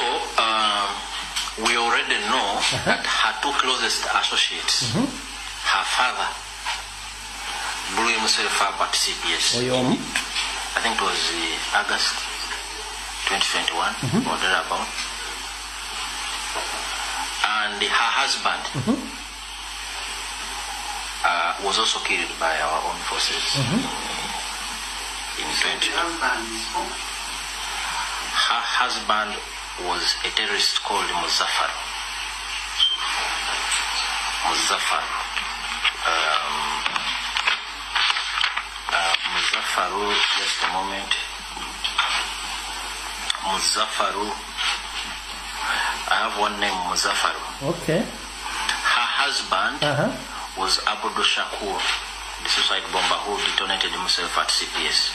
Speaker 5: we already know that her two closest associates, her father blew himself up at CPS.
Speaker 1: Oyo omu.
Speaker 5: I think it was August 2021 or thereabout. And her husband was also killed by our own forces in 20. Her husband was a terrorist called Muzaffar. Muzaffar. Muzaffaru, just a moment. Muzaffaru. I have one name, Muzaffaru.
Speaker 1: Okay.
Speaker 5: Her husband was Abdul Shakur, the suicide bomber who detonated himself at CPS.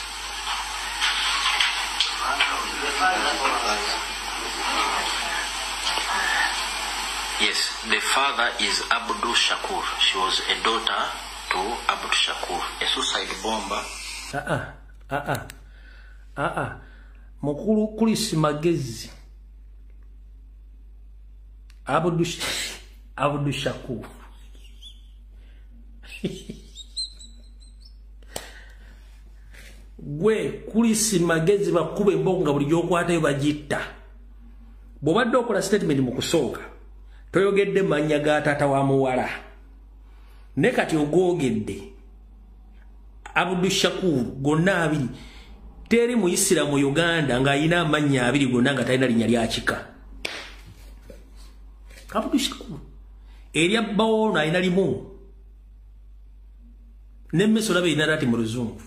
Speaker 5: Yes, the father is Abdul Shakur. She was a daughter to Abdul Shakur, a suicide bomber.
Speaker 1: Mukulu Chris Magezi. Abdul Shakur. Gwe Chris Magezi bakuba embongo nga bulijjo okwatayo bagitta. Bw'obadde okola statement mu kusooka, toyogedde mannya ga taata wa muwala. Ne kati ogoogedde Abdul Shakur gonna abiri. Teri muyisira mu Uganda ng'ayina amannya abiri gonna nga talina linnya lya kika. Abdul Shakur erya bbawo ono alina limu. N'emmeso olaba erina lati mu Luzungu.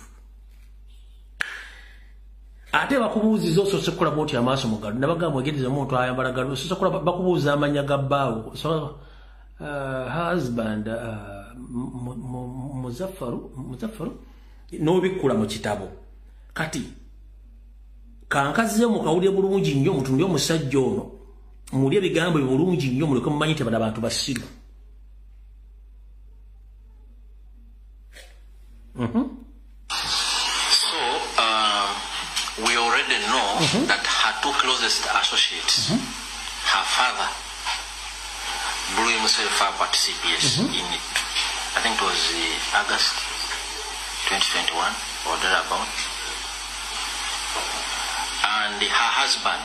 Speaker 1: Ate bakubuuziza osoose kukola bw'oti amaaso mu galo. Nabagamba mwegereze omuntu ayambala galo. Osoose kukola bakubuuza amannya ga bbaawo. So, husband Muzaffaru n'obikkula mu kitabo. Kati kankazize mukawulire bulungi nnyo mutunule omusajja ono. Mulye ebigambo bulungi nnyo muleke mumanyi nti bano abantu basiru.
Speaker 5: So we already know that her two closest associates, her father blew himself up at CPS in, I think it was August 2021 or thereabout. And her husband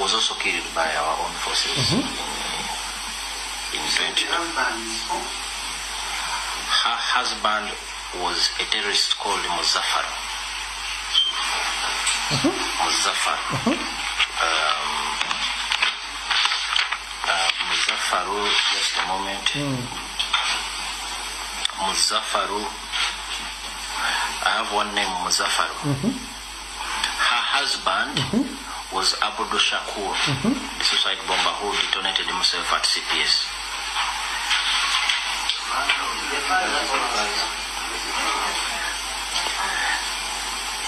Speaker 5: was also killed by our own forces in 20. Her husband was a terrorist called Muzaffar. Muzaffar. Muzaffaru, just a moment. Muzaffaru. I have one name, Muzaffaru. Her husband was Abdul Shakur, the suicide bomber who detonated himself at CPS.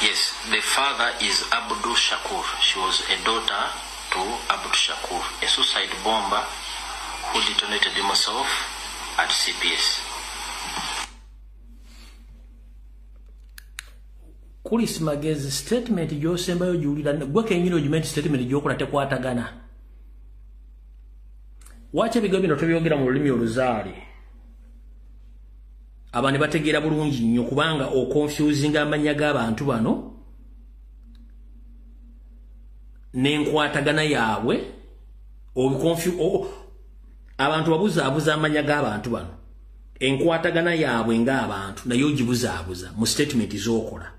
Speaker 5: Yes, the father is Abdul Shakur. She was a daughter to Abdul Shakur, a suicide bomber who detonated himself at CPS.
Speaker 1: Chris Magezi statement gy'osembayo gy'owulira gwe kennyini ogimanyi nti statement gy'okola tekwatagana. Lwaki ebigambo bino tobyogera mu lulimi oluzaale? Abantu bategeera bulungi nnyo kubanga okonfusinga amannya g'abantu bano n'enkwatagana yaabwe. Abantu babuzaabuza amannya g'abantu bano, enkwatagana yaabwe ng'abantu naye ogibuzaabuza mu statement z'okola.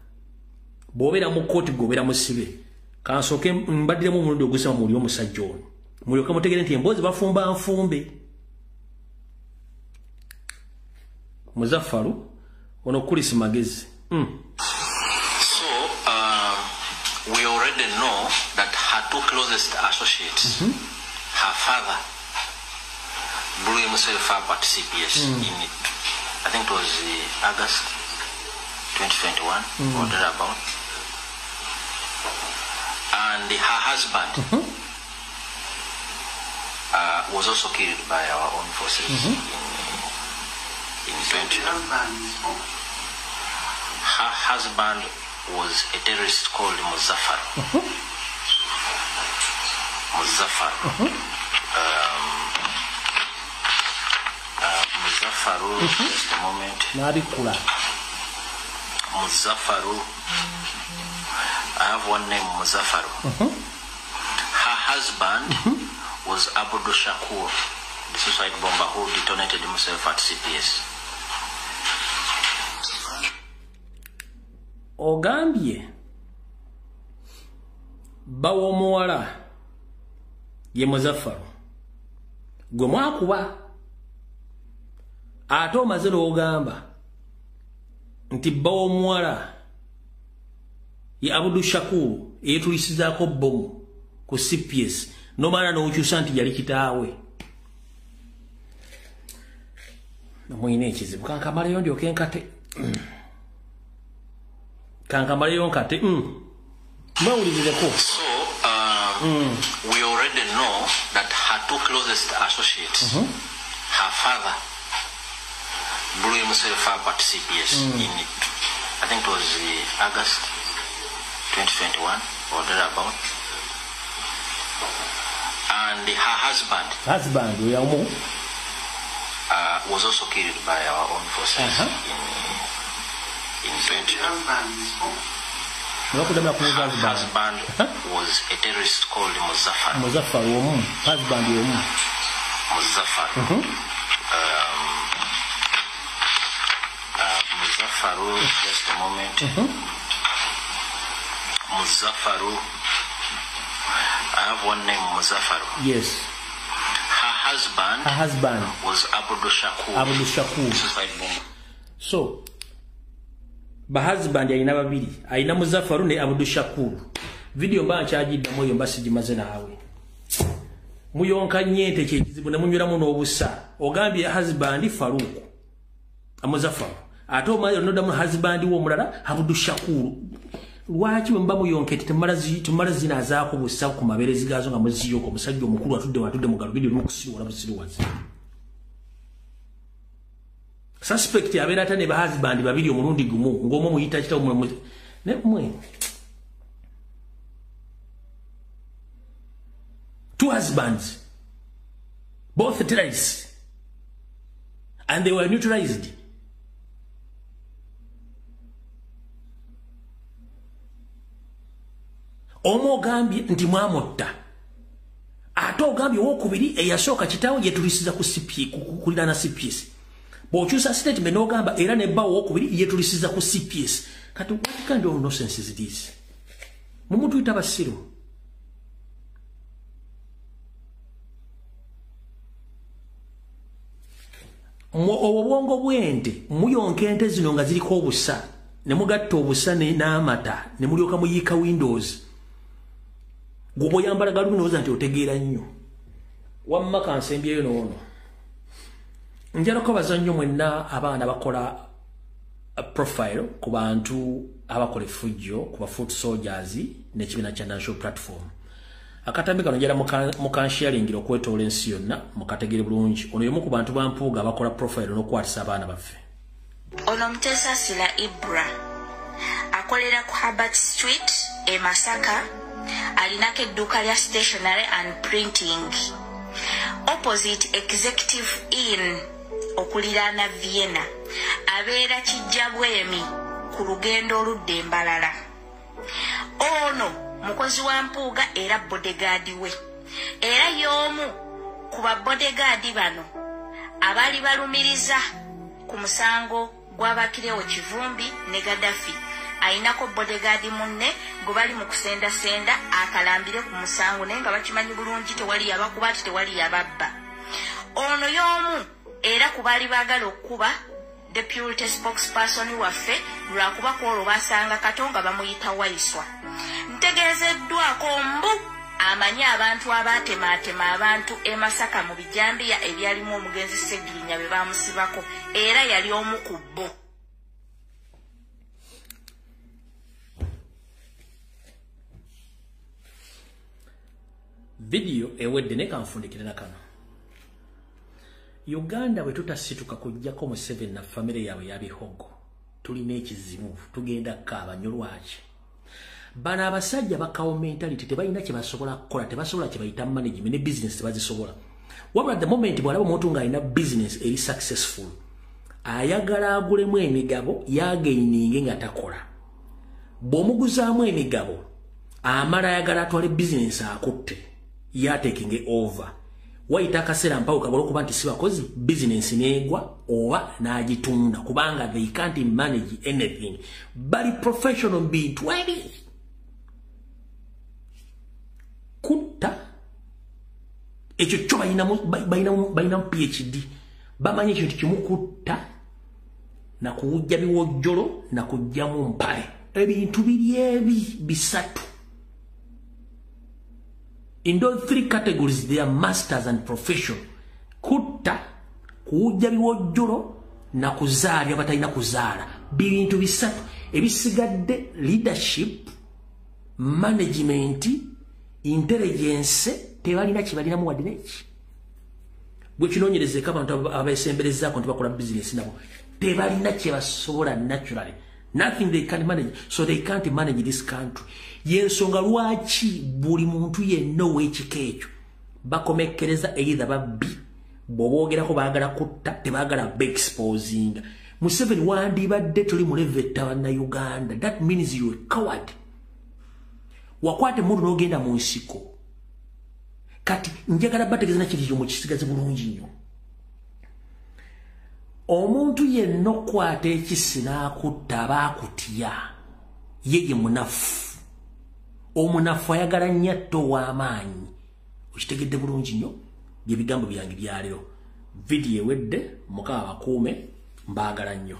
Speaker 1: Bw'obeera mu kkooti gwobeera musibe. Kansooke mbaddiremu omulundi ogusema muli omusajja ono mulyoke mutegeere nti emboozi bafumba nfumbe. Muzaffaru ono Chris Magezi.
Speaker 5: So we already know that her two closest associates, her father blew himself up at CPS in, I think it was August 2021 or thereabout. And her husband was also killed by our own forces in 20. Her husband was a terrorist called Muzaffar. Muzaffar. Muzaffaru, just a moment. Muzaffaru. I have one name, Muzaffaru. Her husband was Abdul Shakur, the suicide bomber who detonated himself at CPS.
Speaker 1: Ogambye bawo muwala ye Muzaffaru gwe mwakuba, ate omaze n'ogamba nti bawo muwala ye Abdul Shakur eyetulisizaako bbomu ku CPS, nomala n'okyusa nti yali kitaawe. Namuyina ekizibu, kankamaleyo ndyoke nkate. Kankamaleyo nkate. Mwewulirireko.
Speaker 5: So, we already know that her two closest associates, her father blew himself up at CPS in, I think it was August 2021 or thereabout. And her husband, was also killed by our own forces in 20. Her husband was a terrorist called Muzaffar.
Speaker 1: Muzaffar, husband.
Speaker 5: Muzaffar. Muzaffaru, just a moment. Muzaffaru. I have one name, Muzaffaru.
Speaker 1: Yes.
Speaker 5: Her husband was Abdul Shakur.
Speaker 1: Abdul Shakur.
Speaker 5: Suicide bomber.
Speaker 1: So, ba husband alina babiri, alina Muzaffaru ne Abdul Shakur. Video mba nkyagiddamu eyo mba sigimaze naawe. Muyonka nnyente kyekizibu ne munyweramu n'obusa. Ogambye husband Faruku, Muzaffaru. Ate onoddamu husband w'omulala Abdul Shakur. Lwaki bwe muba muyonkete temumala zinaazaako busa ku mabeerezi gaazo nga muziyoka? Omusajja omukulu atudde mu galubindi olw'okusiruwala busiruwazi. Suspect abeera ate ne ba husband babiri omulundi gumu, ng'omu muyita kitawo ne mmwe. Two husbands, both terrorists, and they were neutralized. Omu ogambye nti mwamutta, ate ogambye owokubiri eyasooka kitaawe yetulisiza ku CP, kuliraana CPS. Bw'okyusa statement n'ogamba era ne bba owokubiri yetulisiza ku CPS. Kati what kind of nonsense is this? Mumutuyita basiru. Obwongo bw'ente muyonka ente zino nga ziriko obusa, ne mugatta obusa n'amata ne mulyoka muyiika windows. Gwe oyambala galubindi olowooza nti otegeera nnyo. Wamma kansembyeyo n'ono. Njala kubaza nnyo mwenna abaana bakola profile ku bantu abakola effujjo ku ba foot soldiers n'ekibiina kya National Platform. Akatambi kano njala mukansharingira okwetoola ensi yonna mukategere bulungi. Ono y'omu ku bantu ba Mpuuga abakola profile n'okukwatisa abaana baffe.
Speaker 6: Ono Mutesasira Ibra akolera ku Herbert Street e Masaka, alinako edduuka lya stationery and printing opposite Executive Inn okuliraana Vienna. Abeera Kijjabwemi ku lugendo oludda Embalala. Ono mukozi wa Mpuuga era bodyguard we, era y'omu ku ba bodyguard bano abaali balumiriza ku musango gw'Abakirewo Kivumbi ne Gaddafi. Ayinako bodyguard munne gwe bali mu kusendasenda akalambire ku musango, naye nga bakimanyi bulungi tewali yabakuba ati tewali yababba. Ono y'omu era ku baali baagala okukuba deputy spokesperson waffe lwakuba ku olwo basanga Katonga bamuyita Waiswa. Ntegeezeddwako mbu amanyi abantu abaatemaatema abantu e Masaka mu bijambiya ebyalimu omugenzi Ssegirinya be baamusibako, era yali omu ku bo.
Speaker 1: Video ewedde ne kanfundikire na kano. Uganda bwe tutasituka kujjako Museveni na famire yaabwe yabihogo, tulina ekizibu, tugenda kaaba nnyo. Lwaki? Bano abasajja bakawo mentality, tebalina kye basobola kukola, tebasobola kye bayita management, ne business tebazisobola. Wabula the moment bw'alaba omuntu ng'alina business eri successful, ayagala agulemu emigabo yagaininge nga takola. Bw'omuguzaamu emigabo, amala ayagala atwale business akutte, yatekinge over. Wayita akaseera mpawo kabula okuba nti si bakozi, bizinensi neegwa oba n'agitunda, kubanga they can't manage anything. Bali professional bintu ebi kutta, ekyo kyo balinamu PhD. Bamanyi ekintu kimu: kutta na kuwujja biwojjolo na kujjamu mpale. Ebintu biri ebi bisatu. In those three categories they are masters and profession: kutta, kuwujja biwojjolo na kuzaala abatalina kuzaala. Bintu bisatu. Ebisigadde, leadership, management, intelligence, tebalina kibalinamu wadde neki. Bwe kinoonyerezeko abantu abesemberezaako nti bakola bizinesi nabo, tebalina kye basobola naturally, nothing they can manage, so they can't manage this country. Yensonga lwaki buli muntu yenna ow'ekika ekyo bakomekkereza either babbi, bw'oboogerako baagala kutta, tebaagala beexposinga. Museveni, wandibadde tuli mu level etta bannayuganda. That means you a coward. Wakwata emundu n'ogenda mu nsiko. Kati njagala bategeeza nakiri mu kisigazi bulungi nnyo. Omuntu yenna okukwata ekisi n'akutta aba akutya. Ye ye munafu. Omunafu ayagala nnyo atte ow'amaanyi. Okitegedde bulungi nnyo? Byebigambo byange byaleero. Vidiyo ewedde. Mukama bakuume, mbaagala nnyo.